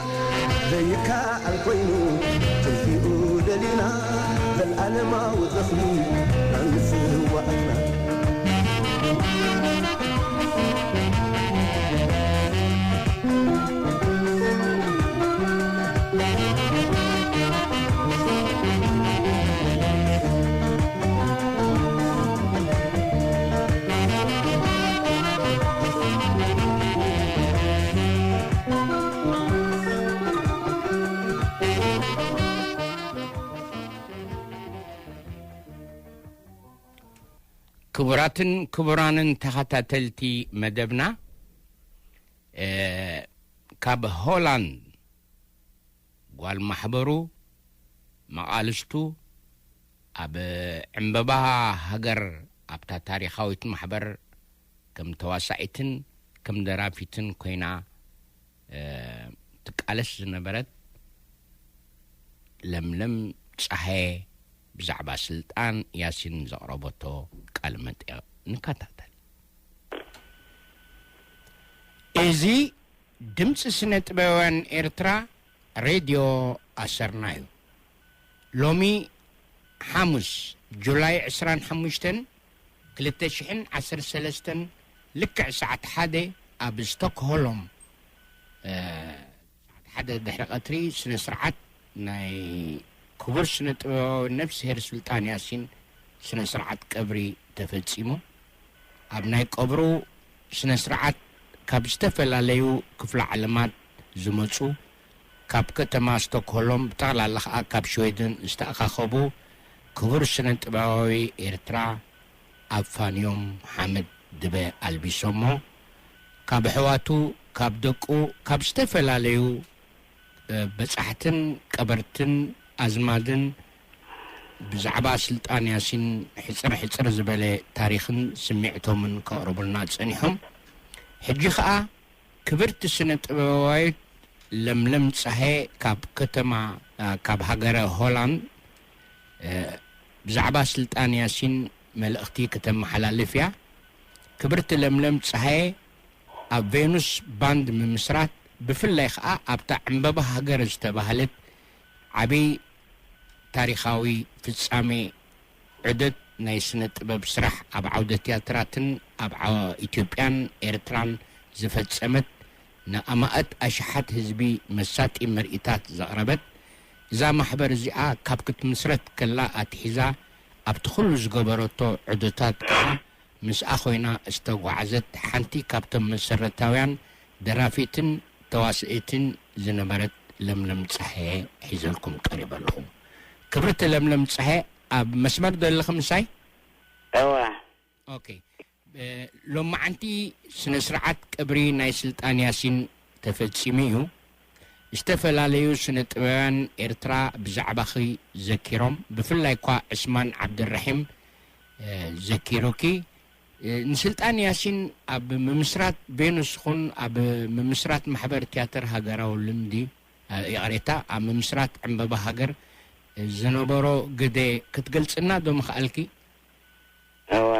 ዘይከኣል ኮይኑ ትንሲኡ ደሊና ዘለዓለማዊ ዝኽሪ ኣንስዋዕትና ክቡራትን ክቡራንን ተኸታተልቲ መደብና፣ እ፣ ካብ ሆላንድ ጓል ማሕበሩ፣ መቓልስቱ፣ ኣብ ዕምበባ ሃገር፣ ኣብታ ታሪኻዊት ማሕበር ከም ተዋሳኢትን ከም ደራፊትን ኮይና፣ እ፣ ትቃለስ ዝነበረት ለምለም ጸሃየ ብዛዕባ ስልጣን ያሲን ዘቕረበቶ ቃለ መጠይቕ ንከታተል። እዚ ድምፂ ስነ ጥበባውያን ኤርትራ ሬድዮ ኣሰርና እዩ። ሎሚ ሓሙስ ጁላይ ዕስራን ሓሙሽተን ክልተ ሽሕን ዓሰርተ ሰለስተን ልክዕ ሰዓት ሓደ ኣብ ስቶክሆልም፣ እ፣ ሰዓት ሓደ ድሕሪ ቀትሪ ስነ ስርዓት ናይ ክቡር ስነ ጥበባዊ ነፍስሄር ሱልጣን ያሲን ስነ ስርዓት ቀብሪ ተፈጺሙ። ኣብ ናይ ቀብሩ ስነ ስርዓት ካብ ዝተፈላለዩ ክፍለ ዓለማት ዝመጹ፣ ካብ ከተማ ስቶክሆልም፣ ብጠቕላላ ኸኣ ካብ ሽዌድን ዝተኣኻኸቡ ክቡር ስነ ጥበባዊ ኤርትራ ኣፋንዮም ሓመድ ድበ ኣልቢሶሞ። ካብ ኣሕዋቱ፣ ካብ ደቁ፣ ካብ ዝተፈላለዩ፣ እ፣ በጻሕትን ቀበርትን ኣዝማድን ብዛዕባ ስልጣን ያሲን ሕጽር ሕጽር ዝበለ ታሪኽን ስምዒቶምን ከቕርቡልና ጸኒሖም። ሕጂ ኸኣ ክብርቲ ስነ ጥበባዊት ለምለም ጸሃየ ካብ ከተማ፣ እ፣ ካብ ሃገረ ሆላንድ፣ እ፣ ብዛዕባ ስልጣን ያሲን መልእኽቲ ከተመሓላልፍ እያ። ክብርቲ ለምለም ጸሃየ ኣብ ቬኑስ ባንድ ምምስራት፣ ብፍላይ ኸኣ ኣብታ ዕምበባ ሃገር ዝተባህለት ዓቢ ታሪኻዊ ፍጻሜ ዑደት ናይ ስነ ጥበብ ስራሕ ኣብ ዓውደ ትያትራትን ኣብ ዓ-፣ ኢትዮጵያን ኤርትራን ዝፈጸመት፣ ንኣማእት ኣሽሓት ህዝቢ መሳጢ ምርኢታት ዘቕረበት፣ እዛ ማሕበር እዚኣ ካብ ክትምስረት ከላ ኣትሒዛ ኣብቲ ኩሉ ዝገበረቶ ዑደታት ከኣ ምስኣ ኮይና ዝተጓዕዘት ሓንቲ ካብቶም መሰረታውያን ደራፊትን ተዋስኢትን ዝነበረት ለምለም ጸሃየ ሒዘልኩም ቀሪበ ኣለኹ። ክብርቲ ለምለም ጸሃየ፣ ኣብ መስመር ዶ ኣለኺ ምሳይ? እወ። ኦኬ። እ፣ ሎማዓንቲ ስነ ስርዓት ቀብሪ ናይ ስልጣን ያሲን ተፈጺሙ እዩ። ዝተፈላለዩ ስነ ጥበባውያን ኤርትራ ብዛዕባኺ ዘኪሮም፣ ብፍላይ እኳ ዕስማን ዓብደልረሒም፣ እ፣ ዘኪሩኪ። እ፣ ንስልጣን ያሲን ኣብ ምምስራት ቬኑስ ይኹን ኣብ ምምስራት ማሕበር ትያትር ሃገራዊ ልምዲ፣ እ፣ ይቕሬታ፣ ኣብ ምምስራት ዕምበባ ሃገር፣ እ፣ ዝነበሮ ግደ ክትገልጽና ዶ ምኽኣልኪ? እወ።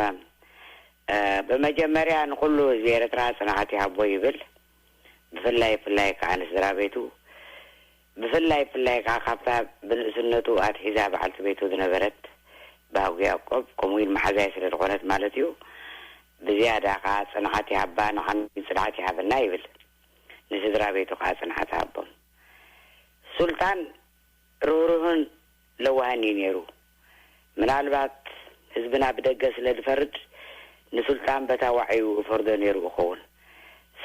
እ፣ ብመጀመርያ ንኹሉ ህዝቢ ኤርትራ ጽንዓት ይሃቦ ይብል። ብፍላይ፣ ብፍላይ ከኣ ንስድራ ቤቱ፣ ብፍላይ፣ ብፍላይ ከኣ ካብታ ብንእስነቱ ኣትሒዛ በዓልቲ ቤቱ ዝነበረት ባህጉ ያዕቆብ፣ ከምኡ ኢሉ መሓዛይ ስለ ዝኾነት ማለት እዩ። ብዝያዳ ከኣ ጽንዓት ይሃባ፣ ንዓና ጽንዓት ይሃበና ይብል። ንስድራ ቤቱ ከኣ ጽንዓት ይሃቦም። ሱልጣን ርህሩህን ለዋህን እዩ ነይሩ። ምናልባት ህዝብና ብደገ ስለ ዝፈርድ ንሱልጣን በታ ዋዒኡ እፈርዶ ነይሩ እኸውን።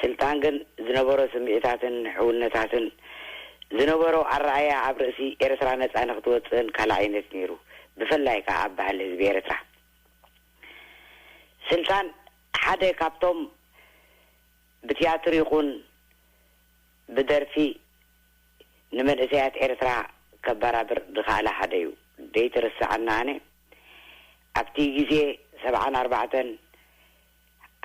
ስልጣን ግን ዝነበሮ ስምዒታትን ሕውነታትን ዝነበሮ ኣረኣያ ኣብ ርእሲ ኤርትራ ነጻ ንክትወጽእን ካልእ ዓይነት ነይሩ። ብፍላይ ከኣ ኣብ ባህሊ ህዝቢ ኤርትራ። ስልጣን ሓደ ካብቶም ብትያትር ይኹን ብደርፊ ንመንእሰያት ኤርትራ ከባራብር ዝኸኣለ ሓደ እዩ። ደይትርስዓና ኣነ ኣብቲ ግዜ ሰብዓን ኣርባዕተን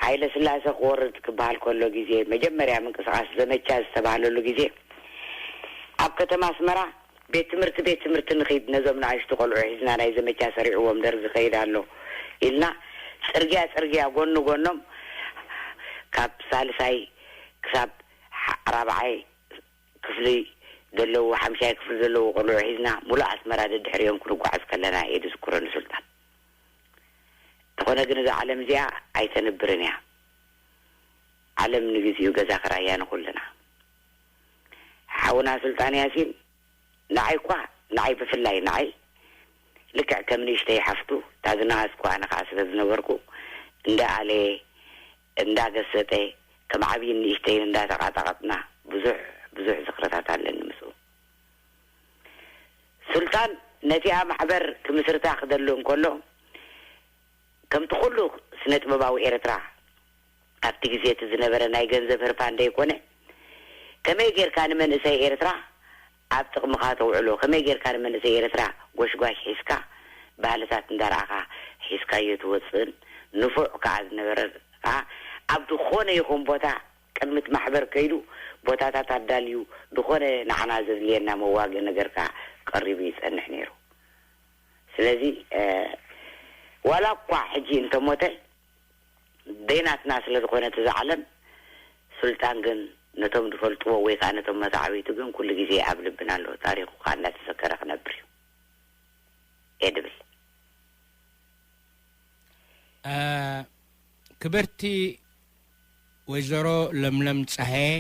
ሃይለ ስላሰ ክወርድ ክበሃል ከሎ ግዜ መጀመርያ ምንቅስቓስ ዘመቻ ዝተባህለሉ ግዜ ኣብ ከተማ ኣስመራ ቤት ትምህርቲ ቤት ትምህርቲ ንኺድ ነዞም ንኣሽቱ ቆልዑ ሒዝና ናይ ዘመቻ ሰሪዕዎም ደርጊ ኸይድ ኣሎ ኢልና ጽርግያ ጽርግያ ጎኒ ጎኖም ካብ ሳልሳይ ክሳብ ሓ-፣ ራብዓይ ክፍሊ ዘለዉ ሓምሻይ ክፍሊ ዘለዉ ቆልዑ ሒዝና ሙሉእ ኣስመራ ደድሕሪኦም ክንጓዓዝ ከለና እየ ዝዝክሮ ንሱልጣን። እንተኾነ ግን እዛ ዓለም እዚኣ ኣይተንብርን እያ። ዓለም ንግዚኡ ገዛ ክራያ ንኹልና። ሓውና ሱልጣን ያሲን ንዓይ እኳ፣ ንዓይ ብፍላይ ንዓይ ልክዕ ከም ንእሽተይ ሓፍቱ እታ ዝነኣስኩ ኣነ ከኣ ስለ ዝነበርኩ እንዳ ኣለየ እንዳ ገሰጠ ከም ዓብይን ንእሽተይን እንዳ ተቃጣቀጥና ብዙሕ ብዙሕ ዝኽርታት ኣለኒ ምስኡ። ሱልጣን ነቲኣ ማሕበር ክምስርታ ክደሉ እንከሎ ከምቲ ኩሉ ስነ ጥበባዊ ኤርትራ ኣብቲ ግዜ እቲ ዝነበረ ናይ ገንዘብ ህርፋን ደይኮነ፣ ከመይ ጌርካ ንመንእሰይ ኤርትራ ኣብ ጥቕምኻ ተውዕሎ፣ ከመይ ጌርካ ንመንእሰይ ኤርትራ ጎሽጓሽ ሒዝካ፣ ባህልታት እንዳረኣኻ ሒዝካዮ ትወጽእን፣ ንፉዕ ከኣ ዝነበረ ከኣ ኣብ ዝኾነ ይኹን ቦታ ቅድሚት ማሕበር ከይዱ ቦታታት ኣዳልዩ፣ ዝኾነ ንዓና ዘድልየና መዋግኢ ነገር ከኣ ቀሪቡ ይጸንሕ ነይሩ። ስለዚ፣ እ፣ ዋላ እኳ ሕጂ እንተሞተ፣ ደይናትና ስለ ዝኾነ እቲ ዝዓለም፣ ስልጣን ግን ነቶም ዝፈልጥዎ ወይ ከኣ ነቶም መታዕብይቱ ግን ኩሉ ግዜ ኣብ ልብና ኣሎ። ታሪኹ ከኣ እንዳተዘከረ ክነብር እዩ እየ ድብል። እ፣ ክብርቲ ወይዘሮ ለምለም ጸሃየ፣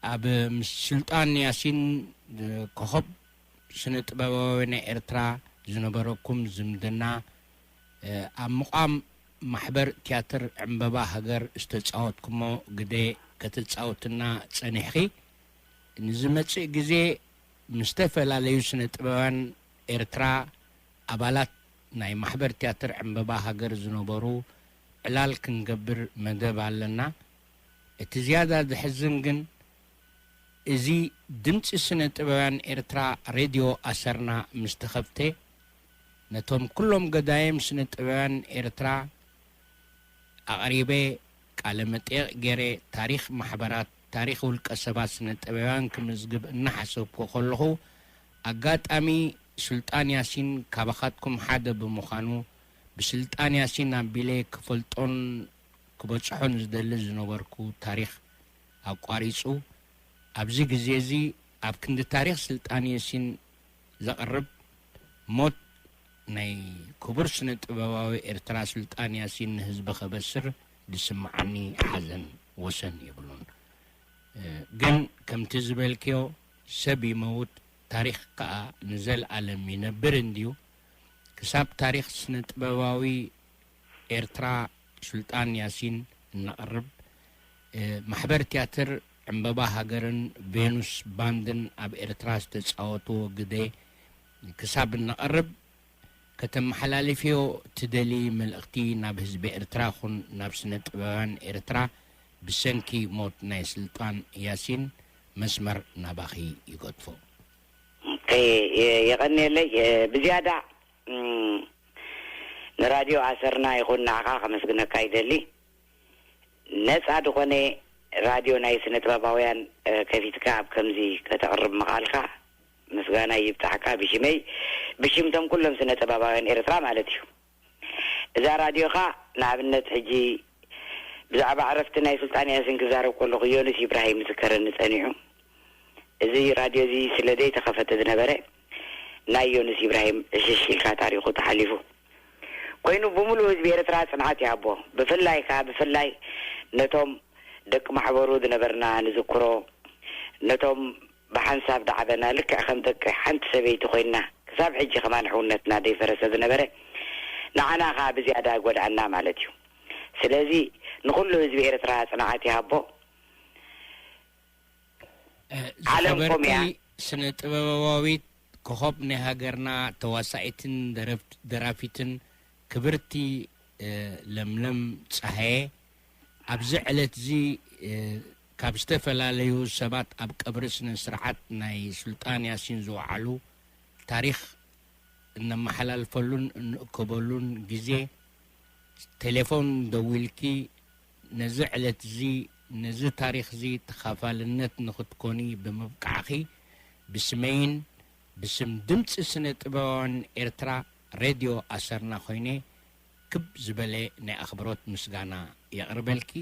ኣብ ምስ ስልጣን ያሲን፣ እ፣ ኮኸብ ስነ ጥበባዊ ናይ ኤርትራ ዝነበረኩም ዝምድና፣ እ፣ ኣብ ምቋም ማሕበር ትያትር ዕምበባ ሃገር ዝተጻወትኩሞ ግደ ከተጻውትና ጸኒሕኺ፣ ንዝመጽእ ግዜ ምስ ዝተፈላለዩ ስነ ጥበባውያን ኤርትራ ኣባላት ናይ ማሕበር ትያትር ዕምበባ ሃገር ዝነበሩ ዕላል ክንገብር መደብ ኣለና። እቲ ዝያዳ ዘሕዝን ግን፣ እዚ ድምጺ ስነ ጥበባውያን ኤርትራ ሬድዮ ኣሰርና ምስ ተኸፍተ፣ ነቶም ኩሎም ገዳይም ስነ ጥበባውያን ኤርትራ ኣቕሪበ፣ ቃለ መጠይቕ ገይረ፣ ታሪኽ ማሕበራት፣ ታሪኽ ውልቀ ሰባት ስነ ጥበባውያን ክምዝግብ እናሓሰብኩ ከለኹ፣ ኣጋጣሚ ሱልጣን ያሲን ካባኻትኩም ሓደ ብምዃኑ፣ ብስልጣን ያሲን ኣቢለ ክፈልጦን ክበጽሖን ዝደሊ ዝነበርኩ ታሪኽ ኣቋሪጹ፣ ኣብዚ ግዜ እዚ ኣብ ክንዲ ታሪኽ ስልጣን ያሲን ዘቕርብ፣ ሞት ናይ ክቡር ስነ ጥበባዊ ኤርትራ ሱልጣን ያሲን ንህዝቢ ከበስር ዝስምዓኒ ሓዘን ወሰን የብሉን። እ፣ ግን ከምቲ ዝበልክዮ፣ ሰብ ይመውት፣ ታሪኽ ከኣ ንዘልኣለም ይነብር እንድዩ። ክሳብ ታሪኽ ስነ ጥበባዊ ኤርትራ ሱልጣን ያሲን እነቕርብ፣ እ፣ ማሕበር ትያትር ዕምበባ ሃገርን ቬኑስ ባንድን ኣብ ኤርትራ ዝተጻወትዎ ግደ ክሳብ እነቕርብ፣ ከተመሓላልፍዮ ትደሊ መልእኽቲ ናብ ህዝቢ ኤርትራ ኹን ናብ ስነ ጥበባውያን ኤርትራ፣ ብሰንኪ ሞት ናይ ስልጣን ያሲን መስመር ናባኺ ይገድፎ። ኦኬ፣ የ-፣ የቐንየለይ። የ-፣ ብዝያዳ፣ እም፣ ንራድዮ ኣሰርና ይኹን ንዓኻ ከመስግነካ ይደሊ። ነጻ ዝኾነ ራድዮ ናይ ስነ ጥበባውያን፣ እ፣ ከፊትካ ኣብ ከምዚ ከተቕርብ ምኽኣልካ ምስጋና ይብጻሕካ፣ ብሽመይ፣ ብሽምቶም ኩሎም ስነ ጥበባውያን ኤርትራ ማለት እዩ። እዛ ራድዮኻ፣ ንኣብነት፣ ሕጂ ብዛዕባ ዕረፍቲ ናይ ሱልጣን ያሲን ክዛረብ ከለኹ፣ ዮኑስ ኢብራሂም ዝዝከረኒ ጸኒሑ። እዚ ራድዮ እዚ ስለ ዘይተኸፈተ ዝነበረ፣ ናይ ዮኑስ ኢብራሂም ዕሽሽ ኢልካ ታሪኹ ተሓሊፉ። ኮይኑ፣ ብምሉእ ህዝቢ ኤርትራ ጽንዓት ይሃቦ። ብፍላይ ከኣ፣ ብፍላይ ነቶም ደቂ ማሕበሩ ዝነበርና ንዝክሮ፣ ነቶም ብሓንሳብ ደዓበና፣ ልክዕ ከም ደቂ ሓንቲ ሰበይቲ ኮይንና፣ ክሳብ ሕጂ ከማን ሕውነትና ዘይፈረሰ ዝነበረ፣ ንዓና ከኣ ብዝያዳ ጎድኣና ማለት እዩ። ስለዚ፣ ንኹሉ ህዝቢ ኤርትራ ጽንዓት ይሃቦ። እ፣ ዓለም ዝኸበርቲ ኮምያ። ስነ ጥበባዊት ኮኸብ ናይ ሃገርና፣ ተዋሳኢትን ደረፍ-፣ ደራፊትን ክብርቲ፣ እ፣ ለምለም ጸሃየ፣ ኣብዚ ዕለት እዚ፣ እ፣ ካብ ዝተፈላለዩ ሰባት ኣብ ቀብሪ ስነ ስርዓት ናይ ሱልጣን ያሲን ዝወዓሉ ታሪኽ እነመሓላልፈሉን እንእከበሉን ግዜ፣ ቴሌፎን ደዊልኪ ነዚ ዕለት እዚ፣ ነዚ ታሪኽ እዚ ተኻፋልነት ንኽትኮኒ ብምብቃዕኺ፣ ብስመይን ብስም ድምጺ ስነ ጥበባውያን ኤርትራ ሬድዮ ኣሰርና ኮይነ፣ ክብ ዝበለ ናይ ኣኽብሮት ምስጋና የቕርበልኪ።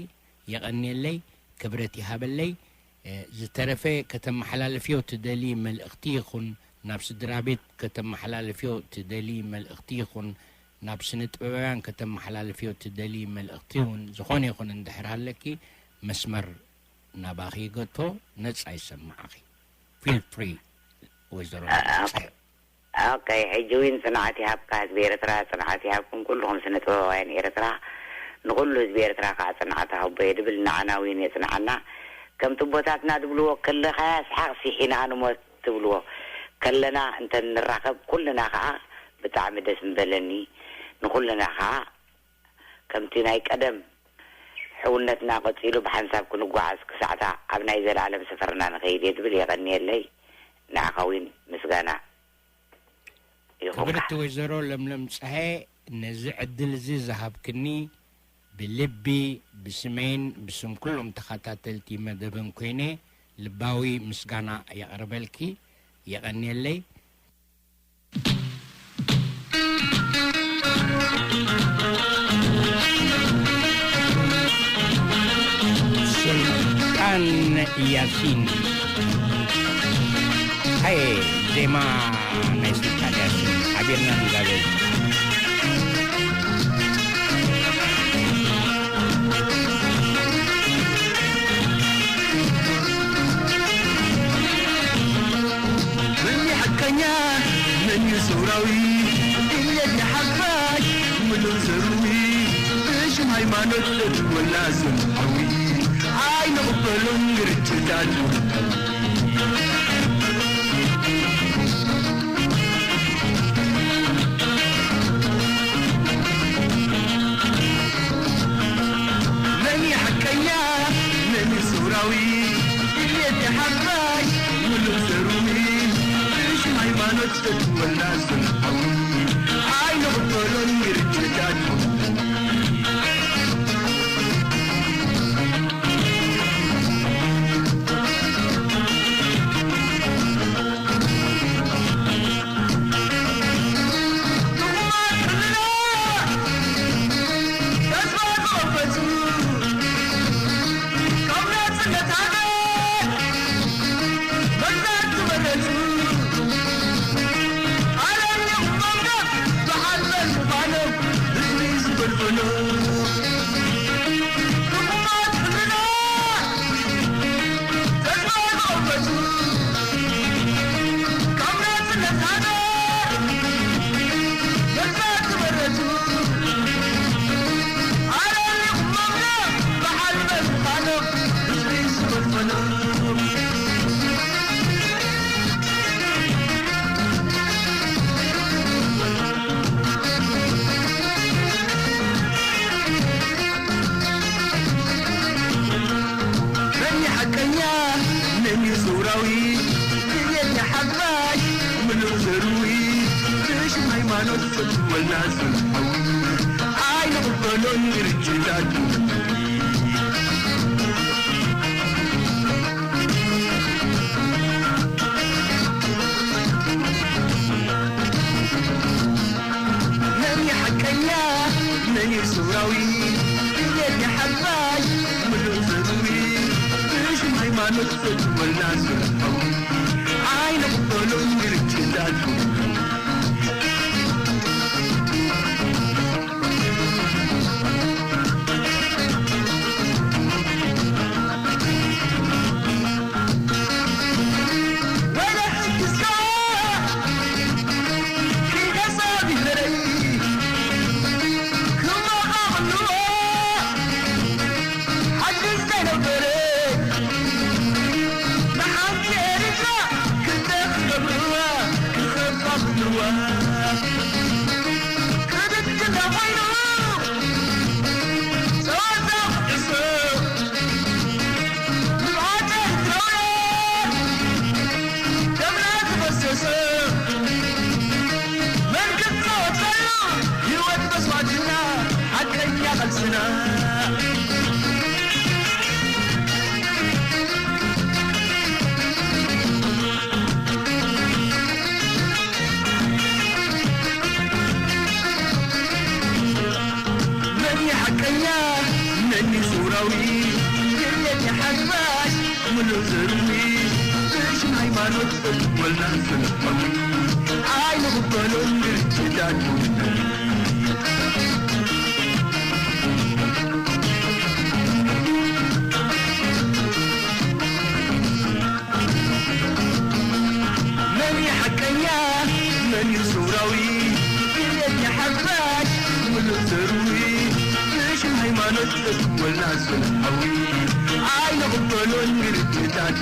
የቐንየለይ፣ ክብረት ይሃበለይ። እ፣ ዝተረፈ ከተመሓላልፍዮ ትደሊ መልእኽቲ ይኹን፣ ናብ ስድራ ቤት ከተመሓላልፍዮ ትደሊ መልእኽቲ ይኹን፣ ናብ ስነ ጥበባውያን ከተመሓላልፍዮ ትደሊ መልእኽቲ እውን ዝኾነ ይኹን እንድሕር ሃለኪ፣ መስመር ናባኺ ይገቶ፣ ነጻ ይሰማዓኺ። ፊል ፍሪ፣ ወይዘሮ ጸ- ኦኬ፣ ሕጂ እውን ጽንዓት ይሃብካ ህዝቢ ኤርትራ፣ ጽንዓት ይሃብኩም ኩልኹም ስነ ጥበባውያን ኤርትራ። ንኹሉ ህዝቢ ኤርትራ ከኣ ጽንዓት ሃቦ እየ ድብል፣ ንዓና እውን የጽንዓና። ከምቲ ኣቦታትና ዝብልዎ፣ ከለኻያ ስሓቕ፣ ሲሒና ንሞት ትብልዎ። ከለና እንተ ንራኸብ ኩልና ከኣ ብጣዕሚ ደስ ምበለኒ። ንኹልና ከኣ ከምቲ ናይ ቀደም ሕውነትና ቀጺሉ ብሓንሳብ ክንጓዓዝ ክሳዕታ ኣብ ናይ ዘለኣለም ሰፈርና ንኸይድ እየ ዝብል። የቐንየለይ። ንዓኻ እውን ምስጋና ይኹንካ። ክብርቲ ወይዘሮ ለምለም ጸሃየ፣ ነዚ ዕድል እዚ ዝሃብክኒ ብልቢ ብስመይን ብስም ኩሎም ተኸታተልቲ መደብን ኮይነ ልባዊ ምስጋና የቕርበልኪ። የቐንየለይ። ስልጣን ያሲን። ሃየ፣ ዜማ ናይ ስልጣን ያሲን ሓቢርና ንጋበዝ። መን እዩ ሓቀኛ? መን እዩ ሰውራዊ? ድሌት ሓፋሽ ምሉእ ዘርዊ፣ ብሽም ሃይማኖት ዘድወላ ስም ሓዊ፣ ኣይንቕበሎን ግርጭታት። መን እዩ ሓቀኛ? መን እዩ ሰውራዊ? ድሌት ሓፋሽ ምሉእ ዘርዊ፣ ብሽም ሃይማኖት ዘድወላ ስም ሓዊ፣ ኣይንቕበሎን ግርጭታት። መን እዩ ሓቀኛ? መን እዩ ሰውራዊ? ድሌት ሓፋሽ ምሉእ ዘርዊ፣ ብሽም ሃይማኖት ዘድወልና ስም ሓዊ፣ ኣይንቕበሎን ግርጭታት። መን እዩ ሓቀኛ? መን እዩ ሰውራዊ? ድሌት ሓፋሽ ምሉእ ዘርዊ፣ ብሽም ሃይማኖት ዘድወልና ስም ሓዊ፣ ኣይንቕበሎን ግርጭታት። መን እዩ ሓቀኛ? መን እዩ ሰውራዊ? ድሌት ሓፋሽ ምሉእ ዘርዊ፣ ብሽም ሃይማኖት ዘድወልና ስም ሓዊ፣ ኣይንቕበሎን ግርጭታት። መን እዩ ሓቀኛ? መን እዩ ሰውራዊ? ድሌት ሓፋሽ ምሉእ ዘርዊ፣ ብሽም ሃይማኖት ዘድወልና ስም ሓዊ፣ ኣይንቕበሎን ግርጭታት።